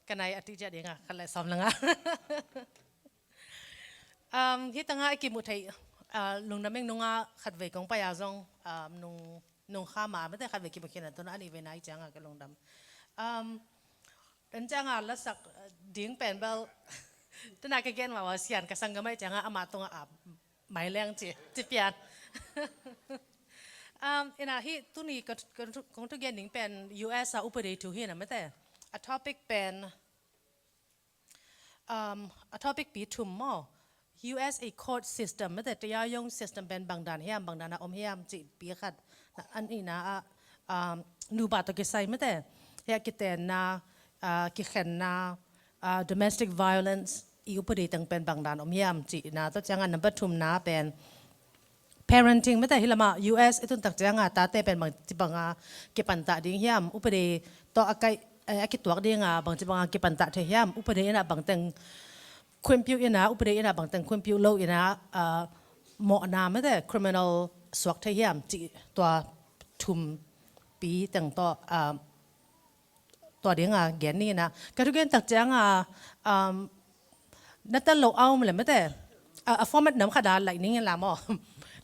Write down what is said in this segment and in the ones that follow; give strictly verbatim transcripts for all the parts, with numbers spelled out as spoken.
Ka nai a tih ciat ding a, khat le sawm le nga. Um, hi tangah i kimuh theih, uh, lungdam ing nungah khatvei kong pai a zong, um, nung, nung kha ma, mate khatvei kimuh khin a tuna a nih vei nai ciangah ka lungdam. Um, dan ciangah lasak, uh, ding pen bel, tuna ka gen ma wa sian ka sanggam ai ciangah ama tungah a mai leng ci, ci pian. Um, ina hi tuni ka, ka, kong thugen ding pen U S a upadi thu hi na mate. A topic pen, um, a topic pi thum maw. U S a court system mate, တရားရုံး system pen bangdan hiam, bangdan a om hiam ci pi khat. Na, an ina a, um, nupa tawh kisai mate. Hia kitenna, uh, kikhenna, uh, domestic violence i upadi teng pen bangdan om hiam ci ina tawh ciangah number thumna pen parenting mate, hi lamah U S i tun tak ciangah tate pen bangci banga kipantah ding hiam, upadi tawh a kaih, eh, a kituak dinga bangci banga kipantah thei hiam, upadi ina bangteng khuimpiu ina, upadi ina bangteng khuimpiu lo ina, ah, mawhna mate criminal suak thei hiam ci tua thum pi teng tawh, ah, tua dinga gen ni na. Ka thugen tak cianga, um, na tel lo a om le mate. A, a format nam khat a laih ning in la maw.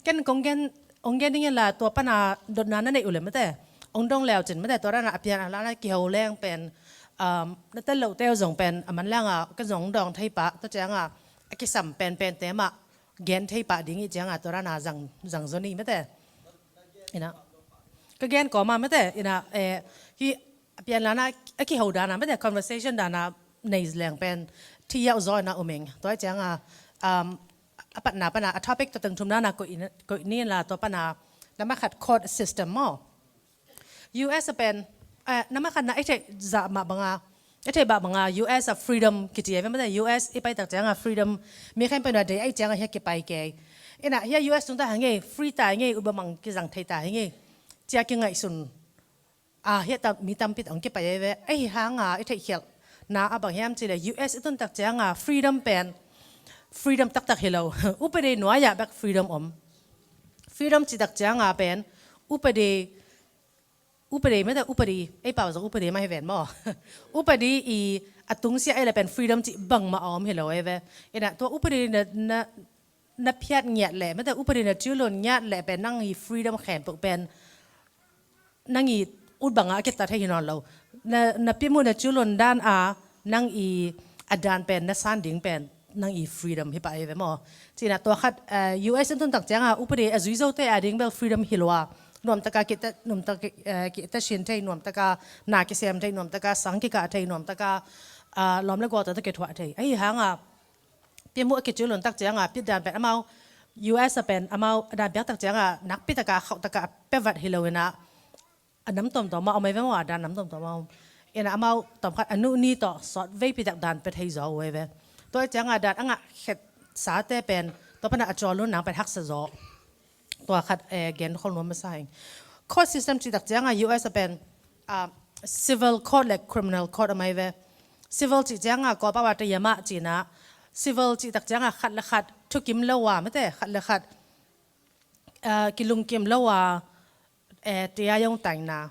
Ken kong gen, ong gen ning in la tua pana dotna na neih uh le mate. Ong dong leu cin mate tua dana a pian a lana kiho leng pen, um, na tel lo teu zong pen a man langa ka zong dong thei pah tua cianga a kisam pen pen te mah gen thei pah ding i cianga tua dana zang, zang zo ni mate. Ina. Ka gen kawma mate, ina, eh, hi a pian lana, a kiho dana mate, conversation dana nei leng pen, thi yau zaw ina uming. Tua cianga, um, a patna pana, a topic tua teng thum dana koih ina, koih ni la tua pana, nama khat court system maw. U S a pen, eh, nama khat na i theih zah mah banga, i theih bah banga U S a freedom kici ai ve mate, U S i pai tak cianga freedom, mi khen pen a dei ai cianga hia kipai kei. Ina hia U S tung ta hangei, free ta hangei, ut bamang kizang thei ta hangei. Cia kingaihsun. A, hia ta, mi tampi ta ong kipai ai ve. Ei hanga, i theih khial. Na a bang hiam ci le, U S i tun tak cianga freedom pen. Freedom taktak hi lo. Upadi nuaia bek freedom om. Freedom ci tak cianga pen. Upadi Upadi mate, upadi, ei pau zong upadi mah hi ven maw. Upadi i a tungsia ei le pen freedom cih bangmah a om hi lo ei ve. Ina tua upadi na, na, na phiat ngiat le, mate upadi na ciulun ngiat le pen nang i freedom khempeuh pen. Nang i ut banga a kitat thei hi nawn lo. Na, na pimu na ciulun dan a, nang i a dan pen, na san ding pen. Nang i freedom hi pah ei ve maw. Cina tua khat, eh, U S in tun tak cianga upadi a zui zote a ding bel freedom hi lua. Nuamtaka kita, nuamtaka, eh, kita sin thei, nuamtaka na kisem thei, nuamtaka sang kikah thei, nuamtaka, ah, lawm le gual tawh kithuah thei. Ahi hanga, pimu a kicu lun tak cianga, pit dan pen amau, U S a pen amau, dan piak tak cianga, nakpi taka, khauh taka, pevat hi lo ina, a nam tuamtuam a om ei ve maw, a dan nam tuamtuam a om. Ina amau tawm khat a nuh ni tawh sawt veipi tak dan pia thei zaw uh ei ve. Tua cianga dan a ngah khet sate pen, tua pana a cawl lun nang pen haksa zaw. Tua khat, eh, gen khol nuam masa heng. Court system cih tak cianga U S a pen, ah, civil court le criminal court a om ei ve. Civil cih cianga kawpa wa tayama cina. Civil cih tak cianga khat le khat thukim lo wa mate, khat le khat, ah, kilungkim lo wa, eh, tia yong taina.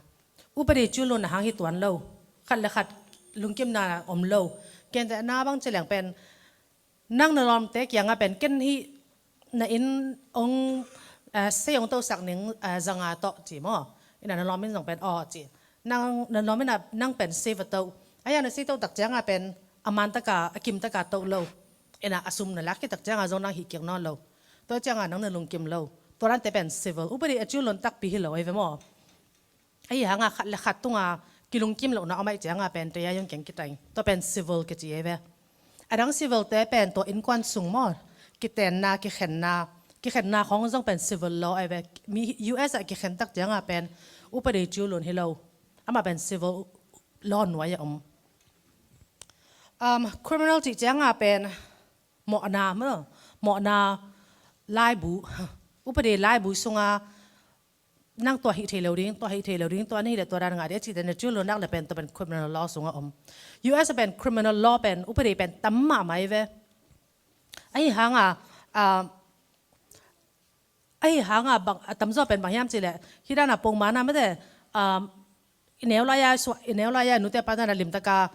Upadi cu lun a hang hi tuan lo. Khat le khat lungkimna om lo. Kente na bang cileng pen. Nang na lawmte kianga pen ken hi na in ong, eh, sei ong to sak ning, eh, zanga to ci maw. Ina na lawm in zong pen aw ci. Nang na lawm ina nang pen sei va to. Aya na sei to tak cianga pen a man taka, a kim taka to lo. Ina a sum na lak hi tak cianga zong nang hi kiak nawn lo. Tua cianga nang na lungkim lo. Tua dante pen civil. Upadi a cu lun takpi hi lo ei ve maw. Ahi hanga khat le khat tunga kilungkim lohna om ai cianga pen tua yong keng kitai. Tua pen civil kici ei ve. A dang civil te pen tua innkuan sung maw. Kitenna, kikhenna, kikhenna khong zong pen civil law ei ve. Mi U S a kikhen tak cianga pen upadi cu lun hi lo. Ama pen civil law nuai a om. Um, criminal cih cianga pen mawhna, maw, mawhna laibu, upadi laibu sunga nang tua hih thei lo ding, tua hih thei lo ding, tua na hi le tua dan ngah ding a cihte na cu lo nak le pen tua pen criminal law sunga om. U S a pen criminal law pen upadi pen tam mahmah ei ve. Ahi hanga, ah, ahi hanga bang, a tamzaw pen bang hiam cih leh, hih dana pongmana mate, um, i neu lai-a, sua, i neu lai-a, nute pa dana limtaka,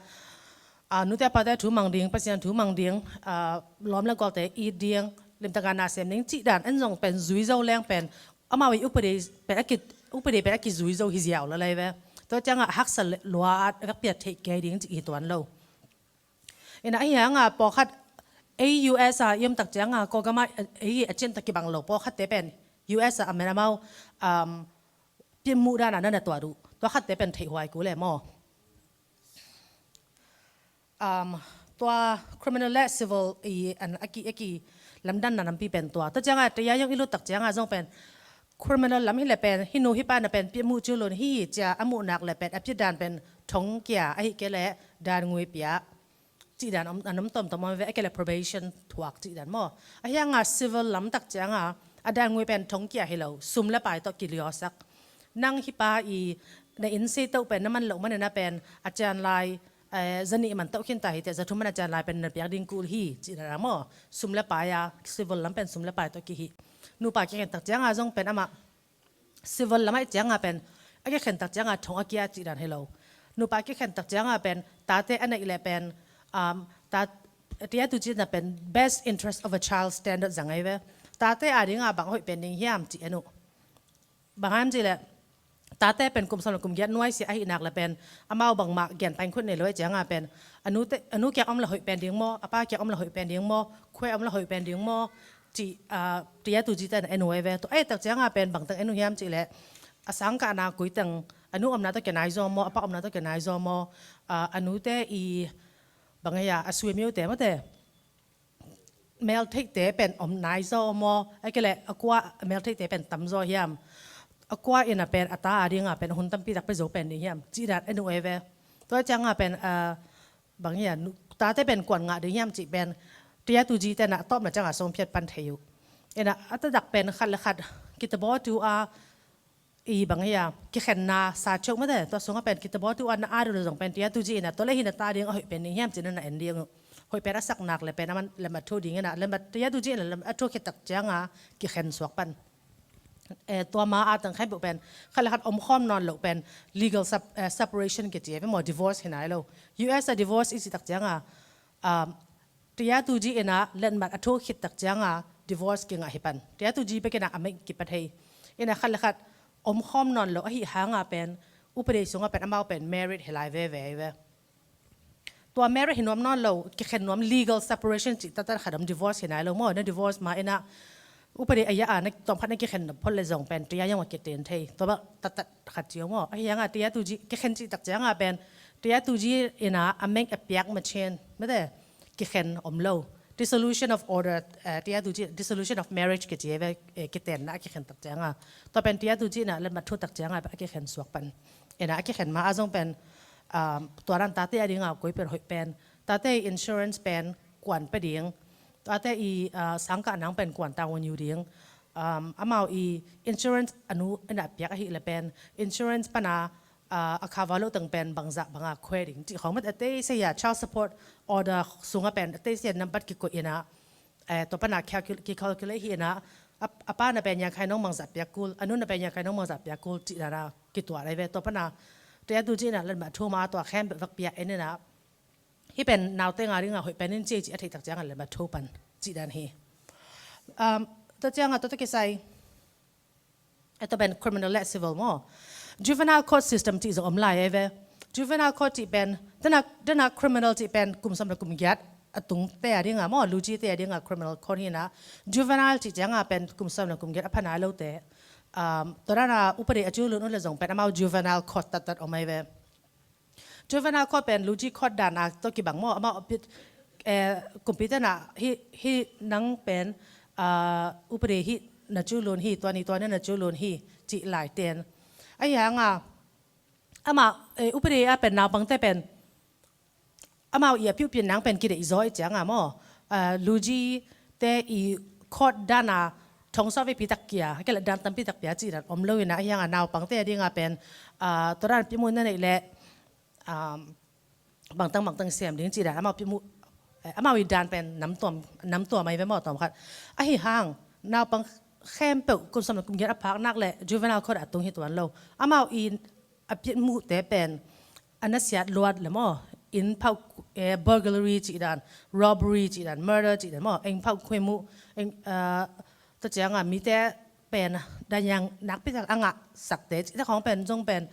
Ah, nute a pate thu mang ding, Pasian thu mang ding, ah, lawm le gualte it ding, limtaka na sem ding cih dan en zong pen zui zo leng pen amau i upadi pen a ki, upadi pen a kizui zo hi ziau lalai ve. Tua ciangah haksa lua at a vekpia theih kei ding cih hi tuan lo. Ina ahi hanga pawlkhat ei U S a i om tak cianga Kawlgama ei a cian tak kibang lo pawlkhatte pen U S a amen amau, um, pianmuh dana na na tuat uh. Tua khatte pen theihhuai ku le maw? Um, tua criminal le civil i an a ki, a ki lamdanna nampi pen tua. Tua cianga taya yong i lut tak cianga zong pen criminal lam hi le pen hi nu hi pa na pen pianmuh cu lun hi cia a muh nak le pen a piat dan pen thong kia ahi ke le dan ngui pia cih dan an om tomtom om ve, a ke le probation thuak cih dan maw? Ahi hanga civil lam tak cianga a dan ngui pen thong kia hi lo, sum le pai tawh kiliawsak. Nang hi pa i na inn sei toh pen na man loh manina pen a cian lai, eh, zanih man toh khinta hi te, zathum man a cian lai pen na piak ding kul hi cih dan a maw? Sum le pai a, civil lam pen sum le pai tawh kihi. Nupa kikhen tak cianga zong pen amah civil lamah i cianga pen a kikhen tak cianga thong a kia cih dan hi lo. Nupa kikhen tak cianga pen tate a neih le pen, um, ta, tia tu cina pen best interest of a child standard zang ai ve. Tate a dinga bang hoih pen ding hiam cih en uh. Bang hiam cih le tate pen kum sawm le kum giat nuai sia ahi nak le pen amau bangmah gen pain khut nei lo i cianga pen a nu te, a nu kiang om la hoih pen ding maw, a pa kiang om la hoih pen ding maw, khue om la hoih pen ding maw, cih, ah, tia tu ci ten en uh ai ve. Tua ai tak cianga pen bangtang en uh hiam cih le a sangkahna kuiteng a nu omna tawh kia nai zaw maw, a pa omna tawh kia nai zaw maw, ah, a nute i bang hia a suimiu te maw te mel theite pen om nai zaw maw, a ke le a kua mel theite pen tam zaw hiam, a kua ina pen a ta a dinga pen hun tampi tak pe zo pen ding hiam cih dan en uh ai ve. Tua cianga pen, ah, bang hia, nu, tate pen kuan ngah ding hiam cih pen tia tu ji tena a tawpna cianga song phiat pan thei uh. Ina a tadak pen khat le khat kitabaw tu a i bang hia kikhenna sa ceuh mate, tua sunga pen kitabaw tu a na a dul zong pen tia tu ji ina tua le hi na ta ding a hoih pen ding hiam cih na na en ding uh. Hoih pen a sak nak le pen a man le mat thu ding ina le mat tia tu ji ina le a thu khit tak cianga kikhen suak pan. Eh, tua ma a tang khain pen khat le khat om khawm nawn loh pen legal sep-, eh, separation kici ve maw, divorce hi nai lo. U S a divorce i ci tak cianga, um, tia tu ji ina letmat a thu khit tak cianga divorce kingah hi pan. Tia tu ji pek ina a meng kipat hei. Ina khat le khat om khawm nawn loh ahi hanga pen upadi sunga pen amau pen married hi lai veve ai ve. Tua married hi nuam nawn lo, kikhen nuam legal separation cih tata khat om divorce hi nai lo maw, na divorce ma ina upadi a ya a na tawm khat na kikhen na phot le zong pen tia yong a kiten thei. Tua ba tata khat ci maw. Ahi hanga tia tu ji kikhen cih tak cianga pen tia tu ji ina a meng a piak machin mate kikhen om lo. Dissolution of order, eh, tia tu ji, dissolution of marriage kici ve, eh, kitenna a kikhen tak cianga. Tua pen tia tu ji ina le mat thu tak cianga a kikhen suak pan. Ina a kikhen ma a zong pen, um, tua dan tate a dinga koi pen hoih pen, tate i insurance pen kuan pe ding, tate i, uh, sangkah nang pen kuan tangun yu ding, um, amau i insurance a nu ina piak ahi le pen insurance pana, uh, a cover lo teng pen bangzah banga khue ding cih khawng mat a tei se ya child support order sunga pen a tei se ya nambat kikoih ina, eh, tua pana calcul-, ki calculate hi ina a, a pa na pen yangkhai nong bangzah piak kul, a nu na pen yangkhai nong bangzah piak kul cih dana kituah lai ve. Tua pana tia tu ji ina letmat thu ma tua khem bek vak pia en ina hi pen naute nga dinga hoih pen in ci ci a theih tak cianga letmat thu pan cih dan hi. Um, tua cianga tua ta kisai. Eto pen criminal le civil maw. Juvenile court system cih zong om lai ai ve. Juvenile court cih pen dana, dana criminal cih pen kum sawm le kum giat a tung te a dinga maw, luci te a dinga criminal court hi na. Juvenile cih cianga pen kum sawm le kum giat a pha nai lo te. Um, tua dana upadi a cu lun uh le zong pen amau juvenile court tattat om ai ve. Juvenile court pen luci court dana tawh kibang maw, amau a pit, eh, kumpi tena hi, hi nang pen, ah, upadi hi na cu lun hi, tua ni tua ni na cu lun hi cih lai ten. Ahi hanga amah, eh, upadi a pen naupangte pen amau i a piuhpian nang pen kideih zaw i cianga maw, ah, luci te i court dana thong sawh veipi tak kia, a ke le dan tampi tak pia cih dan om lo ina, ahi hanga naupangte a dinga pen, ah, tua dan pimu na neih le, um, bangtang bangtang siam ding cih dan amau pimu, eh, amau i dan pen namtuam, namtuam ai ve maw tawm khat. Ahi hang naupang khempeuh kum sawm le kum giat a phak nak le juvenile court a tung hi tuan lo. Amau i a pianmuhte pen a nasiat luat le maw, inn phauh eh, burglary cih dan, robbery cih dan, murder cih dan maw, eng phaukhum uh, eng, ah, tua ciangah mite pen danyang nakpi tak a ngahsakte cihte khawng pen zong pen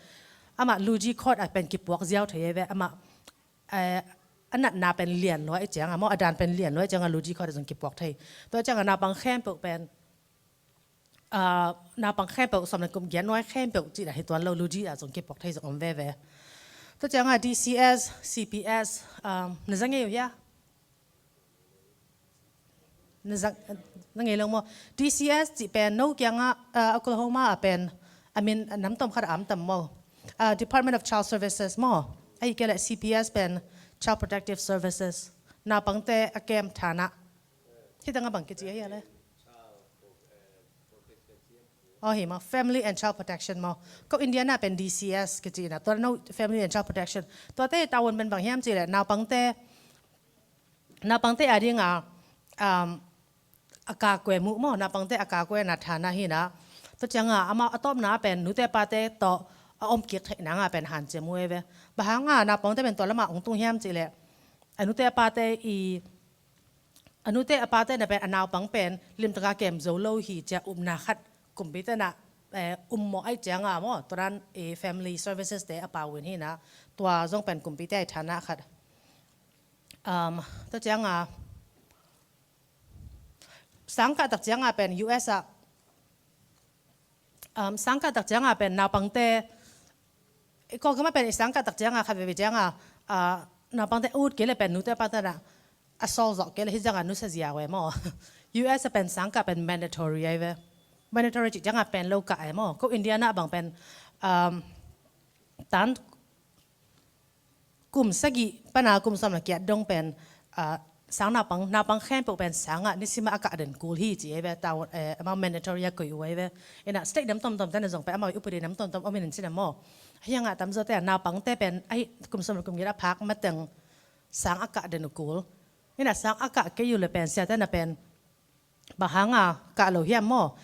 amah Luji Court ah pen kipuak ziau thei ve, amah, eh, a natna pen lian lua i ciangah maw, a dan pen lian lua i ciangah Luji Court ah zong kipuak thei. Tua ciangah naupang khempeuh pen, ah, naupang khempeuh, sawm le kum giat nuai khempeuh cih dan hi tuan lo, Luji ah zong kipuak thei zong om veve. Tua ciangah D C S, C P S, ah, na za ngei uh hia? Na za, na ngei lo maw? D C S cih pen no kiangah, ah, Oklahoma ah pen, I mean, nam tawm khat a om tam maw? Ah, Department of Child Services maw? Ahih kei leh C P S pen Child Protective Services. Naupangte a kem thanah. Hih tangah bang kici ahi a le? Oh, hi maw, Family and Child Protection maw. Ko Indiana pen D C S kici na, tua no Family and Child Protection. Tuate tavuan pen bang hiam cih leh naupangte, naupangte a dingah, um, a kakuai mu maw, naupangte a kakuai na thanah hi na. Tua ciangah amau a tawpna pen nute pate tawh a om kik theih nangah pen hanciam uh ei ve. Bang hangah naupangte pen tua lamah ong tung hiam cih leh, a nute pate i, a nute a pate na pen a naupang pen limtaka kem zo lo hi cia upna khat kumpite na, eh, um maw, ahih ciangah maw, tua dan, eh, family services te a pau in hi na, tua zong pen kumpite a i thanah khat. Um, tua ciangah, sangkah tak ciangah pen U S ah, um, sangkah tak ciangah pen naupangte, i Kawlgam ah pen i sangkah tak ciangah khat veve ciangah, ah, naupangte ut kei leh pen nute pate na a sawl zawh kei leh hih ciangah nusia zia uh ei maw. U S ah pen sangkah pen mandatory ei ve. Mandatory cih ciangah pen lo kah ei maw. Ko Indiana bang pen, um, tan kum sagih pana kum sawm le giat dong pen, ah, sang naupang, naupang khempeuh pen sangah nisimah a kah den kul hi ci ei ve, tau, eh, amau mandatory a koih uh ei ve. Ina state nam tomtom tena zong pen amau i upadi nam tomtom om in cina maw. Hiangah tamzaw te a naupangte pen, ai, kum sawm le kum giat a phak mateng sang a kah den uh kul. Ina sang a kah kei uh le pen, sia tena pen, bang hangah kah lo hiam maw?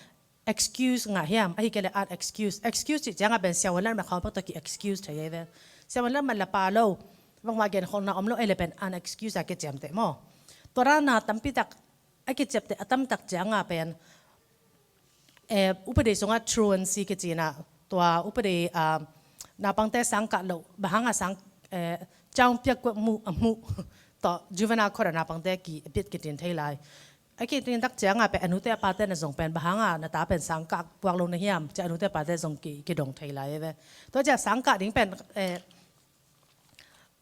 Excuse ngah hiam? Ahih kei leh an excuse. Excuse cih ciangah pen siavuan lam na khawng pak tawh ki excuse thei ei ve. Siavuan lam man la pa lo, bangmah genkholhna om lo ei leh pen an excuse a kiciamteh maw. Tua dana tampi tak a kiciamteh a tamtak ciangah pen, eh, upadi sungah truancy kici na, tua upadi, ah, naupangte sang kah lo, bang hangah sang, eh, ciang piak kuak mu, a mu tawh juvenile court ah naupangte ki a bit kitin thei lai. A kitin tak ciangah pen a nute a pate na zong pen bang hangah na ta pen sang kah puak lo na hiam, cia a nute a pate zong ki, kidong thei lai ei ve. Tua cia sang kah ding pen, eh,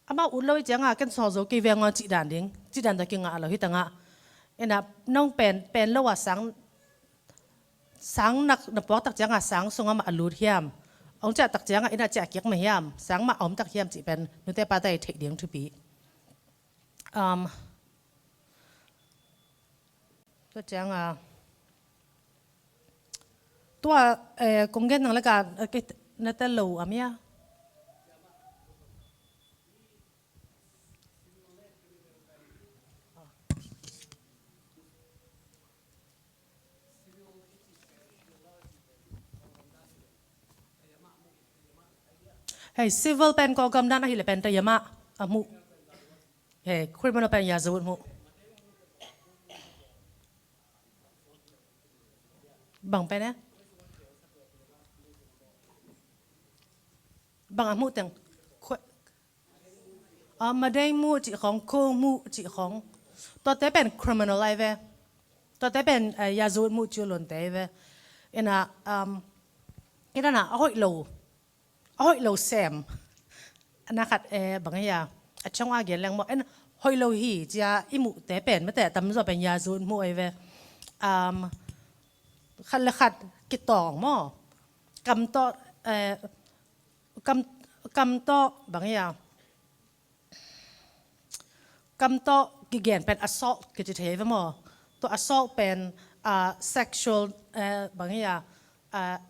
amau ut lo i ciangah ken sawl zo kei veng aw cih dan ding, cih dan tawh kingah lo hi tangah. Ina nong pen, pen lo ah sang, sang nak na puak tak ciangah sang sungah mah a lut hiam? Ong ciah tak ciangah ina ciah kik mah hiam? Sang mah a om tak hiam cih pen nute a pate i theih ding thupi. Um, tua ciangah, tua, eh, kong gen nang laka, eh, ke, na tel lo a mia. Hei, civil pen Kawlgam dan ahih leh pen tayama a mu. Hei, criminal pen yazut mu. Bang pen eh? Bang a mu teng. Kwe-, ah, madei mu cih khong, ko mu cih khong. Tuate pen criminal ai ve. Tuate pen, eh, yazut mu ciu lonte ai ve. Ina, um, ina na, a hoih lo. A hoih lo sem. Na khat, eh, bang hia, a ciang a gen leng maw, en hoih lo hi cia i muhte pen mate tamzaw pen yazut mu ei ve. Um, khat le khat kitawng maw. Kam tawh, eh, kam, kam tawh bang hia, kam tawh kigen pen assault kici thei ve maw. Tua assault pen, ah, sexual, eh, bang hia, ah,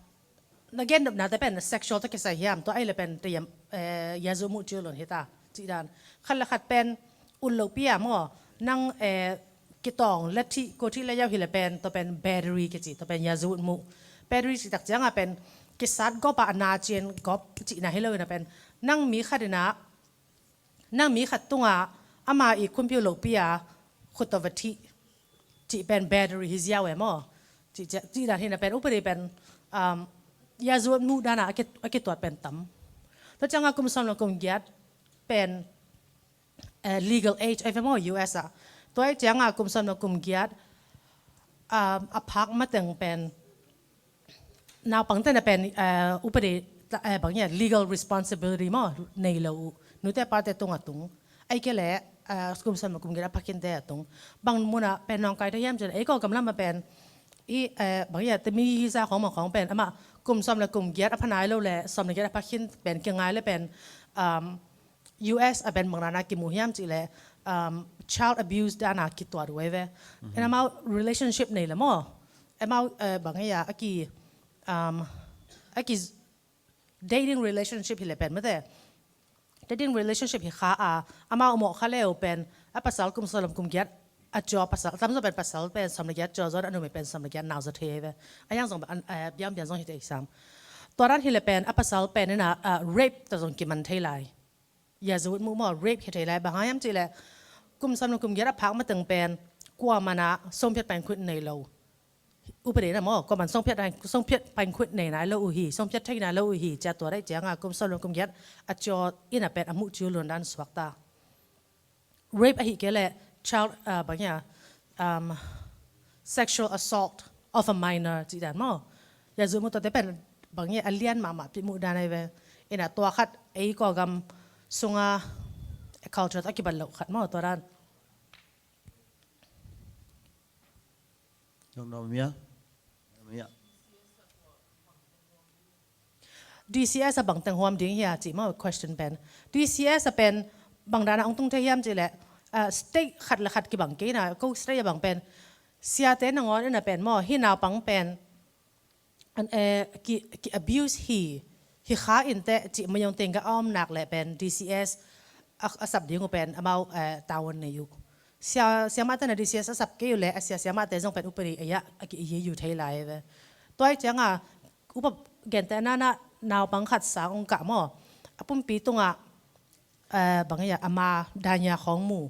na gen nopnate pen sexual tawh kisai hiam, tua ai le pen tayam, eh, yazut mu ciu lon hita cih dan. Khat le khat pen ut lo pi a maw, nang, eh, kitawng la thih, ko thih la yau hi le pen, tua pen battery kici, tua pen yazut mu. Battery cih tak ciangah pen kisat gawp a, a na cian gawp cihna hi lo ina pen, nang mi khat ina, nang mi khat tungah ama i kumpiu lopi a khut tawh va thih cih pen battery hi ziau e maw? Cih, cih, cih dan hi na pen upadi pen, um, yazut muh dan a a ki, a kituat pen tam. Tua ciang a kum sawm le kum giat pen, eh, legal age ai ve maw U S a. Tua ai ciang a kum sawm le kum giat, um, a phak mateng pen naupangte na pen, eh, upadi, eh, bang hiam, legal responsibility maw nei lo uh. Nute pate tung a tung. Ai ke le, eh, kum sawm le kum giat a pha khinte a tung. Bang mun a pen nawngkai thei hiam cih leh, ei Kawlgam lam a pen, i, eh, bang hiam, te mi hi sa khawng mah khawng pen, amah kum sawm le kum giat a pha nai lo le sawm le giat a pha khin pen kingai le pen, um, U S a pen bang dan a kimu hiam cih leh, um, child abuse dan a kituat uh ai ve. En amau relationship nei le maw? Amau, eh, bang hiam, a ki, um, a ki dating relationship hi le pen mate. Dating relationship hi kha a, amau mawh kha le uh pen, a pasal kum sawm le kum giat a ciang pasal, a tamzaw pen pasal pen sawm le giat ciang zaw, a numei pen sawm le giat nau zaw thei ai ve. A hiang zong, eh, biang biang zong hi thei sam. Tua dan hi le pen, a pasal pen in a, ah, rape tawh zong kiman thei lai. Yazut muh maw, rape hi thei lai, bang hang hiam cih leh kum sawm le kum giat a phak mateng pen kuamah in a songphiat pankhuih nei lo. Upadi na maw, kuamah in songphiat, songphiat pankhuih nei nai lo uh hi, songphiat thei nai lo uh hi, ci a tua dan ciang a kum sawm le kum giat a ciang in a pen a muh ciu luan dan suak ta. Rape ahih kei leh child, ah, bang hiam, um, sexual assault of a minor cih dan maw? Yazut muh tuate pen bang hiam, a lian mahmah pi muh dan ai ve. En a tua khat ei Kawlgam sung a culture a kibat loh khat maw, tua dan. Dong dong mia. Mia. D C S a bang teng huam ding hia cih maw question pen. D C S a pen bang dan a hong tung thei hiam cih leh, ah, state khat le khat kibang kei na, ko state a bang pen siate nangawn in a pen maw, hih naupang pen, an, eh, ki, ki abuse hi, hi kha in teh cih mayong teng ka om nak leh pen D C S a, a sap ding uh pen amau, eh, tavuan nei uh. Sia, siamahte na D C S a sap kei uh leh, a sia siamahte zong pen upadi a, a ki, i, i, yu thei lai ve. Tua ai ciang a, upa gente na, na, naupang khat sang ong kah maw, a pumpi tungah, eh, bang hiam, ama danya khawng mu.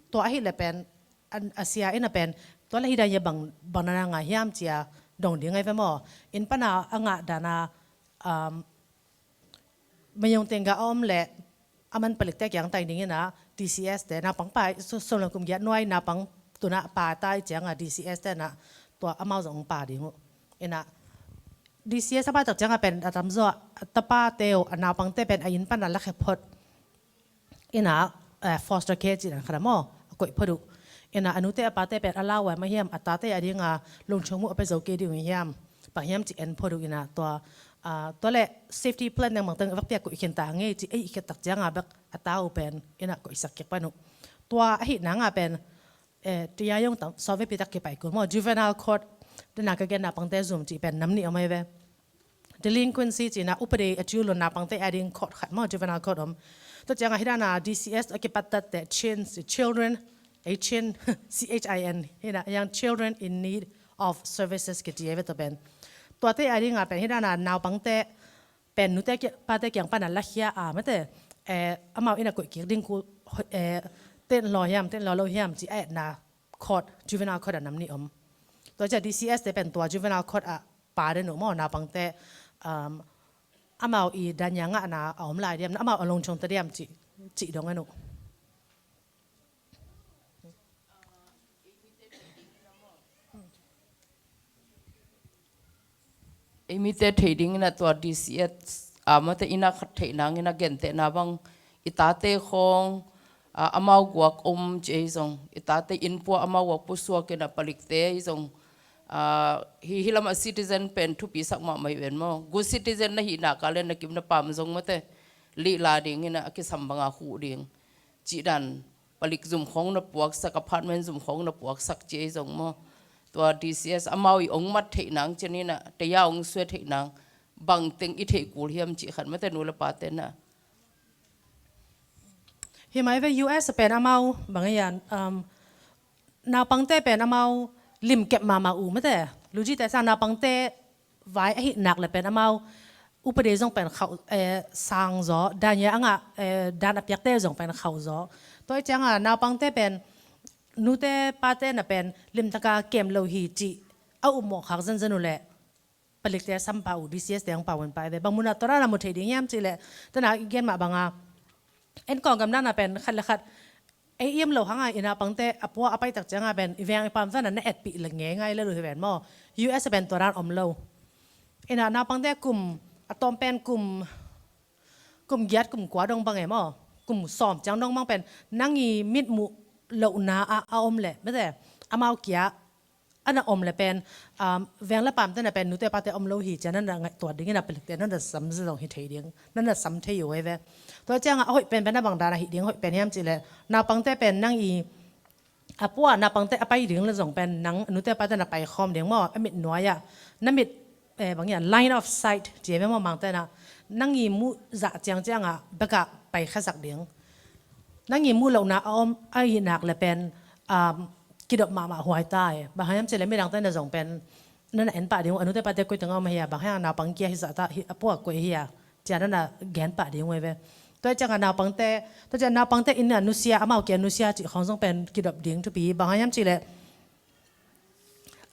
Tua ahih leh pen, an, a sia in a pen, tua leh hih danya bang, bang dan a ngah hiam ci a dong ding ai ve maw. Inn pan a a ngah dan a, um, mayong teng ka om leh, a man palikte kiang tai ding in a, D C S te, naupang pa, so, sawm le kum giat nuai, naupang tu in a pa tai ciang a D C S te in a, tua amau zong pa ding uh. En a, D C S a pa tak ciang a pen a tamzaw, a tapate uh, a naupangte pen a inn pan a lakhia phot. En a, eh, foster care cih dan khat a maw, a koih phot uh. En a, a nute a pate pen a lau vai mah hiam, a tate a ding a lungchung muh a pia zo kei ding uh hiam, bang hiam cih en phot uh. En a tua, ah, tua leh safety plan dang bang teng vak pia koih khin ta ngei cih ei khit tak ciang a bek a ta uh pen, en a koihsak kik pan uh. Tua ahih nang a pen, eh, tia yong tam, sawt veipi tak kipai kul maw, juvenile court, dan a ka gen naupangte zum cih pen nam nih om ai ve. Delinquency cih na, upadi a ciu luan naupangte a ding court khat maw, juvenile court om. Tua ciang a hih dan a D C S a kipat tat teh chin, children, ei chin, C H I N, hih na, young children in need of services kici ai ve tua pen. Tuate a ding a pen hih dan a naupangte pen nute ki, pate kiang pan a lakhia a mate, eh, amau in a koih kik ding kul, eh, ten law hiam, ten law lo hiam cih a etna court, juvenile court a nam nih om. Tua ciang D C S te pen tua juvenile court a pa den uh maw, naupangte, um, amau i danya ngahna a om lai diam, amau a lungchung ta diam cih, cih dong en uh. Ei mite thei ding in a tua D C S a mate in a khat theih nang in a gentehna bang i tate khawng, a, amau guak om ci ei zong, i tate inn pua amau guak pusuak in a palikte ei zong, a, hi, hih lam a citizen pen thupi sak mahmah hi ven maw. Good citizen na hih nak a len na kim na pam zong mate lih la ding in a kisam bang a huh ding cih dan palik zum khawng na puaksak, apartment zum khawng na puaksak ci ei zong maw. Tua D C S amau i ong mat theih nang cian in a, teya ong sue theih nang, bang teng i theih kul hiam cih khat mate nu le pate na. Hi mai ve, U S pen amau bang hiam, um, naupangte pen amau limkep mahmah uh mate. Lujite sang naupangte vai ahih nak le pen amau upadi zong pen khauh, eh, sang zaw, dan ya a ngah, eh, dan a piakte zong pen khauh zaw. Tua hi cianga naupangte pen nute pate na pen limtaka kem lo hi cih a upmawh khak zenzen uh leh palikte sampah uh, D C S te hong pau in pah ve. Bang munah tua dan a mu thei ding hiam cih leh, tana i gen mah banga, en kawngkam dana pen khat le khat ei iam lo hanga i naupangte a pua a paitak cianga pen i veng i pam zana na etpih le ngeingai le lu hi ven maw. U S a pen tua dan om lo. Ina naupangte kum a tawm pen kum kum giat kum kua dong bang e maw, kum sawm ciang dong bang pen nang i mitmuh lohna ah a om leh mete amau kia a na om le pen, um, veng le pamte na pen nute pate om lo hi cia na na ngaihtuah dingin a palikte na na sam zong hi thei ding, na na sam thei uh ei ve. Tua cianga a hoih pen pen a bang dan a hih ding hoih pen hiam cih leh, naupangte pen nang i a pua naupangte a pai ding le zong pen nang nute pate na pai khawm ding maw, a mit nuai ah na mit, eh, bang hiam, line of sight ci ve maw mangte na, nang i muh zah ciang cianga bekah pai khasak ding. Nang i muh lohna a om a hi nak le pen, um, kidop mahmah huai ta e. Bang hiam cih leh midangte na zong pen na na en pah ding uh, a nute pate koi teng a om a hia, bang hiam naupang kia hi zah ta hi, a pua koi hia, cia na na gen pah ding uh ei ve. Tua cianga naupangte, tua cianga naupangte ina nusia, amau kia nusia cih khawng zong pen kidop ding thupi. Bang hiam cih leh,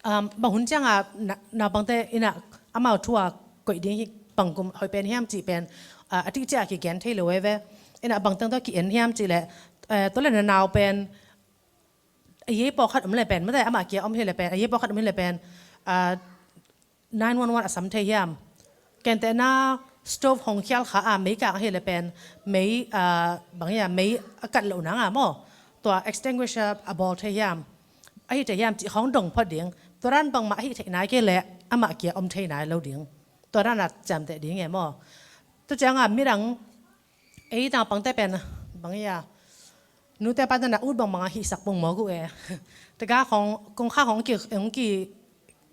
um, bang hun cianga na, naupangte ina amau thu a koih ding hi bang kum hoih pen hiam cih pen, uh, a tih ciah kigen thei lo ei ve. Ina bang teng tawh ki-en hiam cih leh, uh, tua le na nau pen a yei pawlkhat om le pen, mate amah kia om hi le pen, a yei pawlkhat om hi le pen, uh, nine one one a sam thei hiam? Kentehna stove hong khial kha a mei kang ahi le pen mei, ah, bang hiam, mei a kat loh nanga maw, tua extinguisher a bawl thei hiam? Ahi thei hiam cih khawng dong phot ding. Tua dan bangmah ahi thei nai kei leh amah kia om thei nai lo ding. Tua dan a ciamteh ding e maw. Tua cianga midang ei naupangte pen bang hia, nute pate na ut bangbang a hihsak pong mawk uh e. Teka khawng kongkhak khawng ki, hong ki,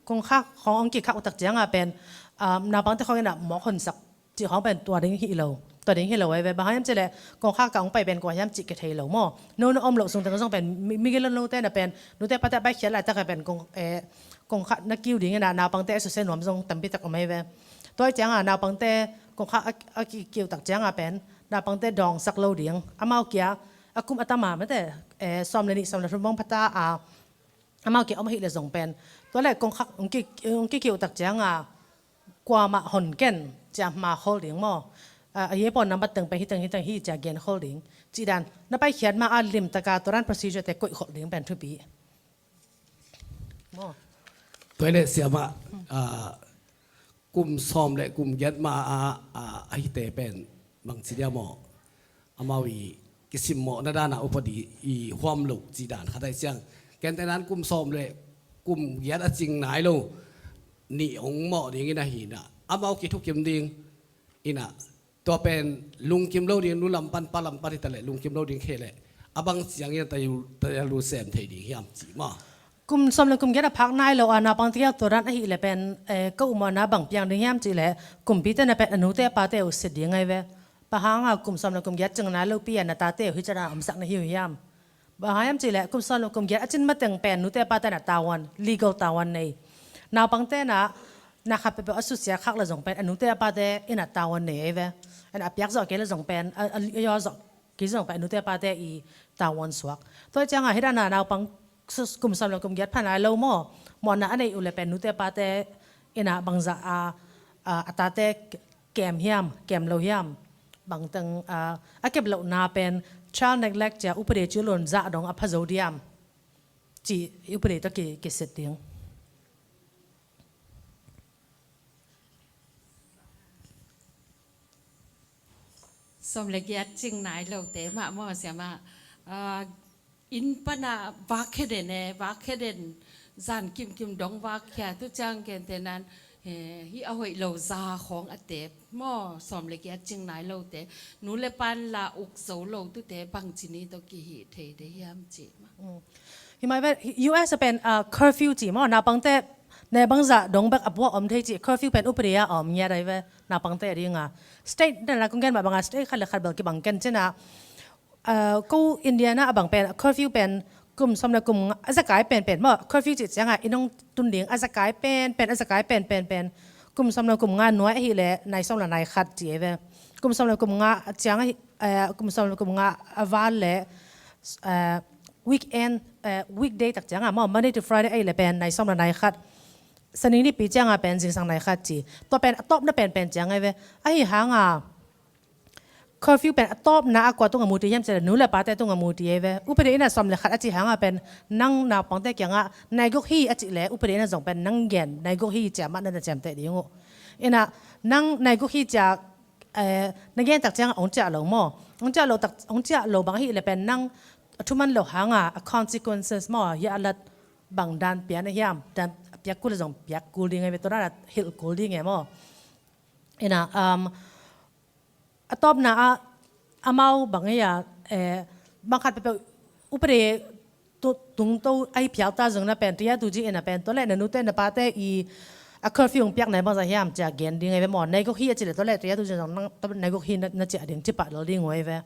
kongkhak khawng hong kikhak uh tak cianga pen, ah, naupangte khawng ina mawk honsak cih khawng pen tua ding hi lo, tua ding hi lo ei ve. Bang hiam cih leh kongkhak ka hong pai pen kua hiam cih kithei lo maw. No, no om loh sung teng zong pen mi, migilon lote na pen nute pate a paikhiat laitak a pen kong, eh, kongkhak na kiu ding ina naupangte a susia nuam zong tampi tak om ei ve. Tua hi cianga naupangte kongkhak a, a ki, kiu tak cianga pen naupangte dawngsak lo ding. Amau kia a kum a tama mate, eh, sawm le nih sawm le thum bang phata a amau kia om ahi le zong pen, tua le kongkhak hong ki, hong kikiu tak cianga kuamah hon ken cia hma khol ding maw. Ah, a yei pawl nambat teng pen hiteng hiteng hi cia gen khol ding. Cih dan na paikhiat ma a limtaka tua dan procedure te koih khol ding pen thupi. Maw. Tua hi leh siamah, ah, kum sawm le kum giat ma a, a, a hite pen bangci dia maw? Amau i kisimmawhna dana upadi i huam loh cih dan khat ahi ciang, kentehna kum sawm le kum giat a cing nai lo nih hong mawh dingin ahi na, amau kithukim ding ina, tua pen lungkim lo ding, nu lam pan pa lam pan hi ta leh lungkim lo ding khe leh a bang ciangin a tayalu, tayalu sem thei ding hiam cih maw? Kum sawm le kum giat a phak nai lo a naupangte kiang tua dan ahi le pen, eh, ka upmawhna bang piang ding hiam cih leh, kumpite na pen a nute a pate uh sit ding ahi ve. Bang hanga kum sawm le kum giat cing nai lo pi a na tate uh hi ciang a omsak na hi uh hiam? Bang hang hiam cih leh kum sawm le kum giat a cin mateng pen nute a pate na tavuan, legal tavuan nei. Naupangte na, na khat peuhpeuh a susia khak le zong pen a nute a pate ina tavuan nei ahi ve. Ina a piak zawh kei le zong pen, a, a, a yaw zawh kei zong pen a nute a pate i tavuan suak. Tua hi cianga hi dana naupang kum sawm le kum giat pha nai lo maw, mawhna a neih uh le pen nute a pate ina bangzah a, a, a tate kem hiam, kem lo hiam? Bangteng, ah, a kep lohna pen child neglect cia upadi ci lon zah dong a pha zo diam? Ci upadi tawh ki, kisit ding. Sawm le giat cing nai lote mah maw siamah, ah, inn pana vak khia den e, vak khia den, zan kimkim dong vak khia, tu ciang kentehna, eh, hi a hoih lo za khawng a tep maw, sawm le giat cing nai lote, nu le pan la uk zo lo tute bangci ni tawh kihih thei de hiam cih maw. Mm. Hi mai ve, U S a pen, ah, curfew cih maw, naupangte ne bangzah dong bek a pua om thei cih, curfew pen upadi a om ngiat ahi ve, naupangte a dinga. State, na kong gen mah banga state khat le khat bel kibang ken cina, ah, ko India na a bang pen, curfew pen, kum sawm le kum nga, a zakai penpen maw, curfew cih cianga, i nong tun ding, a zakai penpen, a zakai penpen pen, kum sawm le kum nga nuai ahi le, nai sawm le nai khat ci e ve. Kum sawm le kum nga a ciang ahi, eh, kum sawm le kum nga a val le, eh, weekend, eh, weekday tak cianga maw, Monday to Friday ahih leh pen nai sawm le nai khat, Sanin nipi cianga pen zingsang nai khat ci. Tua pen a tawpna penpen ciang ahi ve. Ahi hanga curfew pen a tawpna a kua tungah mu ti hiam cih leh nu le pate tungah mu ti ahi ve. Upadi in ah sawm le khat a cih hanga pen nang naupangte kiangah nai guk hi a cih leh upadi in ah zong pen nang gen nai guk hi ci-a mah na na ciamteh ding uh. In ah nang nai guk hi ci-a, eh, na gen tak ciangah hong ciah lo maw? Hong ciah lo tak, hong ciah lo bang ahih leh pen nang a thuman lo hanga a consequences maw, hia a lat bang dan pia na hiam, dan a piak kul leh zong piak kul ding ahi ve, tua dan a hilh kul ding e maw? In ah, um, a tawpna ah amau bang ahi a, eh, bang khat peuhpeuh upadi tu, tungto ahi phial ta zong na pen, tia tu ci in ah pen, tua leh na nute na pate i a curfew hong piak nai bangzah hiam ci-a gen ding ahi ve maw? Nai guk hi a cih leh tua leh tia tu ci zong nang, tua nai guk hi na, na ciah ding ci pah lel ding uh ahi ve.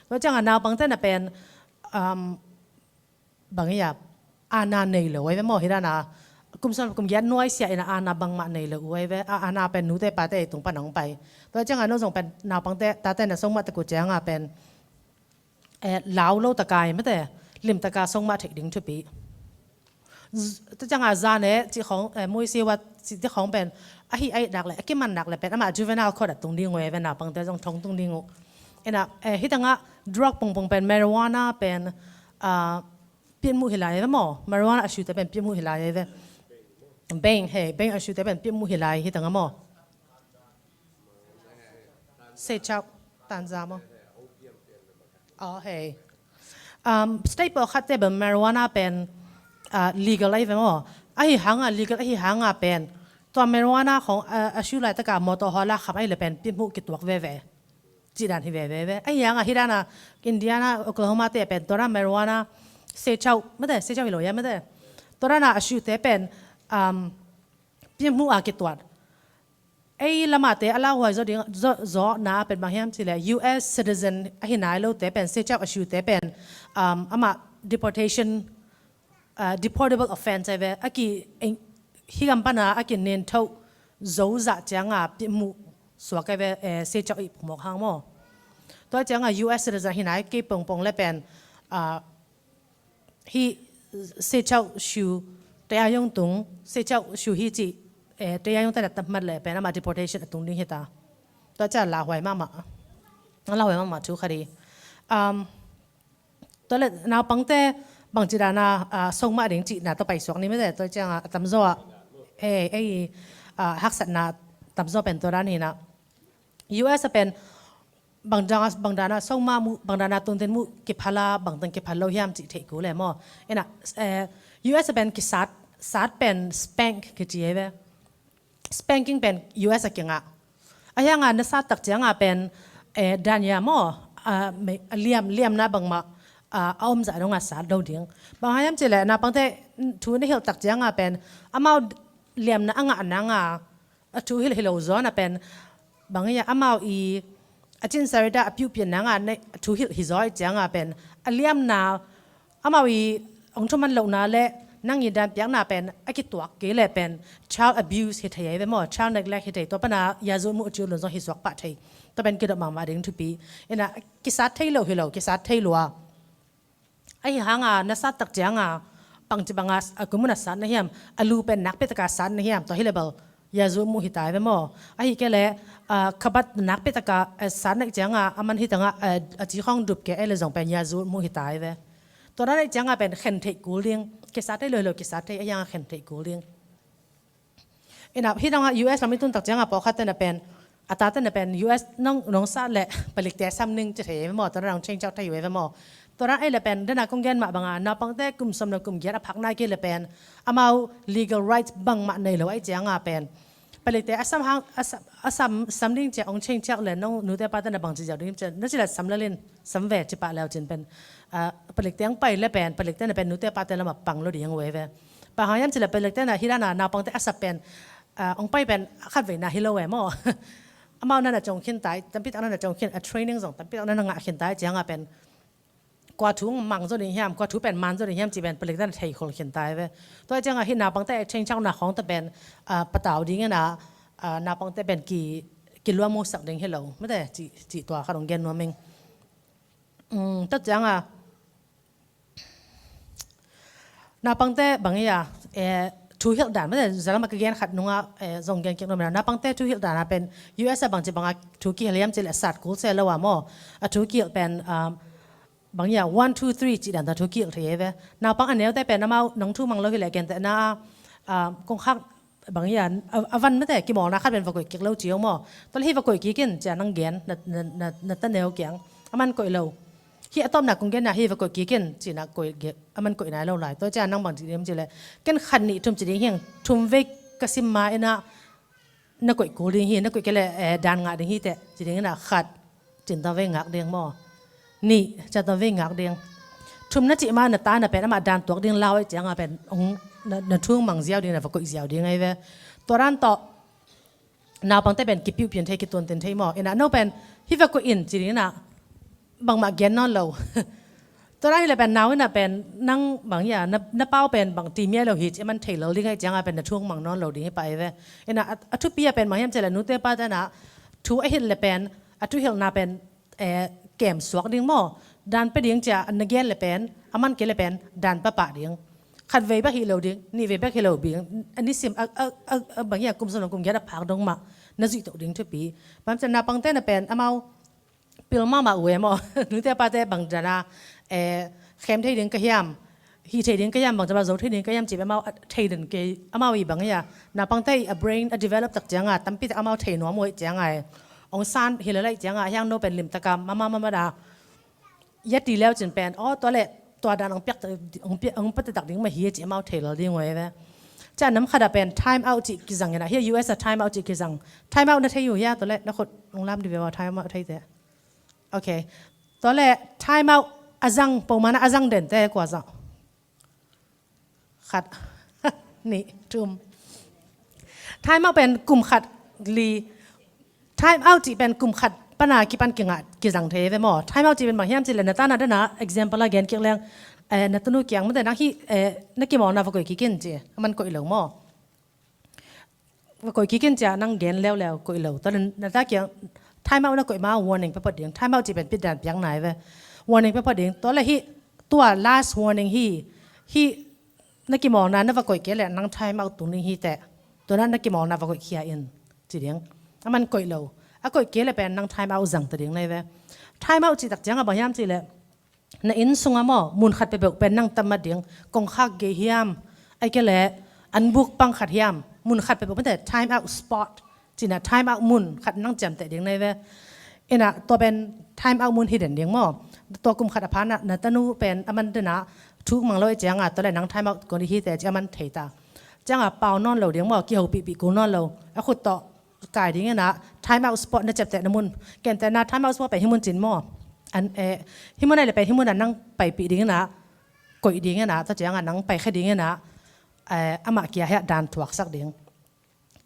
Tua ciangah naupangte na pen, um, bang ahi a, aana nei lo ahi ve maw, hi dan a kum sawm kum giat nuai sia in ah aana bangmah nei lo uh ahi ve. A, aana pen nute pate tung pan hong pai. Tua ciangah no zong pen naupangte, tate na song mah tak uh cianga pen, eh, lau lo taka hi mate, lim taka song mah theih ding thupi. Z-, tua cianga zan e cih khong, eh, muisi wat cih te khong pen ahi, ahi nak leh, a kiman nak leh pen amah juvenile court ah tung ding uh ahi ve, naupangte zong thong tung ding uh. In ah, eh, hi tangah drug pongpong pen marijuana pen, ah, pianmuh hi lai ve maw? Marijuana a sute pen pianmuh hi lai ve. Beng, hei, beng a sute pen pianmuh hi lai hi tangah maw? Sechau, tanja maw? Oh, hei. Um, state pawlkhatte bel marijuana pen, ah, legal ahi ve maw? Ahi hanga, legal ahi hanga pen tua marijuana khong, ah, a su laitaka motor hawl a kham ahih leh pen pianmuh kituak veve. Cih dan hi veve ve. Ahi hanga hi dan a Indiana, Oklahoma te pen tua dan marijuana sechau mate, sechau hi lo ia mate, tua dan a a sute pen, um, pianmuh a kituat. Ei lamate a lauhuai zaw ding, zaw, zawhna pen bang hiam cih leh U S citizen ahi nai lote pen, sechau a sute pen, um, amah deportation, uh, deportable offense ahi ve. A ki, eng, hi gam pana a ki nen thoh zo zah cianga pianmuh suak ahi ve, eh, sechau i pongmawk hang maw? Tua cianga U S citizen ahi nai kei pongpong leh pen, uh, hi sechau shu tea yong tung, sechau shu hi cih, eh, tea yong tana tammat leh pen amah deportation a tung ding hi ta. Tua ciang lauhuai mahmah, lauhuai mahmah thu khat hi. Um, tua leh naupangte bangci dana, ah, song mah ding cihna tawh paisuak ni mate, tua cianga a tamzaw ah, eh, eh, ah, haksatna tamzaw pen tua dan hi na. U S a pen bang dana, bang dana song mah mu, bang dana tuntin mu kiphal a, bang teng kiphal lo hiam cih theih kul e maw? In ah, eh, U S a pen kisat, sat pen spank kici ahi ve. Spanking pen U S a kingah. Ahi hanga na sat tak cianga pen, eh, dan ia maw? Ah, mei, a liam, liamna bangmah, ah, a om zah dongah sat lo ding. Bang hang hiam cih leh naupangte thu na hilh tak cianga pen amau liamna a ngah nanga a thu hilh hi lo zaw na pen, bang ia amau i a cin sarita a piupian nanga a thu hilh hi zaw i cianga pen a liamna amau i hong thuman lohna leh nang i dan piakna pen a kituak kei leh pen child abuse hi thei ahi ve maw, child neglect hi thei, tua pana yazuk muh a ci uh lun zong hi suak pah thei. Tua pen kidop mahmah ding thupi. In ah kisat thei lo hi lo, kisat thei lua. Ahi hanga na sat tak cianga bangci banga a kum un a sat na hiam, a lu pen nakpi taka sat na hiam, tua hi leh bel yazuk muh hi ta ahi ve maw? Ahi kei leh, ah, khabat nakpi taka, eh, sat na cianga a man hi tangah, eh, a ci khong dup kei leh zong pen yazuk muh hi ta ahi ve. Tua dan na cianga pen khen theih kul ding, kisat thei lo hi lo kisat thei, ahi hanga khen theih kul ding. In ah, hi dangah U S lam i tun tak ciangah pawlkhat tena pen, a ta tena pen U S nong, nong sat leh palikte sam ning ci thei ve maw, tua dan nong change out thei uh ve maw. Tua dan ei leh pen, dena kong gen mah banga, naupangte kum sawm le kum giat a phak nai kei leh pen, amau legal rights bangmah nei lo ahi ciangah pen, palikte a sam hang, a sam, a sam, sam ding ciang hong change out leh nong nute pate na bangci ziau ding ciang, na ci leh sam lel in, sam ve ci pah leu cin pen, ah, palikte hong pai leh pen, palikte na pen nute pate lamah pang lo ding uh ve. Bang hang hiam cih leh palikte na hi dana naupangte a sap pen, ah, hong pai pen a khat veina hi lo e maw. Amau na na cong khin ta, tampi tak na na cong khin, a training zong tampi tak na na ngah khin ta ciangah pen kua thu mang zaw ding hiam, kua thu pen man zaw ding hiam cih pen palikte na thei khol khin ta ve. Tua ciangah hih naupangte change out na khong ta pen, ah, patau ding ina, ah, naupangte pen ki, kiluam musak ding hi lo mate, ci, ci tua khat hong gen nuam ing. Um, tua ciangah Naupangte bang ia, eh, thu hilh dan, mate, zalam a ka gen khat nunga, eh, zong gen kik nuam ina. Naupangte thu hilh dan a pen, U S a bangci banga thu kihilh hiam cileh sat kul se lo a maw. A thu kihilh pen, um, bang ia, one, two, three, ci dan ta thu kihilh thei ve. Naupang a neute pen amau nang thu mang lo hileh gentehna a, um, kongkhak bang ia, a, a van mate, kimawlna khat pen va koih kik lo ci ong maw. Tuale hi va koih kik in, cia nang gen, na, na, na, na ta neu kiang. A man koih lo. Hi a tawpna kong genna hi va koih kik in, cina koih ge, a man koih nai lo lai. Tua cia nang bang ci ding cileh. Ken khat nih thum ci ding hiang, thum vei ka sim ma ina na koih kul ding hi, na koih kele, eh, dan ngah ding hi teh, ci ding ina khat, cin ta vei ngak ding maw. Nih, cia ta vei ngak ding. Thum na ci ma na ta na pen, ama dan tuak ding lau ai cianga pen, ong, na, na thung mang ziau ding, na va koih ziau ding ai ve. Tua dan tawh, naupangte pen kipiupian thei, kituantin thei maw. Ina no pen, hi va koih in, ci ding ina, bangmah gen nawn lo. Tua dan hileh pen, nau ina pen, nang bang ia, na, na pau pen, bang ti mia lo hi, ci a man thei lo ding ai cianga pen, na thung mang nawn lo ding hi pa ai ve. Ina, a, a thupi a pen, bang hiam cileh nute pate na, thu a hilh le pen, a thu hilhna pen, eh, kem suak ding maw. Dan pe ding cia, na gen le pen, a man ke le pen, dan pa pah ding. Khat vei bek hi lo ding, nih vei bek hi lo ding, a nisim, a, a, a, a bang ia kum sawm kum giat a phak dong mah, na zuih toh ding thupi. Bang cia naupangte na pen, amau pil mahmah uh e maw. Nute pate bang dana, eh, khem thei ding ka hiam, hi thei ding ka hiam, bang dana zo thei ding ka hiam, ci amau, a, thei den kei, amau i bang ia. Naupangte i a brain a develop tak cianga, tampi tak amau thei nuam uh ai cianga e. Ong san hi lalai cianga, hiang no pen lim taka, mama, mama da. Ia ti leu cin pen, oh, tuale, tua dan ong piak, ong piak, ong pate tak ding ma hi ci amau thei lal ding uh ai ve. Cia nam khat a pen, time out ci kizang ina, hi U S a time out ci kizang. Time out na thei uh hia, tuale, na khut ong lam di ve ua, time out thei te. Ok. Tuale, time out a zang, pau mana a zang den te kua zang. Khat. Nih, thum. Time out pen kum khat li. Time out ci pen kum khat pana kipan kingah, kizang thei ve maw. Time out ci pen bang hiam cileh na ta na dana, example a gen kik leng, eh, na tanu kiang mate nang hi, eh, na kimawlna va koih kik in ci. A man koih lo maw. Va koih kik in cia nang gen leuleu koih lo. Tuale na ta kiang time out na koih ma warning pe phot ding. Time out ci pen pit dan piak nai ve. Warning pe phot ding. Tuale hi tua last warning hi. Hi na kimawlna na va koih ke le nang time out tung ding hi teh. Tua na na kimawlna va koih khia in. Ci ding. A man koih lo. A koih ke le pen nang time out zang ta ding nai ve. Time out ci tak cianga bang hiam cileh. Na inn sunga maw, mun khat peuhpeuh pen nang tam mat ding, kongkhak gei hiam, ai ke le, an buk pang khat hiam, mun khat peuhpeuh pen time out spot, cina time out mun khat nang ciamteh ding nai ve. Ina tua pen time out mun hi den ding maw. Tua kum khat a phana, na tanu pen a man dena, thuk mang lo ai cianga, tua le nang time out kong hi te ci a man thei ta. Cianga pau nawn lo ding maw, kihopihpih kul nawn lo, a khut tawh, kai ding ina, time out spot na ciaptehna mun. Kentehna time out spot pen hi mun cin maw. An, eh, hi mun ai le pen hi mun a nang paipih ding ina, koih ding ina, tua cianga nang paikhia ding ina, eh, amah kia hia dan thuaksak ding.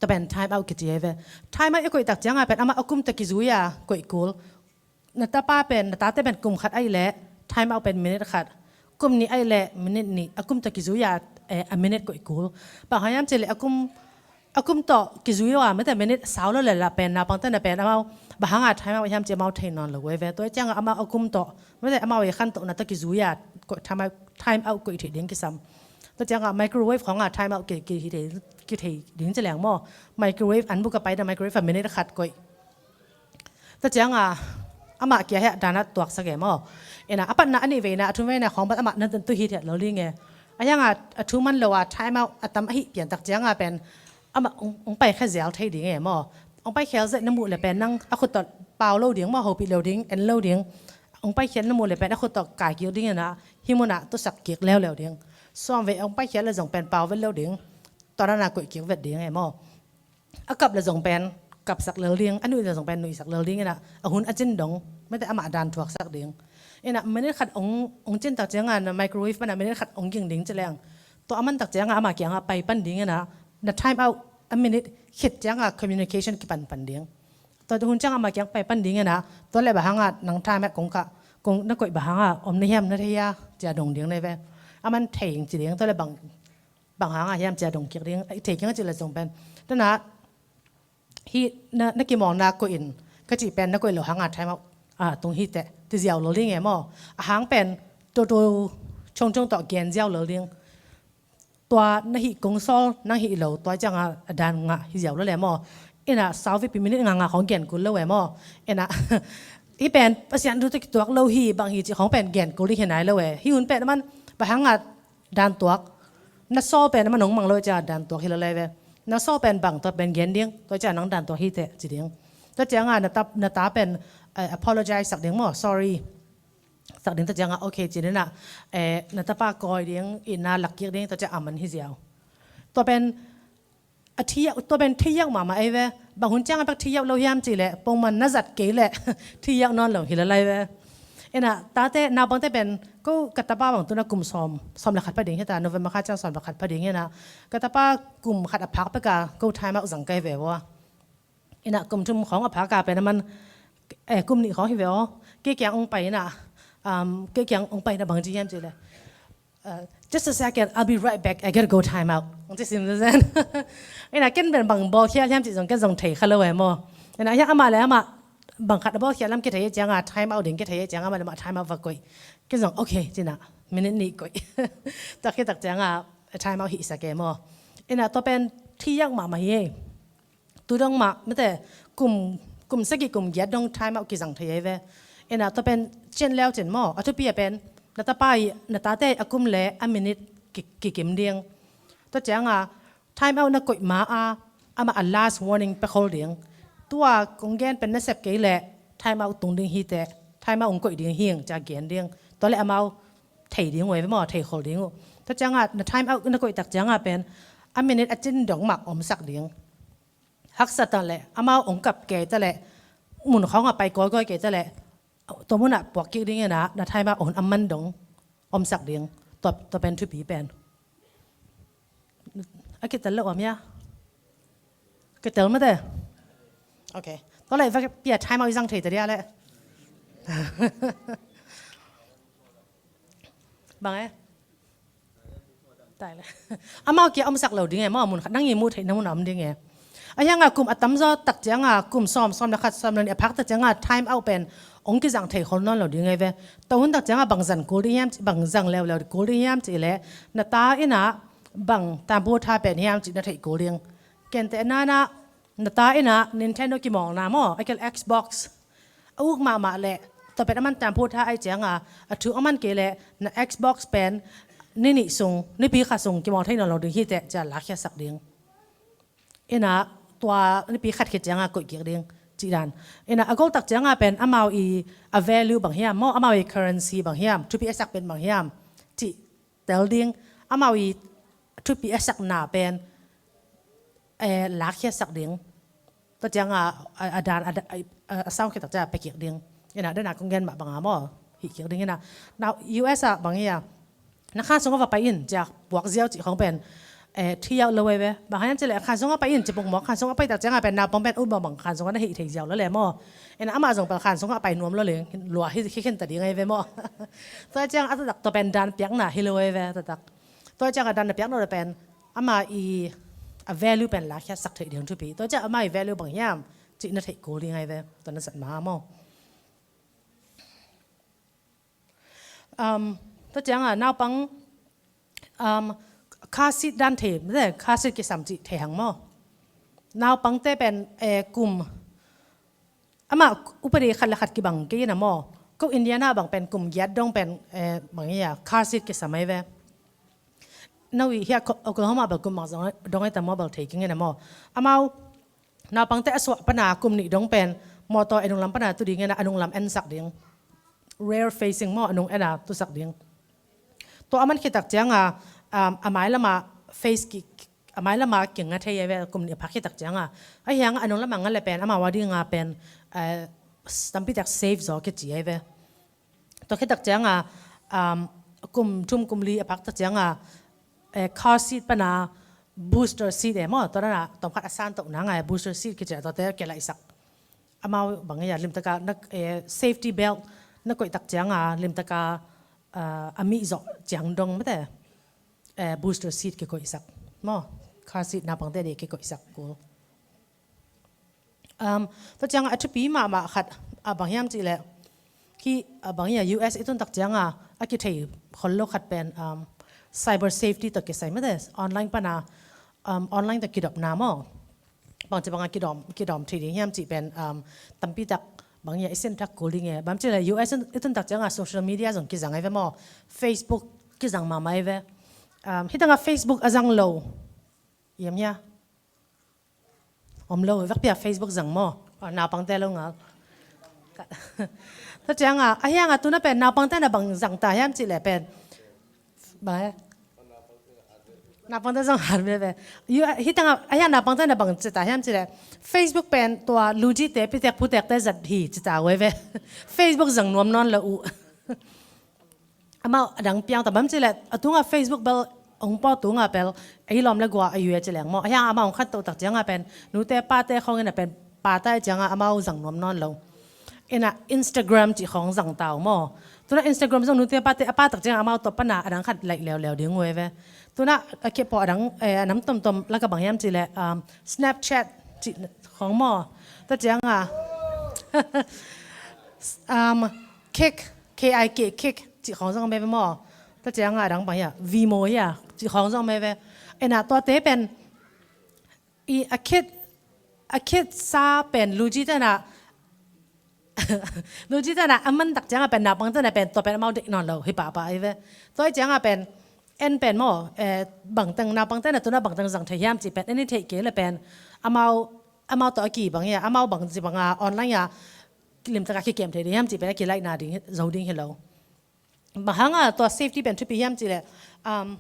Tua pen time out kici ai ve. Time out i koih tak cianga pen amah a kum tawh kizui a koih kul. Na tapa pen, na tate pen kum khat ai le, time out pen minute khat. Kum nih ai le, minute nih. A kum tawh kizui a, eh, a minute koih kul. Bang hang hiam ci le, a kum, a kum tawh kizui a, mete minute sau lo le la pen, naupangte na pen, amau, bang hanga time out hiam ci amau thei nawn lo ve. Tua cianga amau a kum tawh, mete amau i khan tawh na tawh kizui a, koih time out, time out koih thei ding kisam. Tua cianga microwave khonga time out ki, ki, ki thei, ki thei ding ci leng maw. Microwave, an buk a pai da microwave a minute khat koih. Tua cianga, amah kia hia dana tuaksak e maw. Ina, a patna a nih veina, a thum veina khong pat amah na tu hi thiat lo ding e. A hianga, a thu man lo a time out, a tam a hih pian tak cianga pen, amah ong, ong pai khia zel thei ding e maw. Ong pai khia zel na muh le pen nang, a khut tawh pau lo ding maw, hopih lo ding, en lo ding. Ong pai khia na muh le pen, a khut tawh kai kik ding ina, hi muna tusak kik leuleu ding. Suam ve ong pai khia le zong pen pau vet lo ding. Tua dana koih kik vet ding e maw. A kap le zong pen kapsak lel ding, a nuih le zong pen nuihsak lel ding ina, a hun a cin dong, mete amah dan thuaksak ding. Ina, minute khat ong, ong cin tak cianga na microwave pana minute khat ong ging ding ci leng. Tua a man tak cianga amah kianga pai pan ding ina, na time out a minute khit cianga communication kipan pan ding. Tua hun cianga amah kiang pai pan ding ina, tua le bang hanga nang time out kong ka, kong na koih bang hanga om na hiam na thei a, cia dong ding na ve. A man thei ing ci ding, tua le bang bang hanga hiam cia dong kik ding, i thei kiang a ci le zong pen. Tuna, hi na, na kimawlna koih in, ka cih pen na koih lo hanga time out, a, tung hi teh, ti ziau lo ding e maw. A hang pen, to to, chong chong tawh gen ziau lo ding. tua na hih kong sawl nang hih lo, tua ciangah a dan ngah hi ziau lo le maw. Inah sau vipi minute ngah ngah khawng gen kul lo e maw. Inah hih pen Pasian thu tawh kituak lo hi, bang hi cih khawng pen gen kul ding hi nai lo e. Hih hun pen a man bang hangah dan tuak, na sawl pen a man hong mang lo ciah dan tuak hi lo lai ve. Na sawl pen bang, tua pen gen ding, tua ciah nang dan tuak hi teh ci ding. Tua ciangah na ta, na ta pen, eh, apologize sak ding maw, sorry sak ding. Tua ciangah okay ci ding inah, eh, na tapa kawi ding, inn ah lak kik ding, tua ciah a man hi ziau. Tua pen a thi yauh, tua pen thi yauh mahmah ei ve. Bang hun ciangah bek thi yauh lo hiam cih leh pongman na zat kei leh thi yauh nawn lo hi lo lai ve. Inah tate, naupangte pen, ko ka tapa bang tu-in ah kum sawm, sawm le khat pha ding hi ta, November kha ciang sawm le khat pha ding hi inah, ka tapa kum khat a phak pek a ko time out zang kei ve ua. Inah kum thum khawng a phak a pen a man, eh, kum nih khawng hi ve aw, kei kiang hong pai inah, um, kei kiang hong pai inah bang ci hiam cih leh, uh, "Just a second, I'll be right back. I gotta go time out." Hong ci sim zen. Inah ken pen bang bawlkhial hiam cih zong ken zong thei kha lo e maw. Inah hiah amah le amah bang khat a bawlkhial lam kithei ciangah time out ding kithei ciangah amah le amah time out va koih. Ken zong okay ci inah minute nih koih. Tua khit tak ciangah time out hih sak e maw. Inah tua pen thi yauh mahmah hi ei. Tu dong mah mate, kum, kum sagih kum giat dong time out kizang thei ei ve. Inah tua pen cian leu cin maw, a thupi a pen na tapa i, na tate a kum le a minute ki, kikim ding. Tua ciangah time out na koih ma a, amah a last warning pia khol ding. Tua kong gen pen na sep kei leh time out tung ding hi teh, time out hong koih ding hi ing, ciah gen ding. Tua leh amau thei ding uh ei ve maw, thei khol ding uh. Tua ciangah na time out na koih tak ciangah pen a minute a cin dong mah omsak ding. Haksa ta leh, amau hong kap kei ta leh, mun khawng a pai kawikawi kei ta leh, tua munah puak kik ding inah, na time out hun a man dong omsak ding. Tua, tua pen thupi pen. A kitel lo om hia? Kitel mate. Okay. Tua leh va pia time out i zang thei ta dia leh. Bang e? Amau kia omsak lo ding e maw, mun khat nang i muh theihna mun a om ding e. A hiangah kum a tamzaw tak ciangah kum sawm, sawm le khat, sawm le nih a phak tak ciangah time out pen hong kizang thei khol nawn lo ding e ve. Tua hun tak ciangah bang zang kul ding hiam, bang zang leuleu kul ding hiam cih leh na ta inah bang tamphu tha pen hiam cih na theih kul ding. Kenteh nanah na ta inah Nintendo kimawlna maw, a kial Xbox a uk mahmah leh, tua pen a man tamphu tha ai ciangah a thuk a man kei leh na Xbox pen ni nih sung, nipi khat sung kimawl thei nawn lo ding hi teh, ciah lakkhiatsak ding. Inah tua nipi khat khit ciangah koih kik ding cih dan. Inah a gol tak ciangah pen amau i a value bang hiam maw, amau i currency bang hiam, thupi a sak pen bang hiam cih tel ding, amau i thupi a sakna pen, eh, lakkhiatsak ding. Tua ciangah a, a dan a, a, a, a sound khit tak ciangah pia kik ding. Inah dana kong gen mah bangah maw, hih kik ding inah. Now U S ah bang hia, na khan sungah va pai in ciah puak ziau cih khawng pen, eh, thi yauh lo ei ve. Bang hang hiam cih leh khan sungah pai in ci pong maw, khan sungah pai tak ciangah pen naupang pen ut bang bang khan sungah na hih thei ziau lo le maw. Inah amah zong pen khan sungah pai nuam lo leng lua hi, hi khin ta ding ei ve maw. Tua ciangah a taktak tua pen dan piakna hi lo ei ve taktak. Tua ciangah dan na piak nop leh pen amah i a value pen lakkhiatsak theih ding thupi. Tua ciah amah i value bang hiam cih na theih kul ding ei ve. Tua na zat ma maw. Um, tua ciangah naupang, um, car seat dan thei, mate, car seat kisam cih thei hang maw. Naupangte pen, eh, kum, amah upadi khat le khat kibang kei inah maw. Ko Indiana bang pen kum giat dong pen, eh, bang hia, car seat kisam ei ve. No i hia Oklahoma bel kum bang dong ei ta maw, bel thei kei inah maw. Amau naupangte a suah pana kum nih dong pen mawtaw a nunglam pana tu ding inah a nunglam ensak ding. Rear facing maw, a nung ena tusak ding. Tua a man khit tak ciangah, um, a mai lamah face ki, a mai lamah kinga thei ei ve, kum nih a phak khit tak ciangah. A hiangah a nung lamah nga le pen amau a dingah pen, eh, tampi tak safe zaw kici ei ve. Tua khit tak ciangah, um, kum thum kum li a phak tak ciangah, eh, car seat pana booster seat e maw, tua dana tawm khat a san toh na ngai booster seat kici a, tuate kilaihsak. Amau bang hia, limtaka na, eh, safety belt na koih tak ciangah limtaka, ah, a mih zawh ciang dong mate, eh, booster seat kikoihsak maw, car seat naupangte ding kikoihsak kul. Um, tua ciangah a thupi mahmah khat a bang hiam cih leh, khi a bang hia U S i tun tak ciangah a kithei khol lo khat pen, um, cyber safety tawh kisai mate, online pana, um, online tawh kidopna maw, bangci banga kidawm, kidawm thei ding hiam cih pen, um, tampi tak bang ia i sin thak kul ding e. Bangci le U S i tun tak cianga social media zong kizang ai ve maw, Facebook kizang mahmah ai ve. Um, hitanga Facebook a zang lo iam hia? Om lo, vekpia Facebook zang maw? Ah, naupangte lo ngal. Tua cianga, a hianga tuna pen naupangte na bang zang ta hiam cih le pen. Bang e? Naupangte zang hat veve. Hitanga, a hianga naupangte na bang ci ta hiam cih le. Facebook pen tua lujite, pitek putekte zat hi ci ta veve. Facebook zang nuam nawn lo uh. Amau adang piang ta bang ci le, a tunga Facebook bel hong pau tunga bel, ei lawm le gua a yue ci leng maw. A hiang amau hong khat to tak cianga pen, nute pate khawng ina pen, pata i cianga amau zang nuam nawn lo. Ina Instagram ci khawng zang tau maw. Tuna Instagram zong nute pate a pa tak cianga amau tawh pana adang khat laih leuleu ding uh e ve. Tuna a khe pawh adang, eh, a nam tomtom laka bang hiam ci le, um, Snapchat ci khawng maw. Ta cianga, um, Kik, K I K, Kik cih khawng zong om e ve maw. Tua cianga adang bang hia, Vimo hia cih khawng zong om e ve. Ena tuate pen i a khit, a khit sa pen luji tena, luji tena a man tak cianga pen naupang tena pen tua pen amau deih nawn lo hi pahpah ai ve. Tua i cianga pen en pen maw, eh, bangteng naupang tena tuna bangteng zang thei hiam cih pen en i theih kei le pen amau, amau tawh a ki bang hia, amau bangci banga online a limtaka kikem thei ding hiam cih pen a kilaihna ding hi, zo ding hi lo. Bang hanga tua safety pen thupi hiam cih le, um,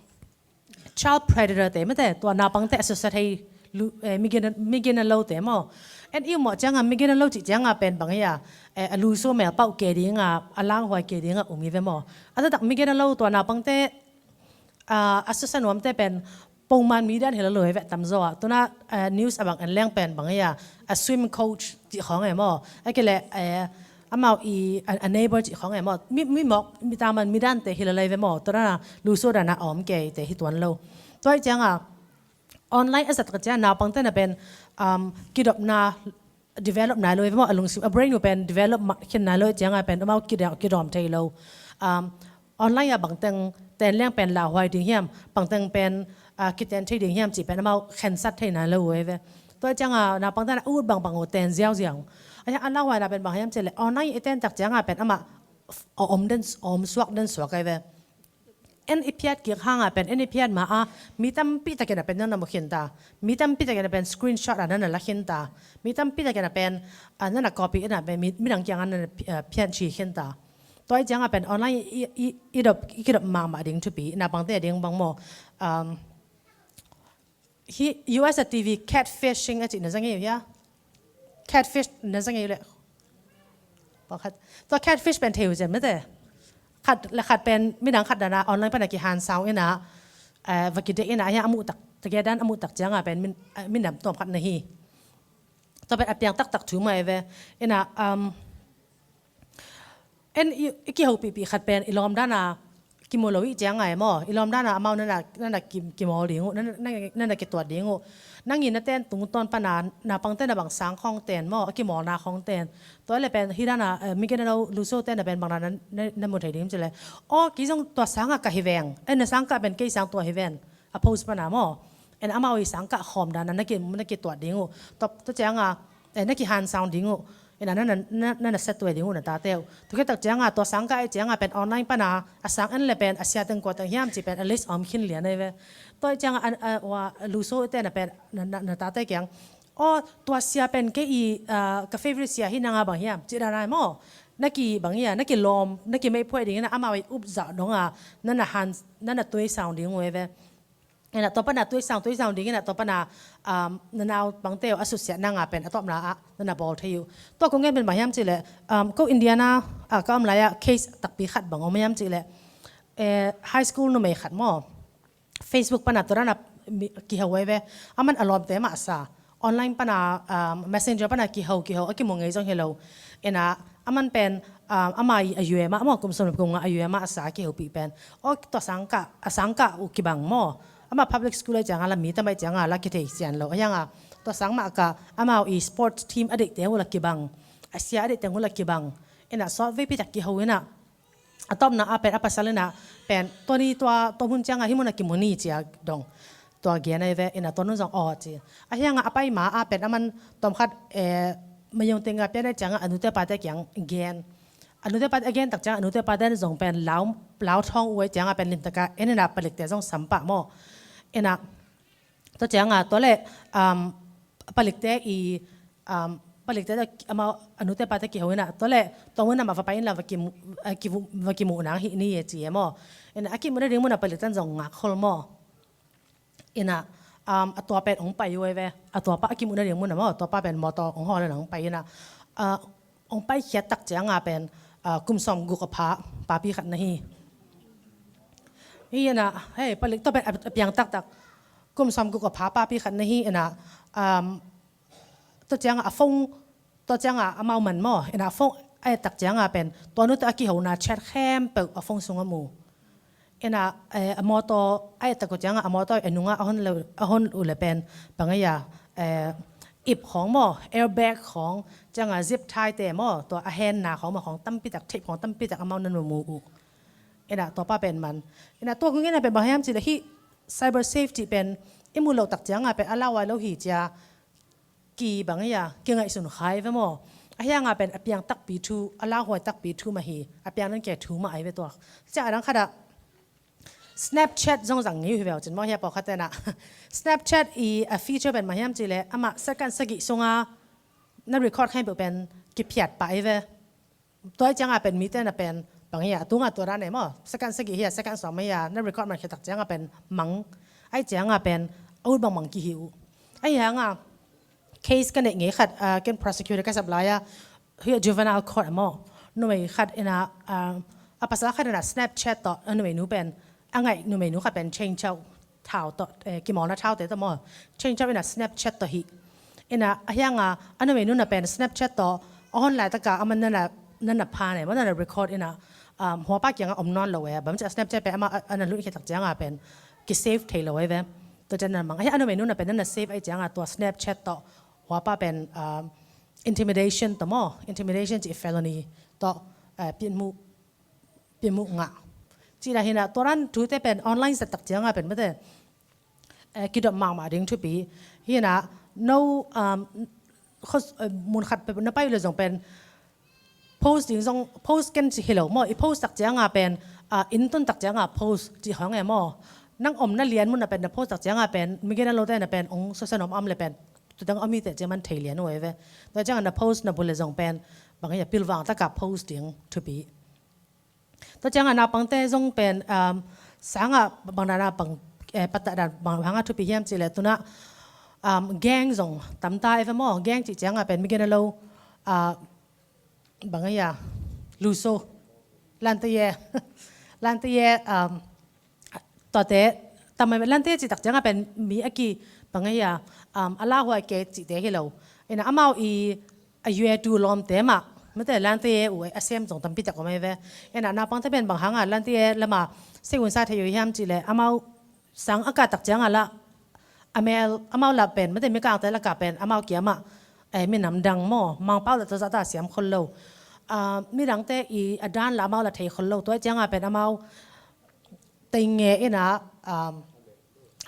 child predator te mate, tua naupangte a susia thei lu, eh, migina, migina lo te maw. En i mawh cianga migina lo cih cianga pen bang hia, eh, a luso mel pauh ke dinga, a lauhuai ke dinga um i ve maw. A taktak migina lo tua naupangte, ah, a susia nuamte pen pongman midan hi lo lo e ve tamzaw ah. Tuna, eh, news a bang en leng pen bang hia, a swim coach cih khawng e maw. A kile, eh, amau i a, a neighbor cih khawng e maw. Mi, mi mawk, mi taman midante hi lo lo e ve maw. Tua dana luso dana a om kei te hi tuan lo. Tua i cianga online a zat ka cianga naupang tena pen, um, kidopna develop nai lo e ve maw, a lungsim, a brain uh pen develop khin nai lo e cianga pen amau kidawm, kidawm thei lo. Um, online a bangteng ten leng pen lauhuai ding hiam, bangteng pen, ah, kiten thei ding hiam cih pen amau khensat thei nai lo e ve. Tua cianga naupang tena ut bangbang uh ten ziauziau. A hiang a lauhuaina pen bang hiam cih le online i ten tak cianga pen amah a om den, a om suak den suak ai ve. En i phiat kik hanga pen, en i phiat ma a, mi tampi takin a pen nana mu khin ta. Mi tampi takin a pen screenshot a nana la khin ta. Mi tampi takin a pen, a, nana copy in a pen, mi, midang kianga nana pi-, a, pian ci khin ta. Tua i cianga pen online i, i, i dop, i kidop mahmah ding thupi, naupangte ding bang maw. Um, hi U S a T V catfishing a cih na zang i uh hia? Catfish na zang i uh le. Pakhat. Tua catfish pen thei uh zen mate. Khat le khat pen midang khat dana online pana kihan sau ina, eh, va kidek ina, a hiang a muh tak, takia dan a muh tak cianga pen min, eh, minam tuam khat na hi. Tua pen a piang taktak thu mah e ve. Ina, um, en i, i kihopihpih khat pen i lawm dana kimu lo i cianga e maw. I lawm dana amau nana, nana ki, kimawl ding uh, nana, nana, nana kituat ding uh. Nang i na ten tungtawn pana naupang tena bang sang khawng ten maw, a kimawlna khawng ten. Tua le pen hi dana, eh, migina lo luso tena pen bang na, na, na mu thei ding cih le. Aw, kei zong tua sanga ka hi veng. Eh, na sangkah pen kei sang tua hi ven. A post pana maw. En amau i sangkah khawm dana na ki, na kituat ding uh. Tua, tua cianga, eh, na kihan sau ding uh. Ina na, na, na, na, na set tuai ding uh na tate uh. Tua khit tak cianga tua sangkah i cianga pen online pana a sang en le pen a sia teng kua teng hiam cih pen a list a om khin lian ai ve. Tua i cianga a, a, ua, luso i tena pen na, na, na tate kiang. Aw, tua sia pen kei i, ah, ka favorite sia hi nanga bang hiam cih dana maw. Na ki bang hia, na kilawm, na kimeihphuai ding ina amau i up zah donga, nana han, nana tuai sau ding uh e ve. Ina tua pana tuai sang, tuai sang ding ina tua pana, um, na naupangte uh a suksiat nanga pen a tawpna ah nana bawl thei uh. Tua kong gen pen bang hiam cih le, um, ko Indiana, ah, ka om lai-ah case takpi khat bang om hiam cih le, eh, high school numei khat maw. Facebook pana tua dana mi, kiho ai ve. Aman a lawmte mah a sa. Online pana, um, messenger pana kiho, kiho, a kimu ngei zong hi lo. Ina, aman pen, um, ama i a yue mah, ama kum sawm le kum nga a yue mah a sa kihopih pen. Aw, tua sangkah, a sangkah uh kibang maw. Ama public school ai cianga la mi tam ai cianga la kithei sian lo. A hianga, tua sang mah ka, amau i sports team a deih teng uh la kibang. A sia a deih teng uh la kibang. Ina, sawt veipi tak kiho ina. A tawpna ah pen a pasal in ah pen tua ni tua, tua hun ciangah hih mun ah kimu ni ci-a dong tua gen ahi ve. In ah tua nu in zong aw ci. Ahih hangah a pai ma ah pen aman tawmkhat, eh, mayong tengah pian ahih ciangah a nute pate kiang gen. A nute pate a gen tak ciangah a nute pate in zong pen lau, lau thawng uh ahih ciangah pen limtakin en in ah palikte zong sam pah maw. In ah tua ciangah tua leh, um, palikte i, um, palikte tawh amau a nute pate kiho in ah tua leh tua hun ah mah va pai inla va kimu, eh, kimu, va kimuh nang hih ni e ci e maw. In ah a kimuhna ding mun ah palikte in zong ngak khol maw. In ah, um, a tuapa pen hong pai uh ahi ve. A tuapa a kimuhna ding mun ah maw, a tuapa pen mawtaw hong hawl in ah hong pai in ah, ah, hong paikhiat tak ciangah pen, ah, kum sawmguk a pha papi khat na hi. Hi in ah, hei, palik tua pen a, a piang taktak. Kum sawmguk a pha papi khat na hi in ah, um, tua ciangah a phone, tua ciangah amau man maw. In ah phone a et tak ciangah pen tua nu tawh a kihona chat khempeuh a phone sungah mu. In ah, eh, a mawtaw a et tak uh ciangah a mawtaw a nungah a hon le, a hon uh leh pen bang ahi a, eh, ip khawng maw, airbag khawng, ciangah zip tie te maw, tua a henna khawng maw, khawng tampi tak, tape khawng tampi tak amau na mu uh. In ah tuapa pen man. In ah tua kong gen a pen bang hiam cih leh hih cyber safety pen i muh loh tak ciangah pen a lauhuai lo hi ci-a ki bang ahi a, kingaihsun kha ahi ve maw. Ahih hangah pen a piang takpi thu, a lauhuai takpi thu mah hi, a piang nankhe thu mah ahi ve tua. Ciang a dang khat ah Snapchat zong zang ngei uh hi ve uh cin maw, hia pawlkhatte in ah. Snapchat i a feature pen bang hiam cih leh amah second sagih sungah na record khempeuh pen kiphiat pah ahi ve. Tua ahih ciangah pen mite in ah pen bang ahi a, a tungah tua dan e maw, second sagih hi a, second sawm ahi a, na record man khia tak ciangah pen mang. Ahih ciangah pen a ut bangbang kihi uh. Ahih hangah case ka neih ngei khat, ah, ken prosecutor ka sap lai a, hih a juvenile court ah maw, numei khat in ah, ah, a pasal khat in ah Snapchat tawh a numeinu pen a ngaih numeinu khat pen Chain Chau thau tawh, eh, kimawlna thaute tawh maw, Chain Chau in ah Snapchat tawh hih. In ah ahih hangah a numeinu in ah pen Snapchat tawh a hon laitakah amah in ah, in ah pha ne maw, in ah record in ah, um, huapa kiangah om nawn lo e. Bang ci a Snapchat pen amah a, a na lut khia tak ciangah pen kisave thei lo ahi ve. Tua ciang in ah mang. Ahih a numeinu in ah pen in ah save ahih ciangah tua Snapchat tawh huapa pen, um, intimidation tawh maw, intimidation ci felony tawh, eh, pianmuh, pianmuh ngah. Cih dan hi in ah tua dan thute pen online zat tak ciangah pen mate, eh, kidop mahmah ding thupi hi in ah, no, um, khos-, eh, mun khat pen na pai uh leh zong pen post ding zong, post ken ci hi lo maw, i post tak ciangah pen, ah, inn tun tak ciangah post ci hong e maw. Nang omna lian mun ah pen na post tak ciangah pen mi gen a lote in ah pen hong susia nuam a om leh pen tua teng a om hi teh ci a man thei lian uh ahi ve. Tua ciangah na post na bul leh zong pen bang ahi a, pilvang takah post ding thupi. Tua ciangah naupangte zong pen, um, sangah bang dan a bang, eh, patah dan bang hangah thupi hiam cih leh tu-in ah, um, gang zong tam ta ahi ve maw. Gang cih ciangah pen mi gen a lo, ah, bang ahi a, luso, lante ye, lante ye, um, tuate, tam mai lante cih tak ciangah pen mi a ki bang ahi a, um, a lauhuai kei cihte hi lo. In ah amau i a yue tu lawmte mah mate lante ye uh a sem zong tampi tak om ahi ve. In ah naupangte pen bang hangah lante ye lamah sik hun sa thei uh hiam cih leh amau sang a kah tak ciangah lah a mel, amau lah pen mate mikangte lakah pen amau kia mah, eh, minam dang maw, Mangpau lah tua zah ta siam khol lo. Ah, midangte i a dan lah amau lah thei khol lo. Tua ahih ciangah pen amau teinge in ah, um,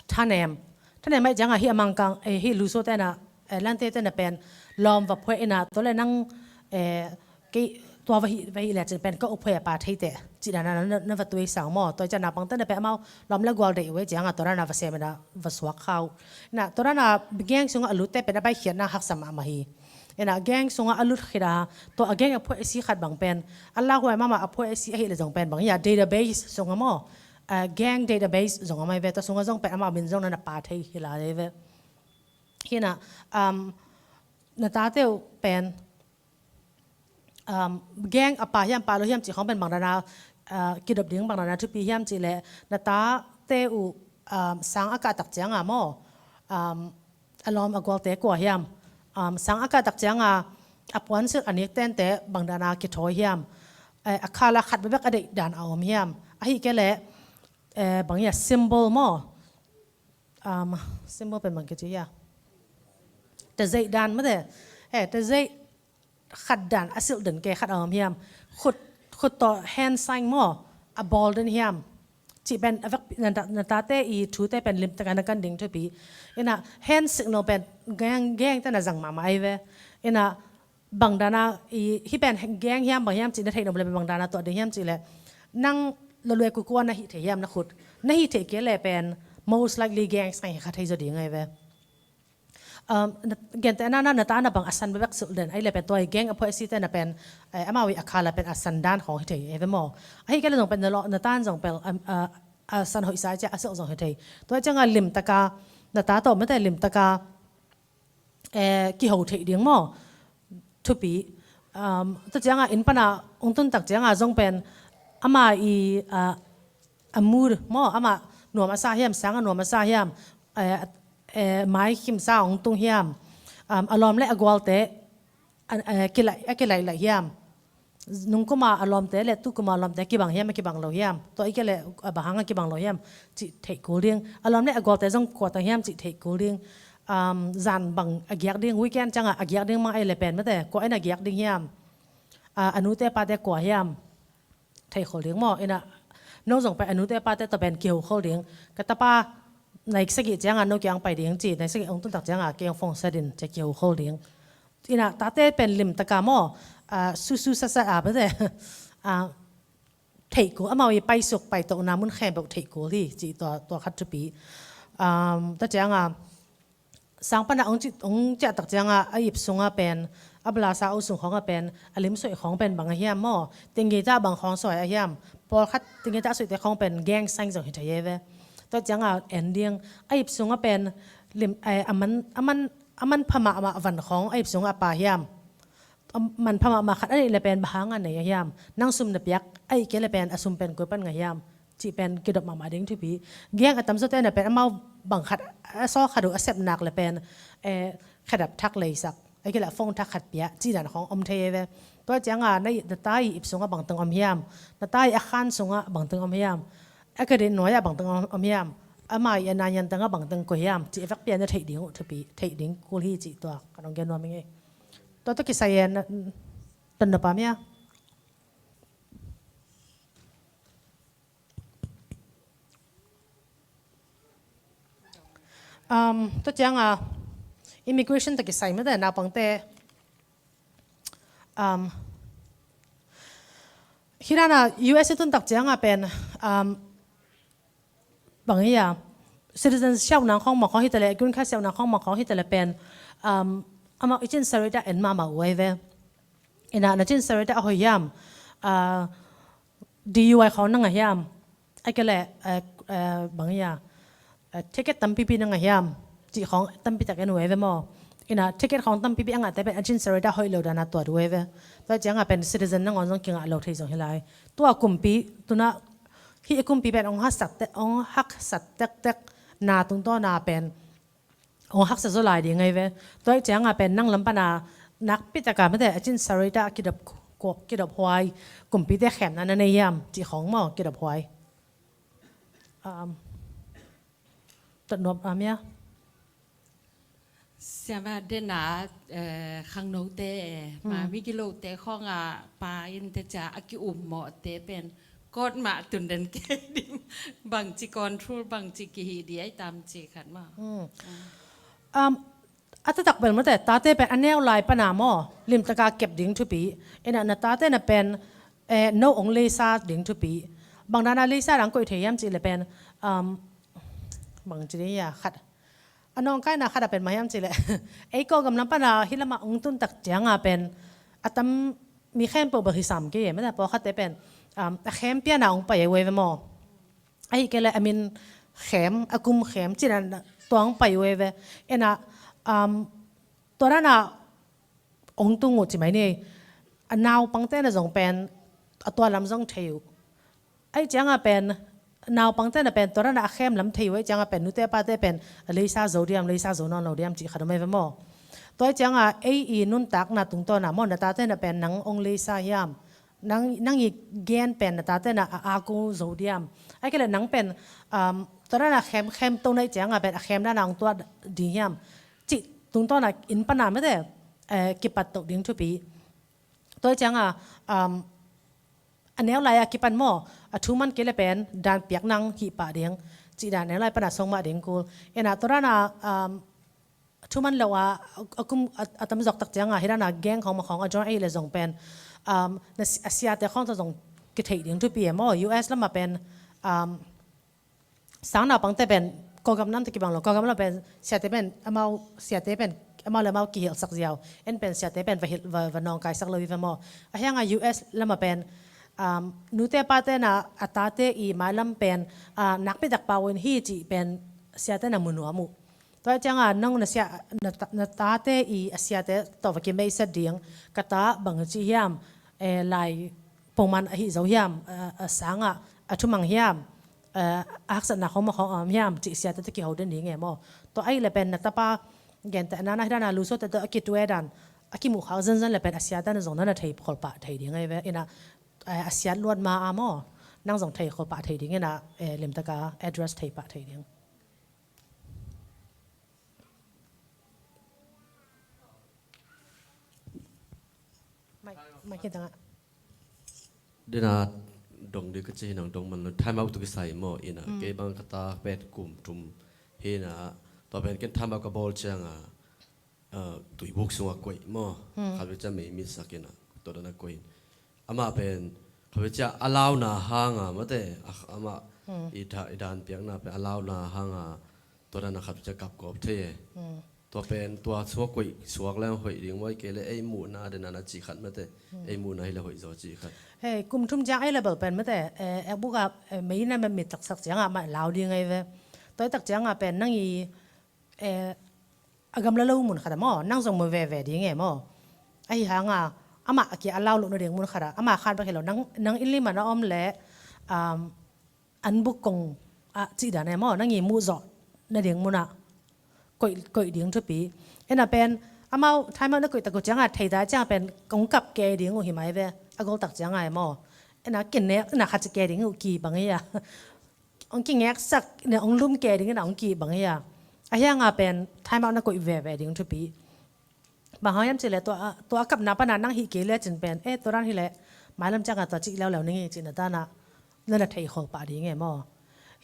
thanem, thanem ahih ciangah hih a mangkang, eh, hih lusote in ah, eh, lantete in ah pen lawm va phueh in ah, tua leh nang, eh, kei tua va hih, va hih lecin pen ka uphuai a pha thei teh cih dan a na, na, na va tuisang maw. Tua ciang naupangte in ah pen amau lawm leh gual deih uh ahih ciangah tua dan a va sem in ah va suak kha uh. In ah tua dan a gang sungah a lutte pen a paikhiatna haksa mahmah hi. In ah gang sungah a lut khit a, tua a gang a phuaisi khat bang pen a lauhuai mahmah a phuaisi ahih leh zong pen bang ahi a, database sungah maw, ah, gang database zong om ahi ve. Tua sungah zong pen amau min zong na na pha thei hi lai ahi ve. Hi in ah, um, na tate uh pen, um, gang a pha hiam pha lo hiam cih khawng pen bang dan a, ah, kidop ding bang dan a thupi hiam cih leh na tate uh, um, sang a kah tak ciangah maw, um, a lawm a gualte kua hiam, um, sang a kah tak ciangah a puansilh a nik tente bang dan a kithawi hiam, eh, a kha lah khat bekbek a deih dan a om hiam, ahih kei leh, eh, bang ahi a, symbol maw, um, symbol pen bang kici ahi a, tazeih dan mate, eh, tazeih khat dan a silh den kei khat a om hiam, khut, khut tawh hand sign maw, a bawl den hiam? Cih pen a vek na, na tate i thute pen limtakin na kan ding thupi. Ina hand signal pen geng, geng te na zang mahmah ai ve. Ina bang dana i, hih pen geng hiam bang hiam cih na theih nop le bang dana tuah ding hiam cih le, nang lawlwe kukua na hih thei hiam na khut? Na hih thei kei le pen most likely geng sign hi kha thei zaw ding ai ve. Um, na, gente na, na, na ta na bang a san bebek sulh den ai le pen tua i geng a phuai si te na pen, eh, amau i a khala pen a san dan khong hi thei ai ve maw. Ahi kei le zong pen na lo, na tan zong pen, um, a, a san hoih sa cia a silh zong hi thei. Tua cianga limtaka na ta tawh mete limtaka, eh, kiho theih ding maw? Thupi. Um, tua cianga inn pana ong tun tak cianga zong pen ama i, ah, a mood maw, ama nuam a sa hiam, sang a nuam a sa hiam, eh, eh, mai khim sa ong tung hiam, um, a lawm le a gualte a, eh, kilai, a kilai lai hiam? Nungkuma a lawmte le tukuma a lawmte kibang hiam, a kibang lo hiam? Tua i kei le a bang hanga kibang lo hiam cih theih kul ding. A lawm le a gualte zong kua tang hiam cih theih kul ding. Um, zan bang a giak ding, weekend cianga a giak ding mang ai le pen mete kua in a giak ding hiam? A, a nute pate kua hiam? Thei khol ding maw? Ina no zong pen a nute pate tawh pen kiho khol ding. Ka tapa nai sagih cianga no kiang pai ding ci, nai sagih ong tun tak cianga kiang phong sa din cia kiho khol ding. Ina tate pen limtaka maw, ah, susu sasa a bete, ah, theih kul, amau i paisuk paitokna mun khempeuh theih kul hi ci, tua, tua khat thupi. Um, tua cianga sang pana ong ci, ong ciah tak cianga a ip sunga pen, a blasa o sung khonga pen a lim suai khong pen bang a hiam maw? Tingita bang khong suai a hiam? Pawlkhat tingita suaite khong pen geng sign zong hi thei ai ve. Tua cianga en ding, a ip sunga pen lim, eh, a man, a man, a man pha mahmah van khong a ip sunga a pa hiam? A man pha mahmah khat a neih le pen bang hanga nei a hiam? Nang sum na piak a ih kei le pen a sum pen koi pan ngah hiam? Cih pen kidop mahmah ding thupi. Geng a tamzawte na pen amau bang khat a sawl khat uh a sep nak le pen, eh, khedap thak leisak, a kei le phone thak khat pia cih dan khong om thei ai ve. Tua cianga na i, na ta i ip sunga bangteng om hiam? Na ta i a khan sunga bangteng om hiam? A kei le nuai a bangteng om, om hiam? Ama i a na yan tanga bangteng koi hiam? Cih a vek pia na theih ding uh thupi, theih ding kul hi cih tua ka nong gen nuam ing ei. Tua tawh kisai e, na, ton na pam ia. Um, tua cianga immigration tawh kisai mete naupangte. Um, hih dana U S i tun tak cianga pen, um, bang ia, citizen siau nang khong mawk khong hi ta le, green card siau nang khong mawk khong hi ta le pen, um, amau i cin sarita en mahmah uh ai ve. Ina na cin sarita a hoih hiam? Ah, D U I khong na ngah hiam? A kei le, eh, eh, bang ia, eh, ticket tampipi na ngah hiam? Cih khong tampi tak en uh ai ve maw? Ina ticket khong tampipi a ngahte pen a cin sarita hoih lo dana tuat uh ai ve. Tua cianga pen citizen nangawn zong kingah lo thei zong hi lai. Tua kumpi, tuna hih kumpi pen ong haksat te, ong haksat tektek na tungtawna pen ong haksa zaw lai ding ai ve. Tua cianga pen nang lam pana nakpi taka mete a cin sarita kidop, kidop huai kumpite khemna na nei hiam? Cih khong maw, kidop huai. Um, tat nuam am ia. Siama dena, eh, khangnote, eh, ma mi kilote khonga pa in te ca a ki um mawhte pen kawt mah tun den kei ding. Bangci control, bangci kihi di ai tam ci khat maw. Um, a taktak bel mate, tate pen a neu lai pana maw, limtaka kep ding thupi. Ina na tate na pen, eh, no ong leisa ding thupi. Bang dana leisa dang koih thei hiam cih le pen, um, bangci ding ia khat. A nawngkaina khat a pen mah hiam cih le, ei Kawlgam lam pana hih lama ong tun tak cianga pen a tam mi khempeuh bel hi sam kei e, mete pawlkhatte pen, um, a khem piana ong pai e uh ai ve maw. Ahi kei le a min khem, a kum khem cih dan tua ong pai uh ai ve. Ina, um, tua dana ong tung uh ci mai ni. A naupangte na zong pen a tua lam zong thei uh. Ahi cianga pen naupangte na pen tua dana a khem lam thei uh, ahi cianga pen nute pate pen a leisa zo diam, leisa zo nawn lo diam cih khat om ai ve maw. Tua cianga ei i nuntakna tungtawna maw, na tate na pen nang ong leisa hiam? Nang, nang i gen pen na tate na a aku zo diam? Ahi kei le nang pen, um, tua dana khem, khem to na i cianga pen a khem dana ong tuat ding hiam? Cih tungtawna inn pana mete, eh, kipat toh ding thupi. Tua cianga, um, a neu lai a kipan maw, a thu man kei le pen dan piak nang hih pah ding, cih dan a neu lai pan a song mah ding kul. Ina tua dan a, um, thu man lo a, a kum a, a tam zawk tak ciang a, hi dan a gang khawng ma khawng a join ahih le zong pen, um, na si-, a siate khawng tawh zong kitheih ding thupi e maw, U S lam ah pen, um, sang naupangte pen Kawlgam nam tawh kibang lo, Kawlgam lam pen siate pen amau, siate pen amau le amau kihilhsak ziau, en pen siate pen va hilh, va, va nawngkaisak lo hi ve maw. A hiang a U S lam ah pen, um, nute pate na a tate i mailam pen, ah, nakpi tak pau in hi cih pen siate na mu nuam uh. Tua ciang a nang na sia, na ta-, na tate i a siate tawh va kimeiset ding, ka ta bang ci hiam, eh, lai pongman ahi zo hiam, a, a sang a, a thumang hiam, a, a haksatna khawng ma khawng a om hiam, cih siate tawh kiho den ding e maw. Tua ahih le pen na tapa gentehna na hi dan a lusuate tawh a kitue dan, a kimuh khak zenzen le pen a siate na zong na na thei khol pah thei ding ahi ve. Ina, a, a siat luat ma a maw, nang zong thei khol pah thei ding ina, eh, limtak a address thei pah thei ding. Mai, mai hi tang a. Dena dong ding ka ci hi nang dong man lo, time out tu kisai maw, ina, mm, kei bang ka ta pen kum thum hi na, tua pen ken time out ka bawl ciang a, ah, tuibuk sung a koih maw, mm, khat ve ciang mei mit sak ina, tua dan a koih. Amah pen, khat ve ciang a launa hang a, mate, a, amah, mm, i da-, i dan piakna pen a launa hang a, tua dan a khat ve ciang kap kawp thei e. Mm. Tua pen, tua suak koih suak leng hoih ding maw, ahih kei le ei muhna dena na ci khat mate, mm, ei muhna hi le hoih zaw ci khat. Hei, kum thum ciang ei le bel pen mate, eh, eh, buk a, eh, mei na mit taksak ciang a mah lau ding ahi ve. Tua i tak ciang a pen, nang i, eh, a gamla lo mun khat a maw, nang zong mu veve ding e maw. Ahi hang a, amah a kia a lau loh na ding mun khat a, amah khat bek hi lo, nang, nang inn lim a na om le, um, an buk kong a cih dan e maw, nang i muh zawh na ding mun a koih, koih ding thupi. Ina pen, amau time out na koih tak uh ciang a thei ta ciang a pen kong kap ke ding uh hi mai ve, a gol tak ciang a e maw. Ina kinek, ina khat ci ke ding uh ki bang hi a. Ong kingeksak, ina ong lum ke ding, ina ong ki bang hi a. A hiang a pen, time out na koih veve ding thupi. Bang hang hiam cih le tua, tua a kapna pan a nang hih kei le cin pen, eh, tua dan hi le, mailam ciang a tua cih leuleu ning hi cih na dan a, na na thei khol pah ding e maw.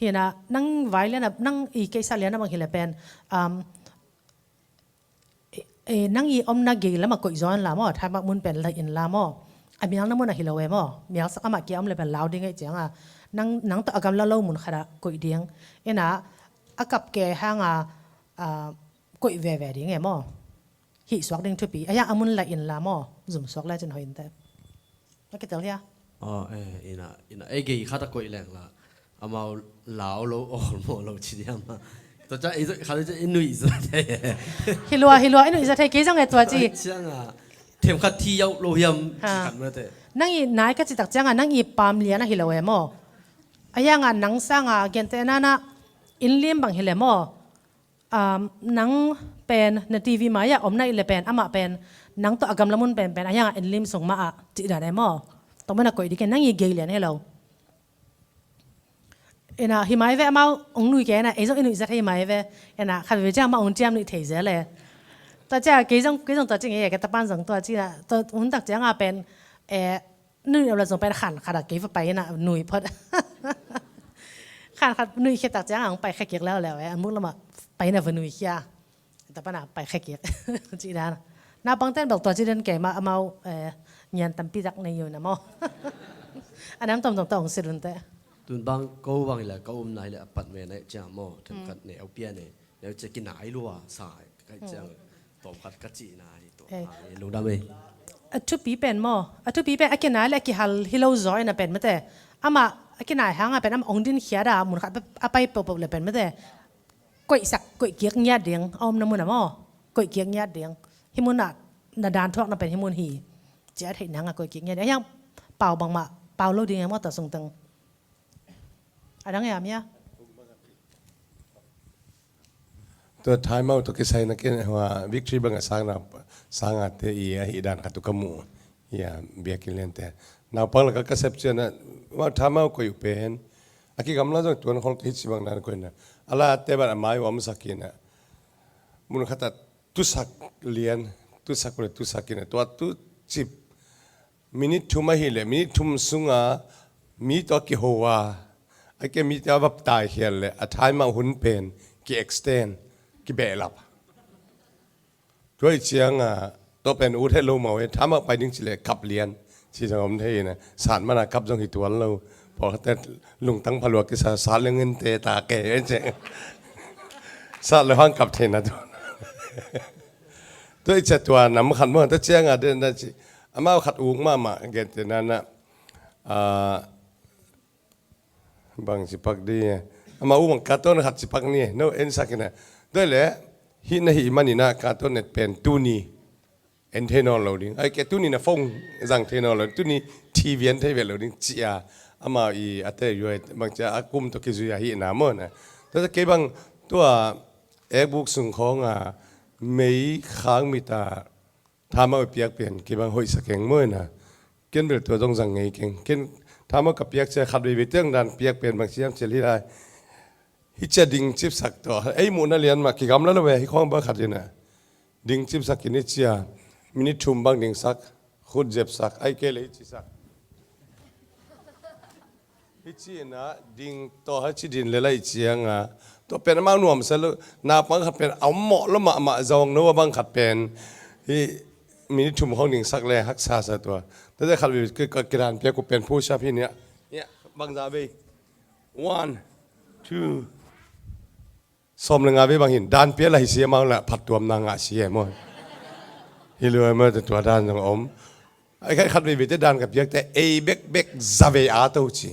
Hi na, nang vai lian a, nang i keisa lian a bang hi le pen, um, eh, eh, nang i omna gei lam a koih zaw in la maw, time out mun pen la in la maw. A mial na mun a hi lo e maw, mial sak amah kia om le pen lau ding e ciang a, nang, nang tawh a gamla lo mun khat a koih ding. Ina, a kap ke hang a, a, koih veve ding e maw. Hih suak ding thupi. A hiang a mun la in la maw. Zum suak le cin hoih in te. A kitel hia? Oh, eh, ina, ina, ei gei khat a koih leng la. Amau lau lo, awl maw lo ci diam a. Tua ca, i, khat i nuih zat thei. Hi lua, hi lua, i nuih zat thei, kei zong e tua ci. Ai, ciang a, them khat thi yau lo hiam, ha, ci khat mate. Nang i nai ka ci tak ciang a, nang i pam lian a hi lo e maw. A hiang a nang sang a, gente nana, inn lim bang hi le maw. Um, nang pen na T V mai ah om na i le pen, amah pen nang tawh a gamla mun pen pen a hiang a inn lim sung mah ah cih dan e maw. Tawh mun a koih dik e, nang i gei lian he lo. Ina hi mai ve, amau ong nui ke na, ei zong i nuih zat hi mai ve. Ina khat ve ciang amah ong ciam nuih thei zel e. Tua ciang kei zong, kei zong tua ciang e, ka tapan zong tua ciang na, tua hun tak ciang a pen, eh, nui lo la zong pen khan khat a kei va pai na nui phot. Khan khat nui khia tak ciang ang pai khia kik leu leu e, a muk lam a pai na va nui khia. Ta pan a pai khia kik. Ci dan. Naupang ten bel tua ci dan kei mah amau, eh, nian tampi tak nei uh na maw. A nam tom tom ta ong si lun te. Tun bang ko bang hi la, ko um nai le a pat me nai ciang maw, them khat ne au pia ne. Neu cia kinai lua sa, kai ciang tawm khat ka cihna hi tua. Eh. Ha, lungdam ei. A thupi pen maw? A thupi pen a kinai le a kihal hi lo zaw ina pen mate. Amah a kinai hang a pen amah ong din khia da mun khat a pai peuhpeuh le pen mate. Koihsak, koih kiak ngiat ding, a omna mun a maw? Koih kiak ngiat ding. Hi mun a na dan thuak na pen hi mun hi. Cia theih nang a koih kiak ngiat ding. A hiang pau bangmah, pau lo ding a maw ta sung teng. A dang e a mia. Tua time out tua kisai na ken hua victory bang a sang na, sang a te i a hi dan khat tu ka mu. Ia, biakin lian te. Naupang la ka ka sep cia na, wa time out ko yu pen. A ki gamla zong tuan khol ka hi ci bang dan ko na. Ala te ban a mai wa musak ki na. Mun khat a tusak lian, tusak le tusak ki na. Tua tu cip. minit thum ahih leh minit thum sunga mi tawh a kiho a, a ke mi tawh a va taikhiat leh a time out hun pen ki-extend, kibehlap. Tua ih cianga tua pen ut het lo mah e, time out pai ding ci leh kap lian ci zong om thei ina, sat mana kap zong hi tuan lo. Pawlkhatte lungtang phalua kisa, sat leng en te ta ke e ci. Sat lo hang kap theina tuan. Tua ih cia tua nam khat maw, tua cianga den na ci. Amau khat uk mahmah gente nana, ah, bang cipak di e. Amau uk bang katon khat cipak ni e. No, en sak ina. Tua leh hih na hih manina katon net pen tuni en thei nawn lo ding. Ai ke tuni na phone zang thei nawn lo. Tuni T V en thei ve lo ding cia. Amau i a te yuai bang cia a kum to kizui a hih na maw na. Tua kei bang tua ekbuk sung khawng a mei khang mita time out piak pian kei bang hoih sa keng maw na. Ken bel tua zong zang ngei keng. Ken time out ka piak cia khat veivei tiang dan piak pian bang ciam cia hi lai. Hi cia ding cipsak tawh. Ei muhna lian mah kigamla lo ve, hi khawng bang khat ina. Ding cipsak in hi cia. Minit thum bang dingsak. Khut zepsak. Ai ke le hi cisak. Hi ci ina ding tawh hi ci din le lai cianga. Tua pen amau nuam sa lo. Naupang khat pen a mawh lo mahmah zawng no a bang khat pen. Hi minit thum khawng dingsak le haksa sa tua. Tua te khat veivei kidan piak ku pen push up hi nia. Nia bang za vei. One, two. Sawm le nga vei bang hin dan pia la hi sia mau la phat tuam na ngah sia maw. Hi lua maw te tua dan zong om. Ai khai khat veivei te dan ka piak te ei bekbek za vei a to ci.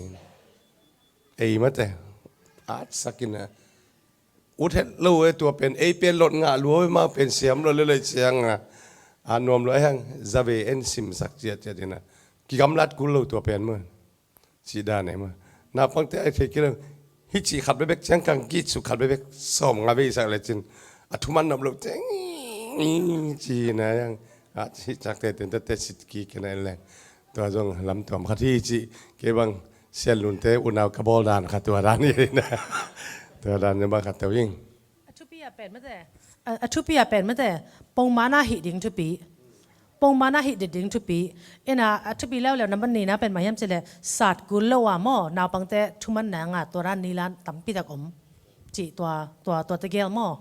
Ei mate. At sakin a ut het lo e tua pen ei pen lot ngah lua e mau pen siam lo le lai cianga. A nuam lo e hang za vei en simsak ciatciat ina. Kigamlat kul lo tua pen maw. Cih dan e maw. Naupangte a thei kei lo. Hih cih khat bekbek ciang kang kit suk khat bekbek sawm nga vei sak lecin a thuman nop lo teng ci na yang. A cih cak te ten te sit kik kena en leng. Tua zong lam tuam khat hi cih kei bang sian lunte unau ka bawl dan khat tua dan hi na. Tua dan zong bang khat tau ing. A thupi a pen mate. A, a thupi a pen mate. Pongmana hih ding thupi. Pongmana hih det ding thupi. Ina a thupi leuleu na man nina pen mah hiam cileh sat kul lo a maw. Naupangte thuman nanga tua dan nilan tampi tak om. Cih tua, tua, tua tegel maw.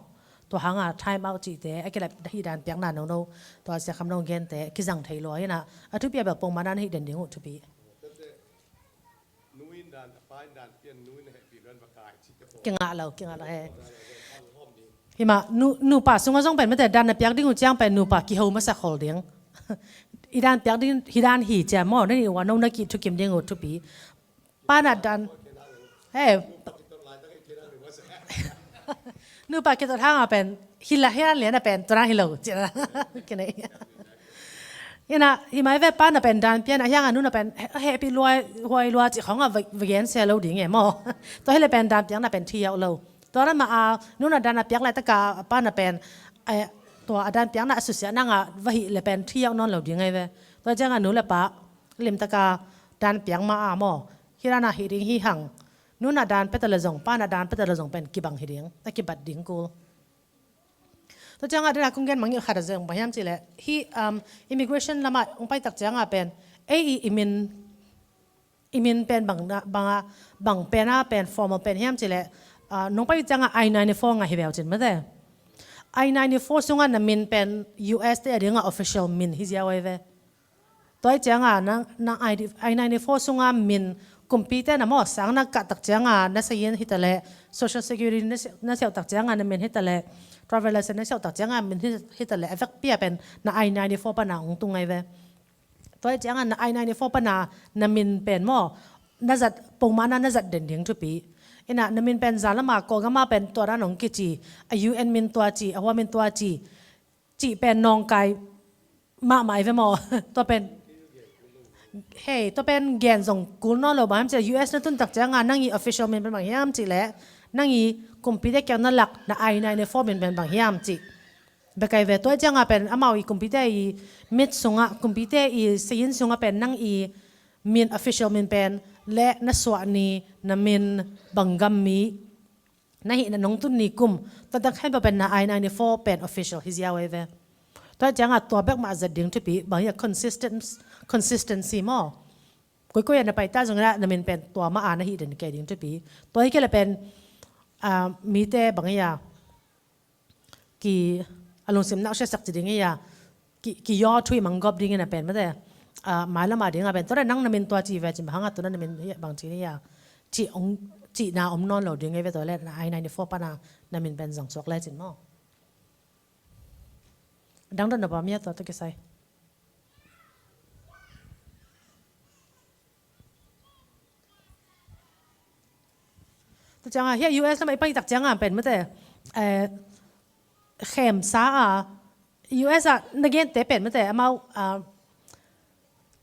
Tua hanga time out cihte. A kilap hih dan piakna nono. Tua siakham no gente. Kizang thei lua ina. A thupi a bel pongmana na hih den ding uh thupi. Kingah lo, kingah lo he. Hima, nu, nupa sunga zong pen mate dan na piak ding uh ciang pen nupa kiho masa khol ding. I dan piak ding, hi dan hi cia maw, na ni ua no na ki thukim ding uh thupi. Pa na dan. He. Nupa kitot hanga pen, hi la hi dan lian a pen, tua dan hi lo, cia. Kinai. Ina, hi mai ve pa na pen dan pian a hianga nu na pen he, hepi lua, huai lua ci khong a va, va gen sia lo ding e maw. Tua hi le pen dan piang na pen thi yau lo. Tua na ma a, nu na dan a piak lai taka pa na pen, eh, tua a dan piang na a susia nanga va hi le pen thi yau non lo ding ai ve. Tua cianga nu le pa, lim taka dan piang ma a maw. Hi dan a hi ding hi hang. Nu na dan peta le zong, pa na dan peta le zong pen kibang hi ding, a kibat ding kul. Tua cianga dena kong gen mangngilh khat a zong bang hiam cileh. Hi, um, immigration lama ong pai tak cianga pen. Ei i, i min, i min pen bang na, banga, bang pena pen, formal pen hiam cileh. Uh, nong pai cianga I ninety-four nga hi veu cin mate. I ninety-four sunga na min pen U S te a dinga official min hi ziau ai ve. Tua i cianga na, na I D, I ninety-four sunga min kumpite na maw sang na kah tak cianga na sayin hitaleh, social security na si-, na siauh tak cianga na min hitaleh, travel license na siauh tak cianga min hi-, hitaleh, a vekpi a pen na I ninety-four pana ong tung ai ve. Tua i cianga na I ninety-four pana na min pen maw, na zat, pongmana na zat den ding thupi. Ina na min pen zalama, Kawlgama pen tua dan ong kici, a U N min tua ci, a hua min tua ci, cih pen nawngkai mahmah i ve maw. Tua pen, hei, tua pen gen zong kul nawn lo bang hiam cih leh U S na tun tak cianga nang i official min pen bang hiam cih leh nang i kumpite kiang na lak na I ninety-four min pen bang hiam cih. Bekai ve tua cianga pen amau i kumpite i mit sunga, kumpite i sayin sunga pen nang i min official min pen le na suah ni na min bang gam mi na hihna nong tun ni kum, tua tak hen peuh pen na I ninety-four pen official hi ziau ai ve. Tua ciangah tua bek mah zat ding thupi, bang hiah consistent, consistency maw. Koikoi ah na pai ta zongin ah na min pen tua mah a na hi den kei ding thupi. Tua hi kei leh pen, ah, mite bang hiah ki a lungsim nak siasak ci ding hiah ki, ki yaw thui manggop dingin a pen mate. Ah, mailam a ding a pen tua leh nang na min tua ci ve cin bang hangah tu na na min hiah bang ci ni hiah ci ong, cihna om nawn lo ding hi ve tua leh na I ninety-four pan a na min pen zong suak le cin maw. Dang don na bawm hiah tua tawh kisai. Tua ciangah hiah U S lam a i pai tak ciangah pen mate, eh, khemsa a U S ah na gente pen mate amau, ah,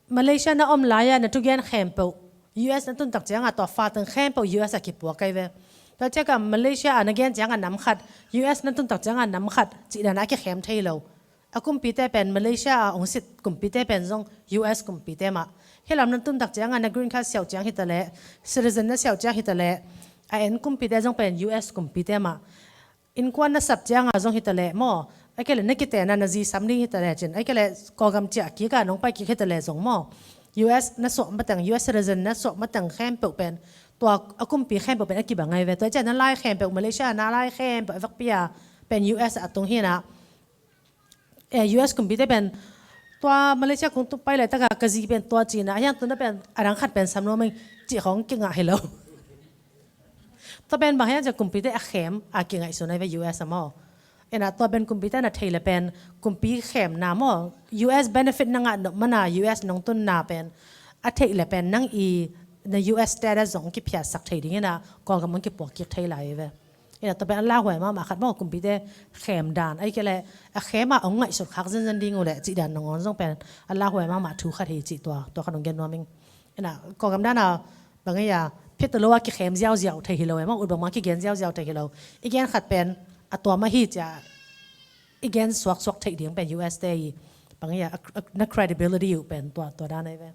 Malaysia na om lai-ah na thugen khempeuh U S na tun tak ciangah tua fa teng khempeuh U S ah kipuak kei ve. Tua ciangah Malaysia ah na gen ciangah nam khat, U S na tun tak ciangah nam khat cih dan a kikhem thei lo. A kumpite pen Malaysia ah ong sit kumpite pen zong U S kumpite mah. Hih lam na tun tak ciangah na green card siau ciang hi ta leh, citizen na siau ciang hi ta leh, a en kumpite zong pen U S kumpite mah. Innkuan na sap ciangah zong hi ta leh maw, ahih kei leh na kitenna na zi sam ding hi ta leh cin, ahih kei leh Kawlgam ciah kik a nong pai kik hi ta leh zong maw, U S na suah mateng, U S citizen na suah mateng khempeuh pen tua a kumpi khempeuh pen a kibang ngai ve. Tua ciah na lai khempeuh, Malaysia na lai khempeuh a vakpi a pen U S a tung hi na, eh, U S kumpite pen tua Malaysia kong tung pai lai taka ka zi pen tua cina a hiang tuna pen a dang khat pen sam lo meng cih khong kingah hi lo. Tua pen bang hiam cih kumpite a khem a kingaihsun ai ve U S a maw. Ina tua pen kumpite na thei le pen kumpi khemna maw, U S benefit na ngah nop mana U S nong tunna pen a theih le pen nang i na U S status zong kiphiatsak thei ding ina Kawlgam ong kipuak kik thei lai ve. Ina tua pen a lauhuai mahmah khat maw, kumpite khem dan ahih kei leh a khem a ong ngaihsut khak zenzen ding uh leh cih dan nangawn zong pen a lauhuai mahmah thu khat hi cih tua, tua khat ong gen nuam ing. Ina Kawlgam dan a bang ei a phiat ta lo a kikhem ziauziau thei hi lo e maw, ut bangmah kigen ziauziau thei hi lo. I gen khat pen a tua mah hi cia i gen suaksuak theih ding pen U S te i bang ei a, a, na credibility uh pen tua, tua dan ei ve.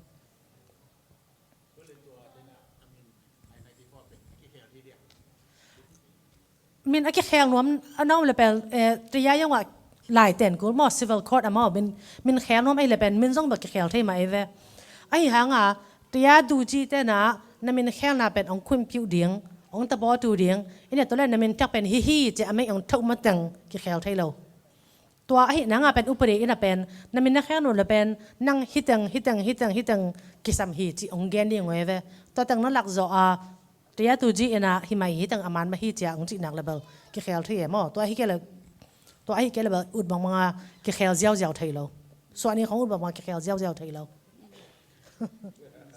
Min a kikhel nuam a na om le pel, eh, tia yong a lai ten kul maw, civil court a maw, min, min khel nuam ei le pen min zong bel kikhel thei mah ei ve. Ahi hanga tia duci tena na min khelna pen ong khun piu ding, ong tabaw tu ding, ina tole na min thiak pen hi hi ci a mei ong thok mateng kikhel thei lo. Tua ahi nanga pen upadi ina pen na min na khel nuam le pen nang hiteng hiteng hiteng hiteng kisam hi ci ong gen ding ong ei ve. Tua teng na lak zaw a tia tu ji ina hi mai hiteng a man mah hi cia ong cih nak le bel kikhel thei e maw. Tua ahi kei le, tua ahi kei le bel ut bangmang a kikhel ziauziau thei lo. Suah ni khong ut bangmang a kikhel ziauziau thei lo.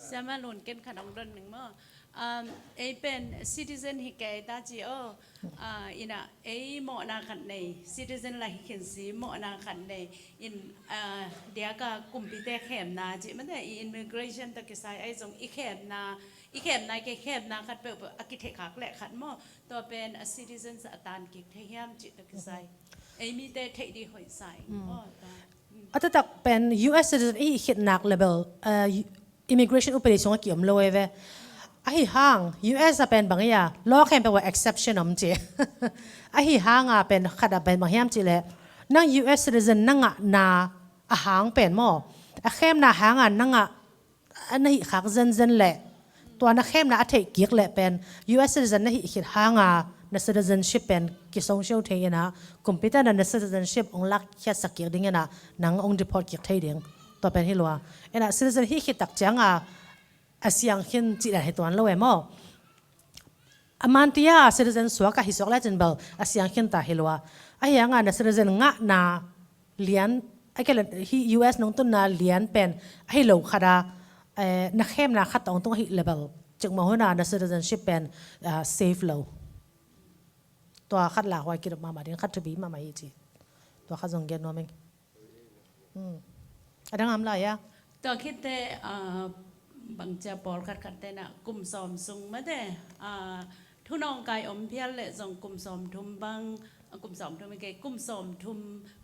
Siama lun ken khat ong don ning maw. Um, ei pen citizen hi kei ta ci o. Ah, ina ei mawhna khat nei, citizen la hi khin si mawhna khat nei. In, ah, diaka kumpite khemna ci mate i immigration to kisai ai zong i khemna, i khemna i kei khemna khat peuhpeuh a kitheih khak leh khat maw. Tua pen a citizens a tan kik thei hiam cih tua kisai. Ei mite theih dih hoih sa ing maw tua. A taktak pen U S citizen i khitnak le bel, eh, immigration upadi sungah ki-om lo ei ve. Ahi hang U S a pen bang ei a law khempeuh ah exception om ci. Ahi hanga pen khat a pen bang hiam cih leh nang U S citizen na ngahna a hang pen maw, a khemna hanga na ngah a na hih khak zenzen leh tua na khemna a theih kik leh pen U S citizen na hih khit hanga na citizenship pen kisong siau thei ina kumpite na na citizenship ong lak khiatsak kik ding ina nang ong deport kik thei ding. Tua pen hi lua. Ina citizen hih khit tak cianga a siang khin cih dan hi tuan lo e maw. A man tia citizen suak a hi suak le cin bel a siang khin ta hi lua. Ahi hanga na citizen ngahna lian, a kei le hi U S nong tunna lian pen ahi lo khat a, eh, na khemna khat tawng tung ahi le bel cikmah huna na citizenship pen, ah, safe lo. Tua khat lauhuai kidop mahmah ding khat thupi mahmah hi ci. Tua khat zong gen nuam ing. Hmm. A dang am lai a. Tua khitte, ah, bangcia pawl khatkhat tena kum sawm sung mate, ah, thunawngkai om phial le zong kum sawm thum bang, ah, kum sawm thum i kei, kum sawm thum,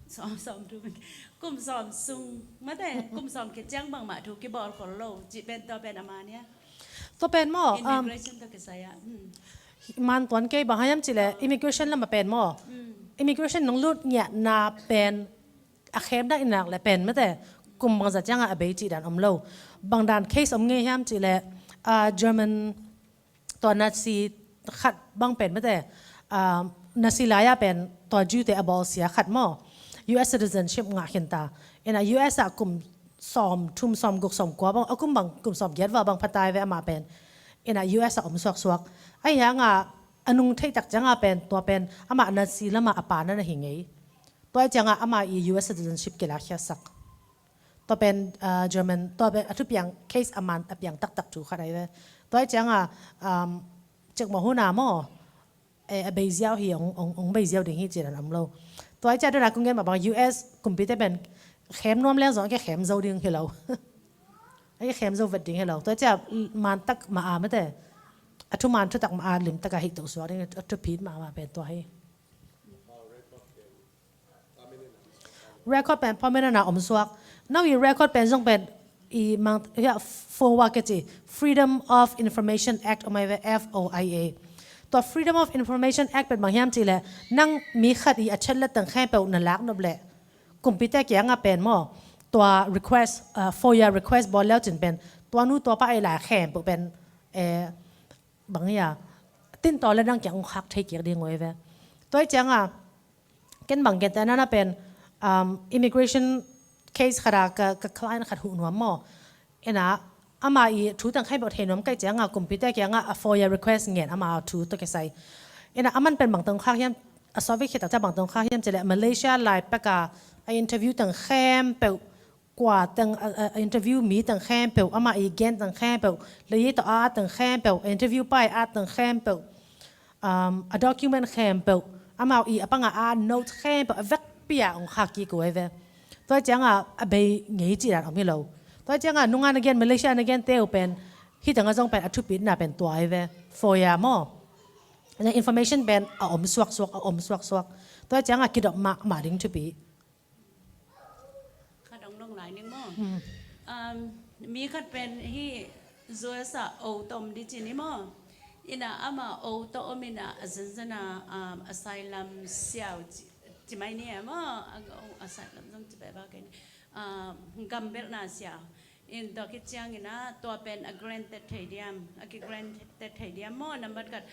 sawm, sawm thum i kei, kum sawm sung mate, kum sawm khit ciang bangmah thu kibawl khol lo cih pen tua pen a man ia. Tua pen maw, um, immigration tua kisai ah. Hmm. Man tuan kei bang hiam cih leh immigration lam a pen maw. Hmm. Immigration nong lut ngiatna pen a khem dan i nak le pen mate, kum bangzah ciangah a bei cih dan om lo. Bang dan case om ngei hiam cih le, ah, German tua Nazi khat bang pen mate, ah, Nazi lai-ah pen tua Jew-te a bawlsia khat maw, U S citizenship ngah khin ta. Ina U S ah kum sawm thum, sawm guk, sawm kua bang, a kum bang kum sawm giat val bang pha ta hi ve amah pen. Ina U S ah om suaksuak. Ahi hangah a nung theih tak ciangah pen, tua pen amah Nazi lamah a pa na na hi ngei. Tua ciangah amah i U S citizenship kilakkhiatsak. Tua pen, ah, German, tua pen a thupiang case a man a piang taktak thu khat ahi ve. Tua ciangah, um, cikmah hun a maw, eh, a bei ziau hi, ong, ong, ong bei ziau ding hi cih dan om lo. Tua ciang dona kong gen mah bang U S kumpite pen khem nuam leng zong a kikhem zo ding hi lo. A kikhem zo vet ding hi lo. Tua ciang man tak mah a mate, a thuman thutak mah a limtak a hih to suak ding, a thupit mah a mah pen tua hi. Record pen permanent a om suak. No i record pen zong pen i mang, ya, FOIA kici, Freedom of Information Act om ahi ve, F O I A. Tua Freedom of Information Act pen bang hiam cih le, nang mi khat i a chat le teng khempeuh na lak nop le, kumpite kiangah pen maw, tua request, ah, FOIA request bawl leu cin pen, tua nu tua pa ei lai khempeuh pen, eh, bang hia, tin taw le dang kiang ong khak thei kik ding uh hi ve. Tua hi ciangah, ken bang gentehna na pen, um, immigration case khat a ka, ka client khat huh nuam maw. Ina, ama i thu teng khempeuh thei nuam ka hih ciangah, kumpite kiangah a FOIA request ngen ama thu tawh kisai. Ina, aman pen bang teng khak hiam, a sawtvei khit tak ciang bang teng khak hiam cih le, Malaysia lai pek a, a interview teng khempeuh, kua teng, a, a, a interview mi teng khempeuh, ama i gen teng khempeuh, le yei tawh a at teng khempeuh, a interview pa i at teng khempeuh, um, a document khempeuh, amau i a panga a note khempeuh, a vekpi a ong khak kik uh hi ve. Tua hi ciangah a bei ngei cih dan om hi lo. Tua hi ciangah nunga na gen, Malaysia na gen te uh pen, hih tengah zong pen a thupitna pen tua hi ve. FOIA maw. Na information pen a om suaksuak, a om suaksuak. Tua hi ciangah kidop mahmah ding thupi. Khat ong dong lai ning maw. Hmm. Um, mi khat pen hih U S a o tawh om di ci ni maw. Ina ama o tawh om ina a zenzen a, um, asylum siau ci, ci mai ni a maw. A, o, asylum zong ci peuh bak ni. Um, gam belhna siau. In tua khit ciang ina tua pen a granted thei diam, a ki granted thei diam maw, nambat khat.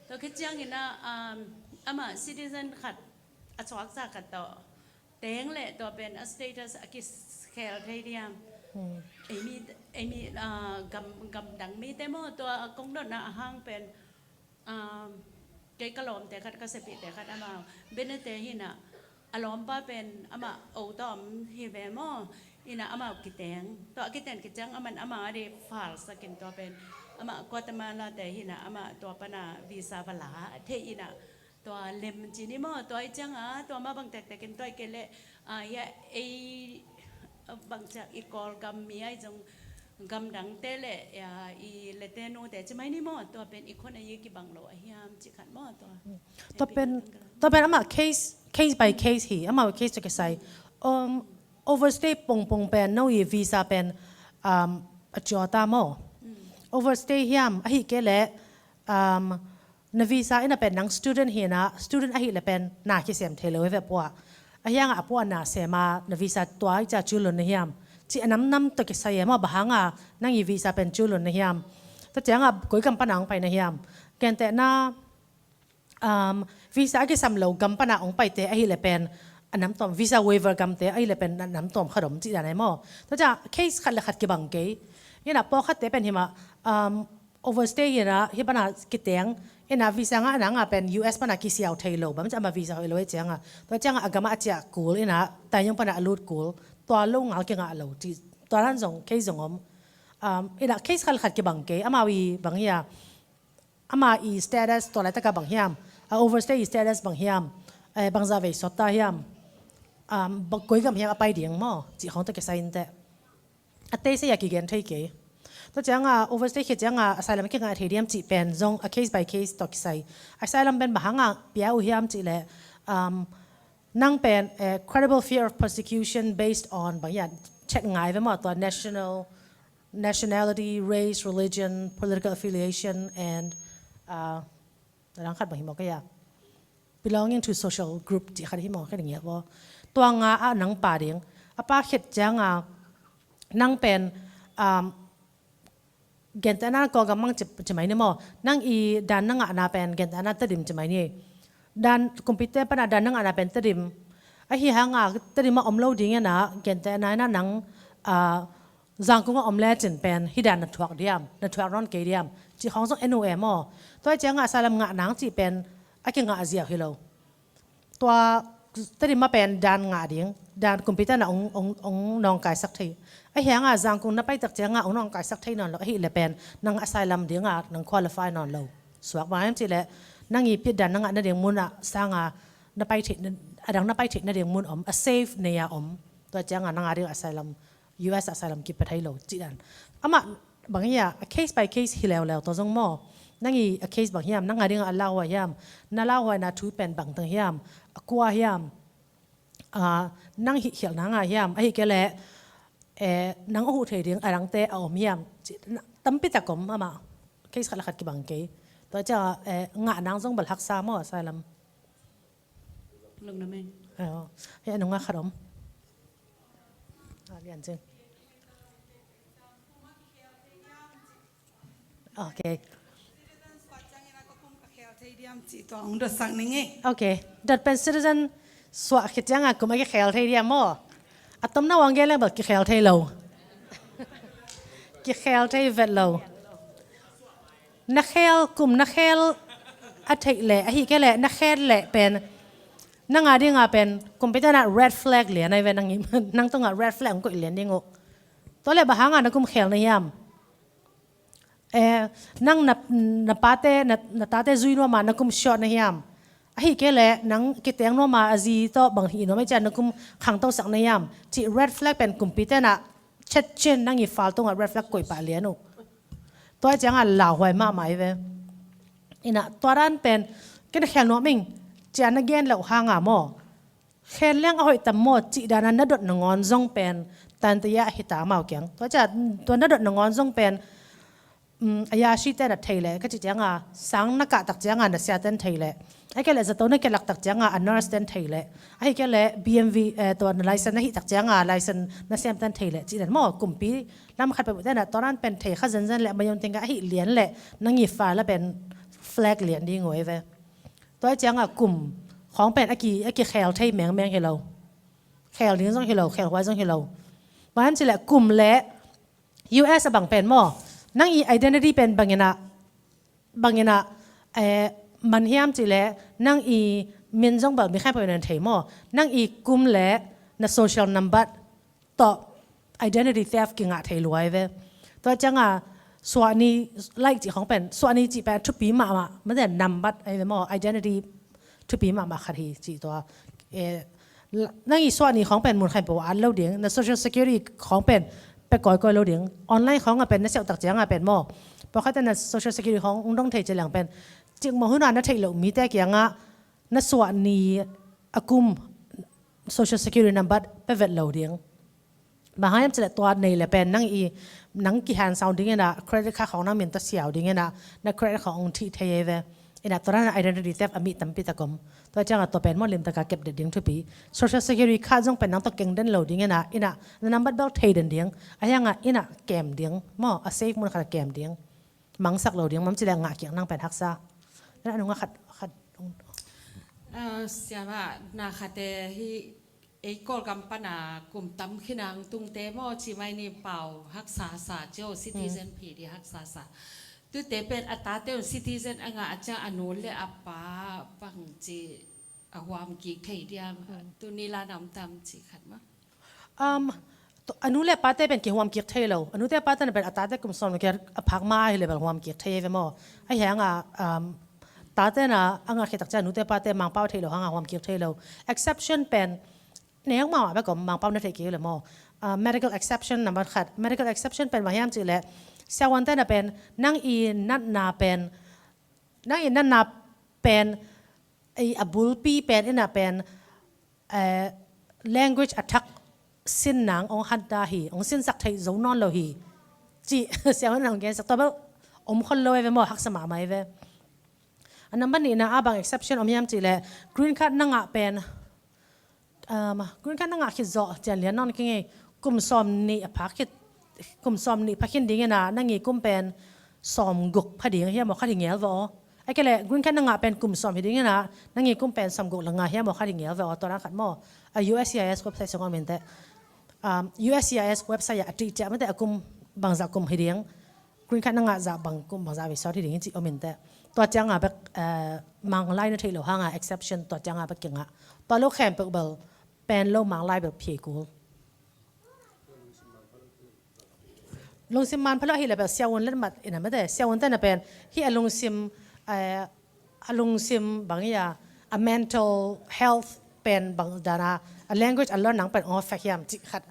Tua khit ciang ina, um, ama citizen khat a suaksa khat tawh teng le tua pen a status a kikhel thei diam. Hmm. Ei mi, ei mi, ah, gam, gam dang mite maw, tua a kong dotna a hang pen, ah, kei ka lawmte khat, ka sepihte khat amau, Benete hi na, a lawmpa pen amah o tawh om hi ve maw. Ina amau kiteng. Tua a kiteng khit ciang aman ama a di file sakin tua pen. Amah Guatemala te hi na, amah tua pana visa va la thei ina. Tua lem ci ni maw, tua hi cianga, tua mah bang tektekin tua hi kei leh, ah, ya, ei, bang ciang i Kawlgam mi ahi zong, gam dangte le, ya, i lete nute ci mai ni maw, tua pen i khon a yi kibang lo a hiam ci khat maw, tua. Tua pen, tua pen amah case, case by case hi, amah case tua kisai. Um, overstay pongpong pen, no i visa pen, um, a ciawta maw. Mm. Overstay hiam, ahi kei leh, um, na visa ina pen nang student hi na, student ahi le pen na kisem thei lo hi ve pua. A hianga a pua na sema na visa tua i ca cu lun na hiam. Ci a namnam tawh kisai e maw, bang hanga nang i visa pen cu lun na hiam. Tua cianga koi gam pana ong pai na hiam. Gentehna, um, visa a kisam lo gam pana ong paite ahi le pen a namtawm, visa waiver gamte ahi le pen a namtawm khat om ci dan ai maw. Tua ciang case khat le khat kibang kei. Ina pawlkhatte pen hima, um, overstay hi na, hi pana kiteng, ina visa ngah nanga pen U S pana kisiau thei lo, bang ci ama visa hoih lo hi cianga. Tua cianga a gama a ciah kul, ina taiyong pana a lut kul, tua lo ngal kingah lo, ci, tua dan zong, case zong om. Um, ina case khat le khat kibang kei, amau i bang hia, ama i status, tua laitaka bang hiam, a overstay i status bang hiam, eh, bangzah vei sawt ta hiam, um, bang koi gam hiam a pai ding maw, ci khong tua kisai inte. A teisei a kigen thei kei. Tua cianga overstay khit cianga asylum kingah thei diam cih pen zong a case by case tawh kisai. Asylum pen bang hanga pia uh hiam cih leh, um, nang pen, eh, credible fear of persecution based on, bang hiam, chet ngai ve maw, tua national, nationality, race, religion, political affiliation, and, uh, a dang khat bang hi maw kei a, belonging to social group cih khat hi maw, kei ding hi a baw. Tua nga ah nang pa ding. A pa khit cianga nang pen, um, gentehna Kawlgam mang ci, ci mai ni maw. Nang i dan na ngahna pen gentehna Tedim ci mai ni. Dan kumpite pana dan na ngahna pen Tedim. Ahi hanga Tedim a om lo ding ina gentehna ina nang, ah, Zangkung a om lecin pen hi dan na thuak diam, na thuak nawn kei diam. Ci hong zong en uh e maw. Tua cianga asylum ngah nang ci pen a kingah ziau hi lo. Tua Tedim a pen dan ngah ding, dan kumpite na ong, ong, ong nawngkaisak thei. Ahi hanga Zangkung na paitak cianga ong nawngkaisak thei nawn lo, ahi le pen nang asylum dinga nang qualify nawn lo. Suak bang hiam ci le, nang i pit dan na ngah nading mun a sanga na pai thei, adang na pai thei nading mun om, a safe nei a om. Tua cianga nang a ding asylum, U S asylum kipe thei lo, ci dan. Amah bang hia, a case by case hi leuleu tua zong maw. Nang i a case bang hiam, nang a ding a lauhuai hiam, na lauhuaina thu pen bang teng hiam, a kua hiam, ah, nang hih khialhna nga hiam, ahi kei le, eh, nang a huh thei ding a dangte a om hiam, ci, na, tampi tak om amah. Case khat le khat kibang kei. Tua cia, eh, ngah nang zong bel haksa maw, asylum. Lungdam e. Aw, hei a nungah khat om. Ah, lian cing. Ok. Ok. Dot pen citizen suah khit cianga kum a kikhel thei diam maw? A tomna wang gen leng bel kikhel thei lo. Kikhel thei vet lo. Na khel, kum na khel a theih leh, ahi kei leh na khel leh pen, nang a dinga pen kumpite na red flag lian ahi ve, nang, nang tungah red flag hong koih lian ding uh. Tua leh bang hanga na kum khel na hiam? Eh, nang na, na pate, na, na tate zui nuama na kum short na hiam? Ahi kei leh nang kiteng nuama a zi tawh bang hih nuam ahi cian na kum khangtosak na hiam? Cih red flag pen kumpite na chet chin nang i fal tungah red flag koih pah lian uh. Tua cianga lauhuai mahmah hi ve. Ina tua dan pen, kei na khel nuam ing, cia na gen loh hanga maw? Khel leng a hoih tam maw, cih dana na dot nangawn zong pen, tante ya hita mau kiang. Tua cia, tua na dot nangawn zong pen, um, a yashite na thei leh, ka cih cianga, sang na kah tak cianga na siate na thei leh. Ahi kei leh zato na kialak tak cianga a nurse te na thei leh. Ahi kei leh B M V, eh, tua na license na hih tak cianga license na siamte na thei leh. Cih dan maw, kumpi lam khat peuhpeuhte na tua dan pen thei kha zenzen leh, mayung tingga ahi lian leh, nang i fal a pen flag lian ding uh ahi ve. Tua cianga kum khawng pen a ki, a kikhel thei mengmeng hi lo. Khel ding zong hi lo, khel huai zong hi lo. Bang hiam cih leh kum leh U S a bang pen maw, nang i identity pen bangin ah, bangin ah, eh, man hiam cih leh nang i min zong bel mi khempeuh in an thei maw? Nang i kum leh na social number tawh identity theft kingah thei lua hi ve. Tua cianga suahni, like cih khawng pen, suahni cih pen thupi mahmah, mate number ahi ve maw, identity thupi mahmah khat hi cih tua. Eh, la-, nang i suahni khawng pen mun khempeuh a at lo ding, na social security khawng pen pia kawikawi lo ding, online khawng a pen na siauh tak cianga pen maw, pawlkhatte na social security khawng ung dong thei ci leng pen, cikmah huna na theih loh mite kiangah na suahni a kum social security number pia vet lo ding. Bang hang hiam cih leh tua nei leh pen nang i, nang kihang sau ding ina, credit card khawng nang min tawh siau ding ina, na credit khawng ong thih thei ahi ve. Ina tua na identity theft a mi tampi tak om. Tua cianga tua pen maw limtaka kep det ding thupi. Social security card zong pen nang tawh keng den lo ding ina, ina na number bel thei den ding. Ahi hanga ina kem ding maw, a safe mun khat a kem ding. Mangsak lo ding, bang hiam cih leh ngah kik nang pen haksa. Na nungah khat, khat. Ah, siama, na khatte hi ei Kawlgam pana kum tam khin a hong tungte maw, ci mai ni, pau haksa sa cio, citizen phi di haksa sa. Tute pen a tate un citizen a ngah a ciang a nu le a pa bangci a huam kik thei diam, tuni la nam tam ci khat maw. Um, to, a nu le a pate pen kihuam kik thei lo. A nute a pate na pen a tate kum sawm kik a phak ma ahi leh bel huam kik thei ve maw. Ahi hanga, um, tate na a ngah khit tak ciang a nute a pate Mangpau thei lo hanga huam kik thei lo. Exception pen neng mahmah bek om, Mangpau na theih kei leh maw. Ah, medical exception number khat. Medical exception pen bang hiam cih leh, siavuante na pen, nang i natna pen, nang i natna pen, i a bulpi pen, ina pen, eh, language a thak sin nang ong hanta hi, ong sinsak theih zo nawn lo hi. Cih, siavuante na ong gensak tua bel, om khol lo ahi ve maw, haksa mahmah ahi ve. A number nihna a bang exception om hiam cih leh, green card na ngah pen, Um, green card na ngah khit zawh cian lian nawn kei ngei, kum sawm nih a phak khit, kum sawm nih pha khin dingin ah na ngi kum pen sawm guk pha ding hiam aw, khat hi ngel va aw. Ai kei leh green card na ngah pen kum sawm hi dingin ah na ngi kum pen sawm guk la nga hiam aw, khat hi ngel va aw, tua dan khat maw. A U S C I S website sung om in teh. Um, U S C I S website ah a ṭih ciah mate a kum bangzah kum hi ding. Green card na ngah zah bang kum bangzah vei sawt hi ding hi ci om in teh. Tua cianga bek, eh, Manglai na theih loh hanga exception tua cianga bek kingah. Tua lo khempeuh bel pen lo Manglai bel phi kul. Lungsim man pha lo hi le bel siaun let mat ina mate, siaun te na pen hi a lungsim, eh, a lungsim bang ia, a mental health pen bang dana, a language a lon nang pen aw fek hiam cih khat.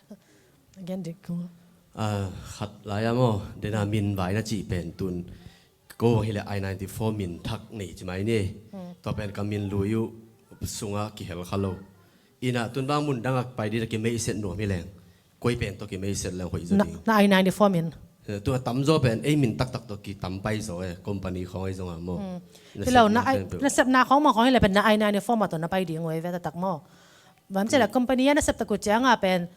Again, dik kul. Ah, khat lai a maw, dena min vai na cih pen tun ko bang hi le I ninety-four min thak nei ci mai ni. Hmm. Tua pen ka min lui uh sunga kihel kha lo. Ina tun bang mun danga pai dina kimeihset nuam hi leng, koi pen tawh kimeihset leng hoih zaw ding. Na I ninety-four min. Eh, tua tamzaw pen ei min taktak tawh kitam pai zaw e, company khawng ei zong a maw. Hmm. Hi lo, na sepna khawng mah khawng hi le pen na I ninety-four mah tawh na pai ding uh ei ve taktak maw. Bang ci le company a na sep tak uh cianga pen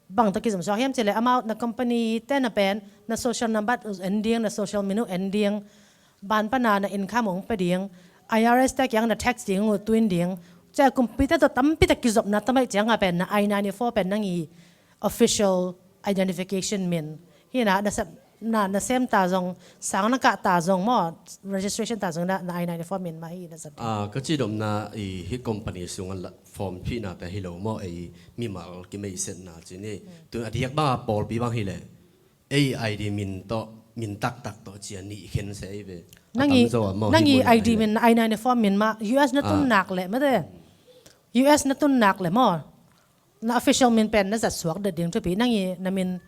bang tawh kizom suak hiam ci le amau na company te na pen na social number uh en ding, na social min uh en ding. Ban pana na income hong pe ding, I R S te kiang na tax ding uh tuin ding. Cia kumpi te tawh tampi tak kizopna tamai cianga pen na I ninety-four pen nang i official identification min. Hina na sem, na, na sem ta zong, sang na kah ta zong maw, registration ta zong na, na I ninety-four min mah hi na zat. Ah, ka cidopna i hi company sunga form phihna te hi lo maw, ei mimal kimeihsetna ci ni. Tun a diak banga pawlpi bang hi le ei I D min tawh, min taktak tawh cia nih khen se ei ve. Nang i, nang i I D min, I ninety-four min mah, U S na tun nak le mate. U S na tun nak le maw. Na official min pen na zat suak det ding thupi, nang i na min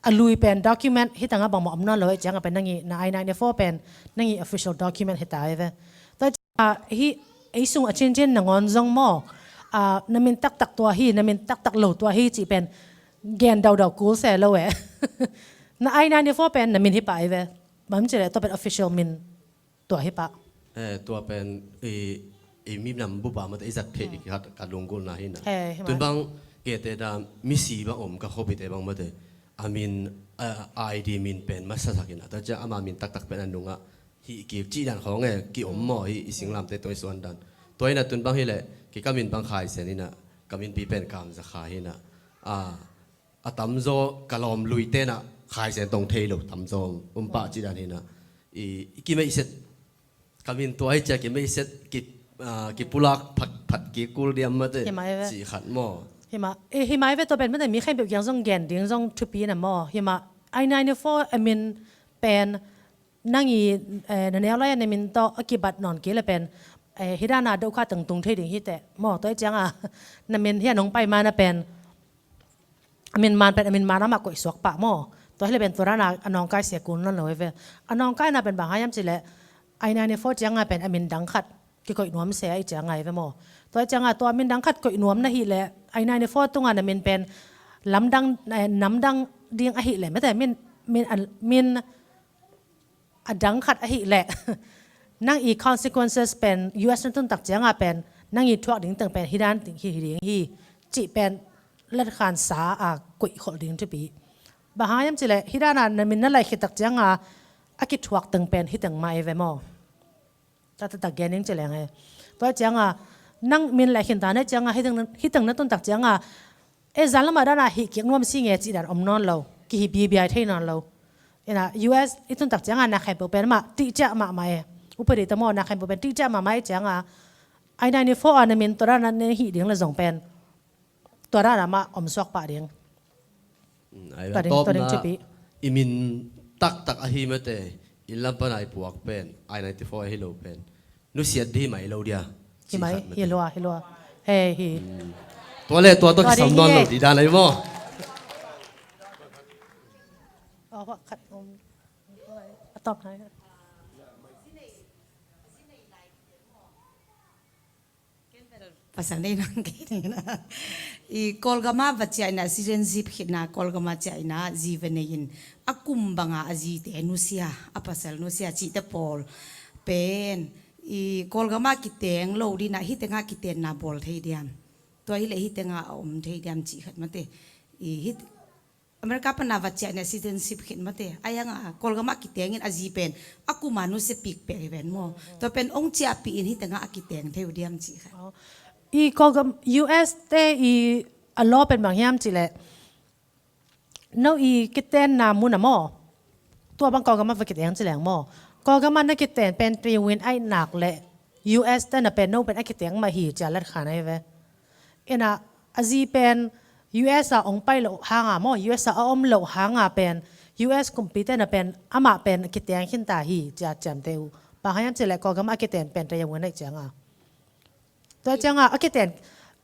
a lui pen document hi tanga bangmah om nawn lo ei cianga pen nang i na I ninety-four pen nang i official document hi ta ei ve. Tua Ah, hi, ei sung a cincian nangawn zong maw. Ah, na min taktak tua hi, na min taktak lo tua hi cih pen gen daudau kul se lo e. Na I ninety-four pen na min hi pah ei ve. Bang ci le tua pen official min tua hi pah. Eh, tua pen i, i mi nam bupa mate i zat thei dik khat ka lunggulhna hi na. He, hi tun mah. Bang kete da misi bang om ka khopite bang mate. A min, ah, I D min pen masa sakin a ta cia ama min taktak pen a nungah hih kik cih dan khawng e, ki om maw hih i singlamte tua i suan dan. Tua ina tun bang hi leh, ki ka min bang Khai Sen ina, ka min pi pen Kam Za Kha hi na. A, a tamzaw ka lawm lui tena Khai Sen tong thei lo tamzaw um pah cih dan hi na. I, i kimeihset, ka min tua hi cia kimeihset, ki, a, kipulak phat, phat kik kul diam mate. Hi mai ve. Cih khat maw. Hi mah, eh, hi mai ve tua pen mate mi khempeuh kiang zong gen ding zong thupi na maw. Hi mah, I ninety-four a min pen, nang i, eh, na neu lai a na min tawh a kibat nawn kei le pen, eh, hi dana dohkha tengtung thei ding hi teh. Maw, tua i cianga, na min hi a nong pai ma na pen, a min man pen, a min man amah koih suak pah maw. Tua hi le pen tua dana a nawngkai sia kul nawn lo hi ve. A nawngkaina pen bang hiam ci le, I ninety-four cianga pen a min dang khat kikoih nuam se a i cianga hi ve maw. Tua i cianga tua a min dang khat koih nuam na hi le, I ninety-four tunga na min pen lamdang, eh, namdang ding ahi le, mete min, min, an, min, a dang khat ahih leh nang i consequences pen U S na tun tak cianga pen nang i thuak ding teng pen hi dan ding hi, hi ding hi cih pen latkhansa a koih kholh ding thupi. Bang hang hiam cih leh hi dana na min na laih khit tak cianga a kithuak teng pen hi teng mah ei ve maw? Taktak gen ning ci leng e. Tua cianga nang min laih khin ta na cianga hi teng, hi teng na tun tak cianga e, zan lamah dana hih kik nuam si nge cih dan om nawn lo, kihi biabiai thei nawn lo. Ina U S i tun tak cianga na khempeuh pen mah tih ciah mahmah e. Upadi ta maw na khempeuh pen tih ciah mahmah e cianga I ninety-four a na min tua dana na hih ding le zong pen tua dana mah om suak pah ding. Mm, ai tua ding, tua ding tawpna cipi. I min taktak ahi mete, i lam pana i puak pen I ninety-four ahi lo pen nusiat di mai lo dia. Hi mai, hi lua, hi lua. Hei, hi. Tua le tua tua kisam nuam lo di dan ai maw? Oh, what cut, um, a top nai. Pasal nei nang kei na. I Kawlgama va ciah ina, citizenship khitna Kawlgama ciah ina zi va nei in a kum banga a zite nusia, a pasal nusia cihte pawl pen i Kawlgama kiteng lo dina hitenga kitenna bawl thei diam? Tua hileh hih tengah a om thei diam cih khat mate. I hih America pana va ciah ina citizenship khit mate. A ianga Kawlgama kitengin a zi pen a kuma nusia pikpek hi ven maw. Tua pen ong ciahpih in hih tengah a kiteng thei uh diam cih khat. I Kawlgam U S te i a law pen bang hiam cihleh, no i kitenna mun a maw, tua bang Kawlgama va kiteng ci leng maw. Kawlgama na kiten pen tayawin aihnak le U S te na pen no pen a kiteng mah hi cia latkhan ahi ve. Ina a zi pen U S a ong pai loh hanga maw, U S a a om loh hanga pen U S kumpite na pen amah pen a kiteng khinta hi cia ciamte uh. Bang hiam cihleh Kawlgama a kiten pen tayawin aih cianga. Tua cianga a kiten,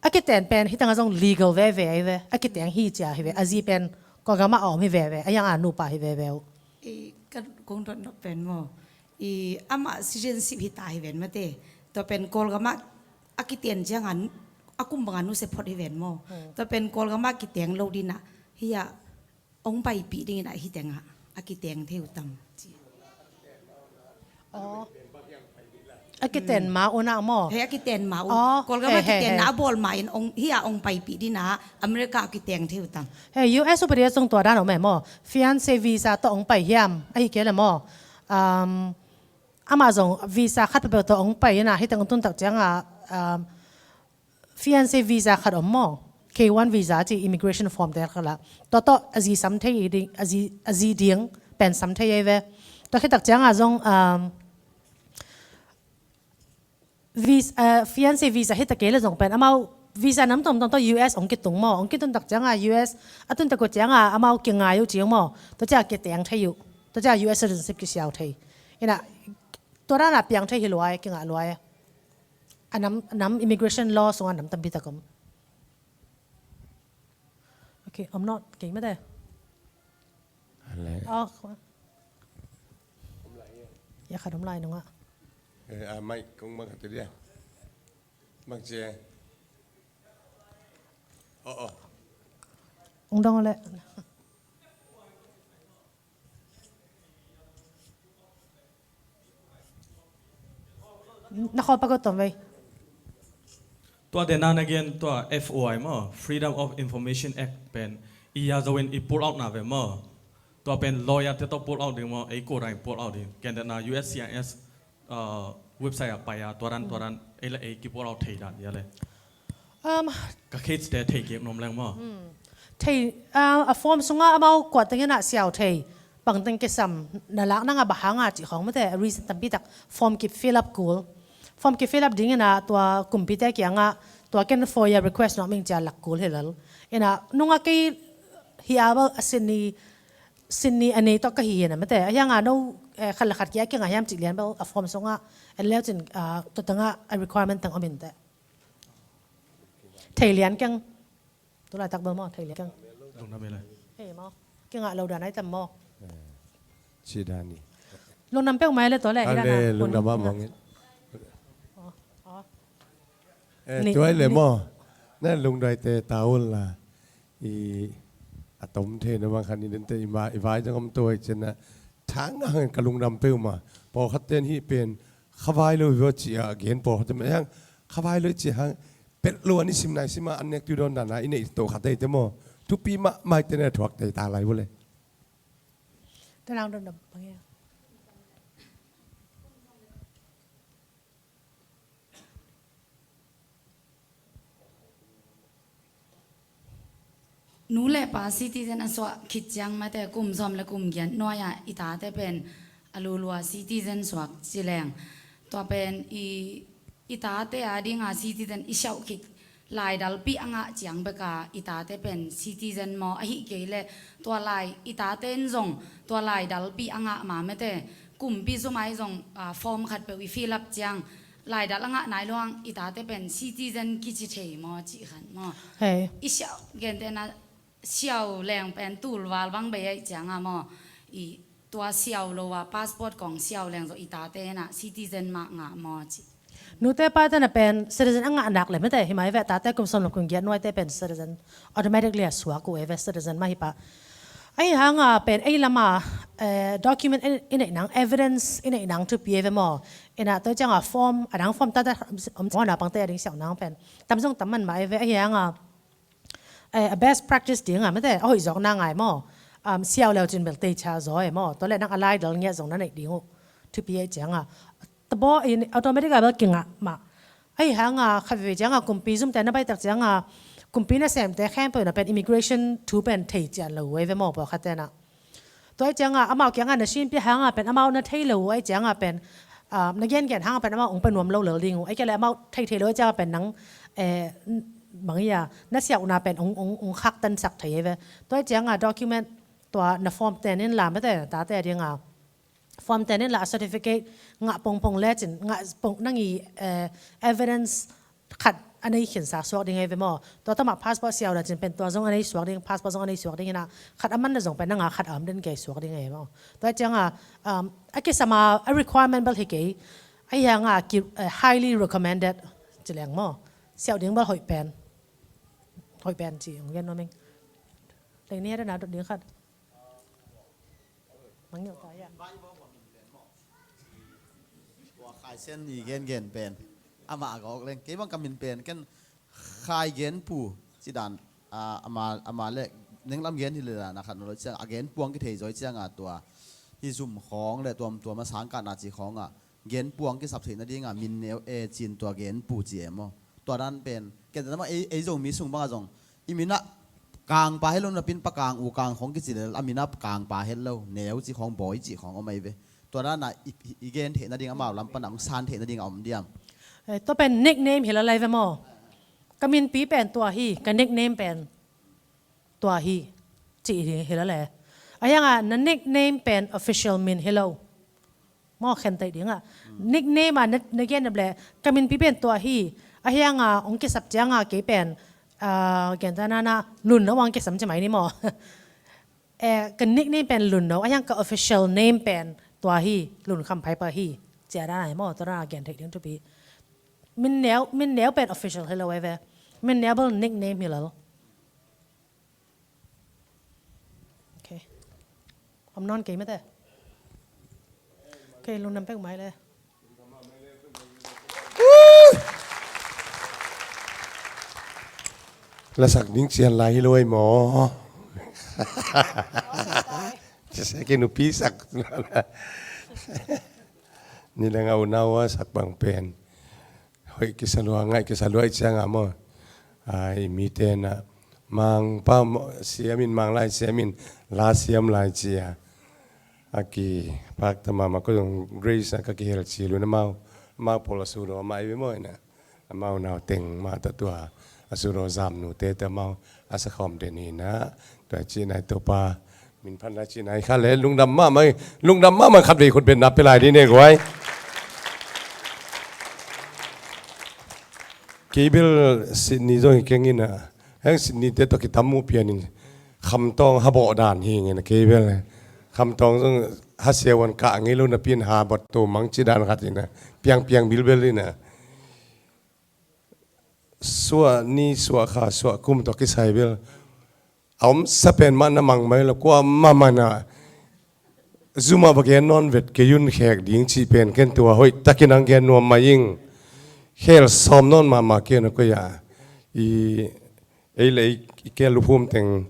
a kiten pen hih tanga zong legal veve ahi ve. A kiteng hi cia hi ve. A zi pen Kawlgama a om hi veve. A ianga nupa hi veve uh. I ka kong dot nop pen maw, i amah citizenship hi ta hi ven mate. Tua pen Kawlgama a kiten cianga a kum banga nusia phot hi ven maw. Tua pen Kawlgama kiteng lo dina hia ong paipih dingin a hih tengah a kiteng thei uh tam ci. A kiten ma una maw. Hei, a kiten ma un. Kawlgama kitenna a bawl ma in hia ong paipih dina America a kiteng thei uh tam. Hei, U S upadi a zong tua dan om e maw. Fiancé visa tawh ong pai hiam ahi kei le maw. Amah zong visa khat peuhpeuh tawh ong pai ina hih teng ong tuntak cianga fiancé visa khat om maw. K one visa ci immigration form te khat la. Tua tawh a zi sam thei ding, a zi ding pen sam thei ei ve. Tua khitak cianga zong fiancé visa hita kei le zong pen amau visa nam tomtom tawh U S ong kitung maw. Ong kitung tak cianga U S a tun tak uh cianga amau kingai uh ciang maw. Tua cianga kiteng thei uh. Tua cianga U S citizenship kisiau thei. Ina tua dana piang thei hi luai, kingah luai. A nam, nam immigration law sungah nam tampi tak om. Ok, om not kei mate. Ale. Oh, ya khat om lai nungah. Eh, a mai kong mak hati dia. Mak cie. Oh, oh. Ong dong le. Na khawl pak uh tom vei. Tua dena na gen tua F O I maw, Freedom of Information Act pen i ya zo in i pull out na ve maw. Tua pen lawyer te tawh pull out ding maw, ei ko dang i pull out ding. Ken dena U S C I S website ah pai a tua dan tua dan ei le ei ki pull out thei dan ia le. Ka case te thei kik nuam leng maw. Thei a form sungah amau kuat tengin ah siau thei. Bangteng kisam na lak nanga bahanga cih khawng mate a reason tampi tak form ki fill up kul. Form ki fill up dingin ah tua kumpite kiangah tua ken FOIA request nuam ing cia lak kul hi lel. Ina nunga kei hi a bal a sinni sinni a nei tawh ka hi hi na mate a hianga no khat le khat kia kingah hiam cih lian bal a form sungah en leucin tua tengah a requirement teng om in te. Thei lian keng. Tulaitak bel maw thei lian keng. Lungdam ei le. Hei maw. Kingah lo dan ai tam maw. Ci dan i. Lungdam peuh mai le tua le hi dan a. Lungdam a mawngin. Tuai le maw. Na lungdam te taul la. I a tom thei na bang khan i den te i vai zang om tuai cen na. Thang a hang ka lungdam peuh ma. Pawlkhat ten hi pen khavai lo i vua ci a gen pawlkhat ten ma hang khavai lo i ci hang. Pet lo an i sim nai sim a an nek tui dawn dan a i neih to khat ei te maw. Thupi mahmah i te na thuak tei ta lai vua le. Te nang dawn dam pang ia. Nu le pa citizen a suah khit ciang mate kum sawm le kum giat nuai-ah i tate pen a lulua citizen suak ci leng. Tua pen i, i tate a dinga citizen i siauh khit laidalpi a ngah ciang beka i tate pen citizen maw ahi kei le tua lai i tate in zong tua laidalpi a ngah ma mate kumpi zumai zong form khat peuh i fill up ciang laidal a ngah nai luang i tate pen citizen kici thei maw cih khan maw. Hei. I siau gentehna siau leng pen tulval bang bei aih cianga maw i tua siau lo a passport kong siau leng zo i tate na citizen mah ngah maw cih. Nute pate na pen citizen a ngah nak le mete himai ve tate kum som lo kum giat nuaite pen citizen automatically a suak uh e ve citizen mah hi pah. Ahi hanga pen ei lama, eh, document i neih nang, evidence i neih nang thupi ei ve maw? Ina tua cianga form, a dang form tata om, om na pangte a ding siau nang pen tam zong tam man mah ei ve. Ahi hanga, eh, a best practice dinga mate a hoih zawk na ngai maw? Um, siau leu cin bel tei cha zaw ei maw? Tua le nang a lai dal ngiat zong na neih ding uh. Thupi ei cianga tabaw in automatic a bel kingah mah. Ahi hanga khat veve cianga kumpi zumte na baitak cianga kumpi na semte khempeuh na pen immigration thu pen thei cian lo ei ve maw? Pawlkhatte na tua ei cianga amau kianga na simpia hanga pen amau na thei lo uh ei cianga pen, ah, na gengen hanga pen amau ong pe nuam lo lel ding uh. Ei kia le amau thei thei lo ei cianga pen nang, eh, mangia na siauhna pen ong, ong, ong khaktansak thei ei ve. Tua ei cianga document tua na form ten in la mate tate dinga form ten in la a certificate ngah pongpong lecin ngah pong nangi, eh, evidence khat a nei khinsa suak ding ei ve maw? Tua tamah passport siau lecin pen tua zong a nei suak ding, passport zong a nei suak ding ina khat a man na zong pen nanga khat a om den kei suak ding ei maw? Tua cianga, um, a kisama a requirement bel hi kei. Ahi hanga ki, eh, highly recommended ci leng maw? Siau ding bel hoih pen. Hoih pen ci ong gen nuam ing. Lei ni hada na dot ding khat. Mangngilh ta ia. Tua Khai Sian i gengen pen amah a gawk leng kei bang ka min pen ken Khai Gen Pu ci dan, ah, ama, ama le nenglam gen hi le dan a khat no lo ciang a gen puang kithei zaw i cianga tua hi zum khawng le tuamtuam a sangkahna ci khawnga gen puang kisap theih nadinga min neu e cin tua gen pu ci e maw? Tua dan pen ken zan maw ei, ei Zomi sung banga zong i minah kangpa het lo napin pa kang u kang khawng kici lel a minah kangpa het lo neu ci khawng bawi ci khawng om ei ve. Tua dana i, i, i gen theih nading amau lam pana ong san theih nading a om diam? Eh, tua pen nickname hi lalai ve maw? Ka minpi pen tua hi, ka nickname pen tua hi. Ci hi, hi lalai. A hianga na nickname pen official min hi lo. Maw khen taih dinga nickname a na, na gen le ka minpi pen tua hi. A hianga ong kisap cianga kei pen, ah, gen ta nana Lun no ong kisam ci mai ni maw? Eh, ka nickname pen Lun no, a hiang ka official name pen tua hi, Lun Kham Phai pa hi. Cia dana hi maw, tua dana gen thei ding thupi. Min neu, min neu pen official hi lo ei ve. Min neu bel nickname hi lo. Okay. Om nawn kei mate. Okay, lungdam pek mai le. Lasak ding cian lai hi lo ei maw? Cia sia kei nupi sak. Ni le ngau nau a sak bang pen. Hoih kisa lua, ngaih kisa lua i cianga maw? Ai, mite na Mangpa maw, siamin, Manglai siamin, la siam lai cia. A kipak ta mahmah ko zong Grace a ka kihel ci luna mau, mau pawl a sudaw a mai ve maw ina. Amau nau teng mah ta tua a sudaw zam nute ta mau a sakhawm den hi na. Tua ci nai Topa min phan lai ci nai kha le lungdam mahmah, lungdam mahmah khat vei khut bet na pe lai di ne guai. Kei bel Sydney zong hi keng ina, heng Sydney te tawh kitam mu pian in Khamtawng habawh dan hi ngena kei bel. Khamtawng zong hasiawan kah ngei lo napi in habawh to mang ci dan khat ina, piang piang bilbel ina. Suah ni, suah kha, suah kum tawh kisai bel a om sa pen mah na mang mai lo, kua mah mana zuma va gen nawn vet kei un khek ding cih pen ken tua hoih takin ang gen nuam mai ing. Khel sawm nawn mahmah kei na koi a i ei le ei i kel luphum teng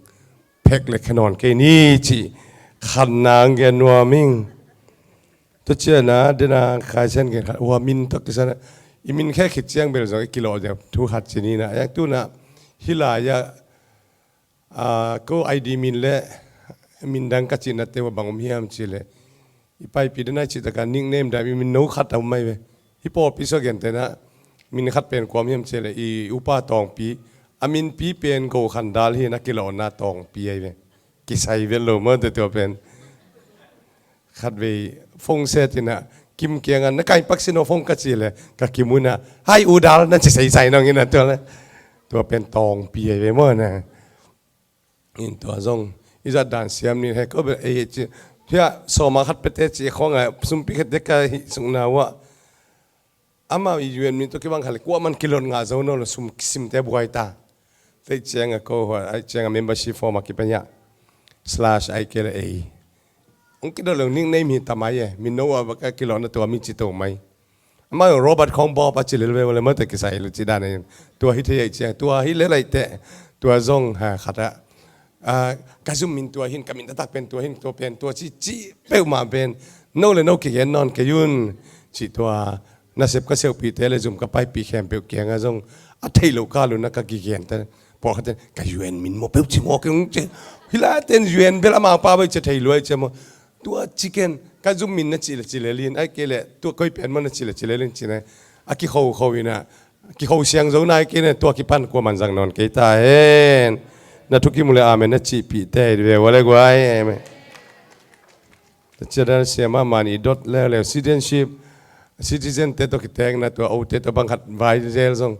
phek le khe nawn kei ni cih khanna ang gen nuam ing. Tua ciana dena Khai Sian gen khat ua min tawh kisana i min khe khit ciang bel zong i kilawh deuh thu khat ci ni na. A yang tuna hi lai-ah, a, ko I D min le min dang ka cihna te ua bang om hiam ci le i paipi dena i cih taka nickname dam i min no khat a om mai ve. Hi pawlpi sua gen tena min khat pen kuam hiam ci le i upa Tawngpi a minpi pen Go Khan Dal hi na kilawhna Tawngpi ai ve. Kisai vet lo maw te tua pen. Khat vei phone set ina Kim kianga na kai pak sino phone ka ci le ka Kim una hai u dal na ci sai sai nong ina tua le. Tua pen Tawngpi ai ve maw na. In tua zong i zat dan siam ni he ko be ei ci. Hia sawma khat pete ci khonga sumpi khat de ka hi sungna wa. Amau i U N min tawh kibang kha le kuaman kilon ngah zo nawn lo sum kisimte buai ta. Tei cianga ko hua, ai cianga membership form a kipia. Slash ai kei le ei. Ong kidot lo nickname hi tamai e. Min no a baka kilona tua mi ci to mai. Ama Robert khong Bob a ci lel ve wale mate kisai lo ci dan e. Tua hi thei ai ci. Tua hi le lai te. Tua zong ha khata. Ah, ka zum min tua hin, ka min a tak pen tua hin, tua pen tua ci ci peuhmah pen. No le no kigen non kei un ci tua. Nasep ka seuhpihte le zum ka paipih khempeuh kiangah zong a theih loh kal un a ka kigen te. Pawlkhatte ka U N min maw peuh ci maw kei ung ci. Hi la ten U N bel amau pa bai ci thei luai ci maw. Tua ci ken ka zum min na ci le ci le lin ai kei le tua koi pen maw na ci le ci le lin ci ne. A kikhokho in a kikho siang zo nai kei ne tua kipan kua man zang nawn kei ta hen. Na thukim uh le amen na cihpih te ve wale guai amen. Cia dan siama man i dot leuleu citizenship, citizen te tawh kitengna tua ote tawh bang khat vai zel zong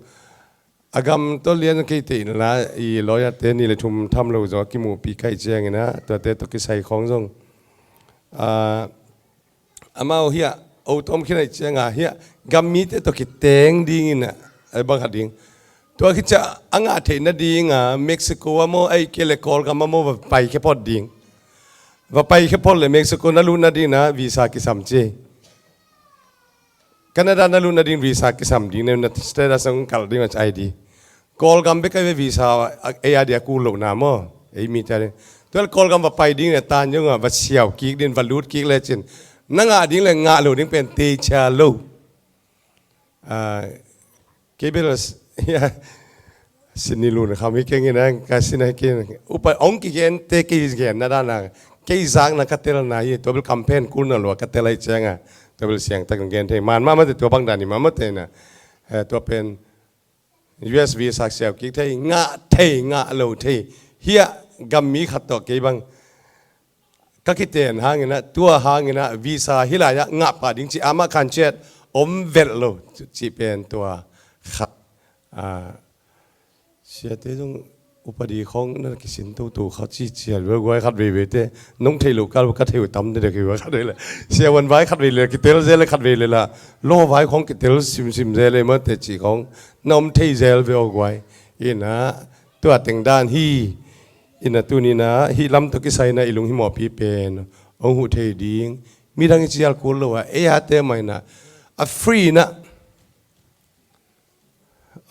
a gam tawh lian kei te in la i lawyer te ni le thum tham lo zong a kimuhpih kai ciangin a tuate tawh kisai khawng zong a amau hiah o tom khin ai cianga hiah gam mite tawh kiteng dingin a bang khat ding. Tua khit ciah a ngah theih nadinga Mexico a maw ai kei le Kawlgam a maw va pai khe phot ding. Va pai khe phot le Mexico na lut nadingna visa kisam ci. Canada na lut nading visa kisam ding ne na status ang kal ding a ci I D. Kawlgam bek a ve visa ei a dia kul lohna maw ei mite a ding. Tual Kawlgam va pai ding le tan zong a va siau kik ding va lut kik le cin na ngah ding le ngah lo ding pen tei cia lo. Kei bel sin ni lun kham hi keng in a ka sin a kei upa ong kigen te kei gen na dan a kei zak na ka tel na hi tua bel campaign kul na lua ka tel ai ciang a tua bel siang tak gen thei man ma mate tua bang dan hi ma mate na tua pen U S visa siau kik thei ngah thei ngah lo thei hiah gam mi khat tawh kei bang ka kiten hangin a tua hangin a visa hi lai ah ngah pah ding ci ama khan ciat om velh lo ci pen tua khat a siate zong upadi khawng na kisin toto kha ci cial ve guai khat veve te nong thei lo kal ka thei uh tam te dek hi va khat vei le sia wan vai khat vei le kitel zel le khat vei le la lo vai khawng kitel simsim zel le ma te ci khawng na om thei zel ve aw guai ina tua teng dan hi ina tunina hi lam tawh kisaina i lung hi mawhpi pen ong huh thei ding midang i cial kul lo a ei a te maina a free na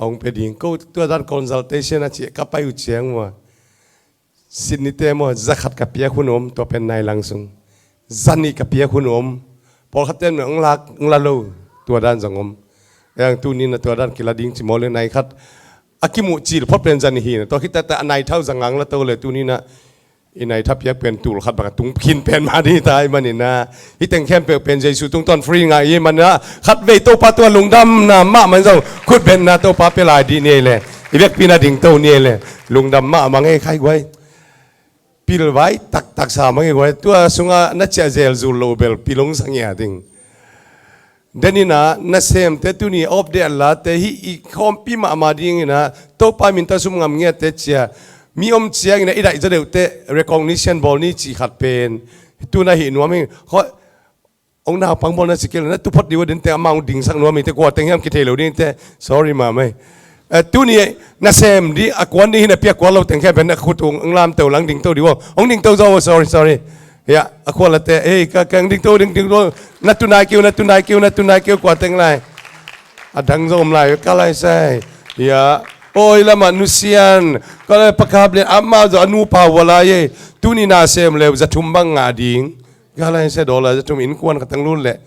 ong pe ding ko tua dan consultation a ci ka pai uh ciang maw Sydney te maw zakhat ka piak hun om tua pen nai lang sung zanih ka piak hun om pawlkhat ten ong la ong la lo tua dan zang om eng tunina tua dan kila ding ci maw le nai khat a kimuh cil phot pen zanih hi na tua khit tata a nai thau zang ang la to le tunina i nai tha piak pen tul khat bang a tung khin pen mah ding ta i manina hi teng khempeuh pen Jesu tungtawn free ngah i manina khat vei Topa tua lungdamna mah man zong khut benna Topa pia lai dih ni ei le i vekpi na ding to ni ei le lungdam mah mang ei khai guai pilvai taktak sa mang ei guai tua sunga na ciah zel zul lo bel pilong sang ia ding Denina nasemte tuni opdate late hi i khawmpi mahmah dinginah Topa minta sum ngam ngiatte cia mi om cianginah i daih zadeuhte recognition bawl ni cih khat pen tuna hih nuam hi. Hoi, ong naupang bawl na ci kei le na tuphot dih uh a dinte amah ong dingsak nuam hite kua teng hiam kithei lo dingte sorry mahmah hi. Eh, tuni nasem dih a kuan ding hi na pia kuan lo teng khia pen a khut ung ong lamto lang dingto dih uh ong dingto zaw uh sorry sorry. Hiah a khua late ei ka keng dingto ding dingto na tunai keu na tunai keu na tunai keu kua teng lai. A dang zong om lai ka lai sai. Hiah oi lamah nusian ka lai pakap lian amah zong a nupa hua lai ei. Tuni nasem leu za thum bang ngah ding ka lai sai dollar za thum innkuan ka tang lun leh.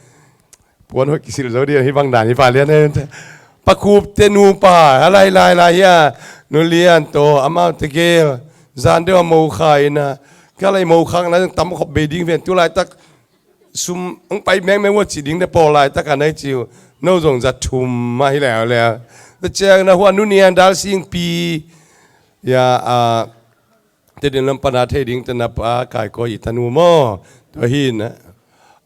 Puan hoih kisil zo dih hi bang dan hi pa lian ei. Pakhup te nupa a lai lai lai hiah nulian tawh amau tegel zan deuh a mokha ina ka lai mokhakna tam khop bei ding ven tu laitak sum ang pai mengmeng ua cih ding te pawl laitak a nai ciu no zong za thum a hi leuleu. Tua ciang na hua nunian dal singpi ia a Tedim lam pana thei ding tena pa kaikawi i tanu maw? Tua hi na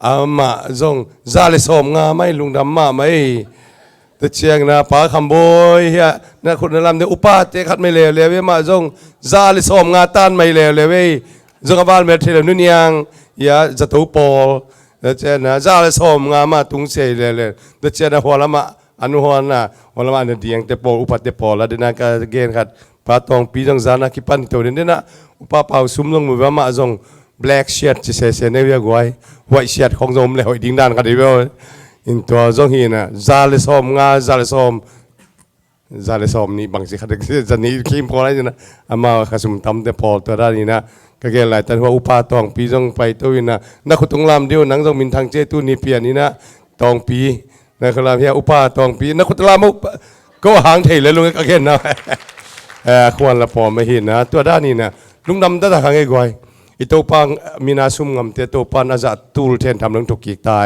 amah zong za le sawm nga mai lungdam mahmah ei. Tua ciangina pa Khamboi hiah na khut na lam deuh upate khat mai leuleu ei mah zong za le sawm nga tan mai leuleu ei. Zong a valmel thei leu nuniang ia zato pawl. Tua ciangina za le sawm nga mah tung sei leuleu. Tua ciangina hua lamah an huana hua lamah na diangte pawl upate pawl a dena ka gen khat. Pa Tawngpi zong zana kipan hi to den dena Upa Pau Sum zong mu ve, amah zong black shirt ci sese ne ve a guai. White shirt khong zong om le hoih ding dan khat hi ve. In tua zong hi na, za le sawm nga, za le sawm, za le sawm nih bang ci khat, za nih kim pawl ai na. Amah kha sum tamte pawl tua dan hi na. Ka gen laitan hua Upa Tawngpi zong paito hi na. Na khut tung lam diu, nang zong minthang ci tu ni pian hi na. Tawngpi. Na khut lam hia Upa Tawngpi. Na khut lam uh, ko hang thei le lung ka gen na. Eh, khuan la pawm ahi na. Tua dan hi na. Lungdam dak dak hang e guai. I Topa mina sum ngamte Topa na za tul then tham lung tuk kik ta e.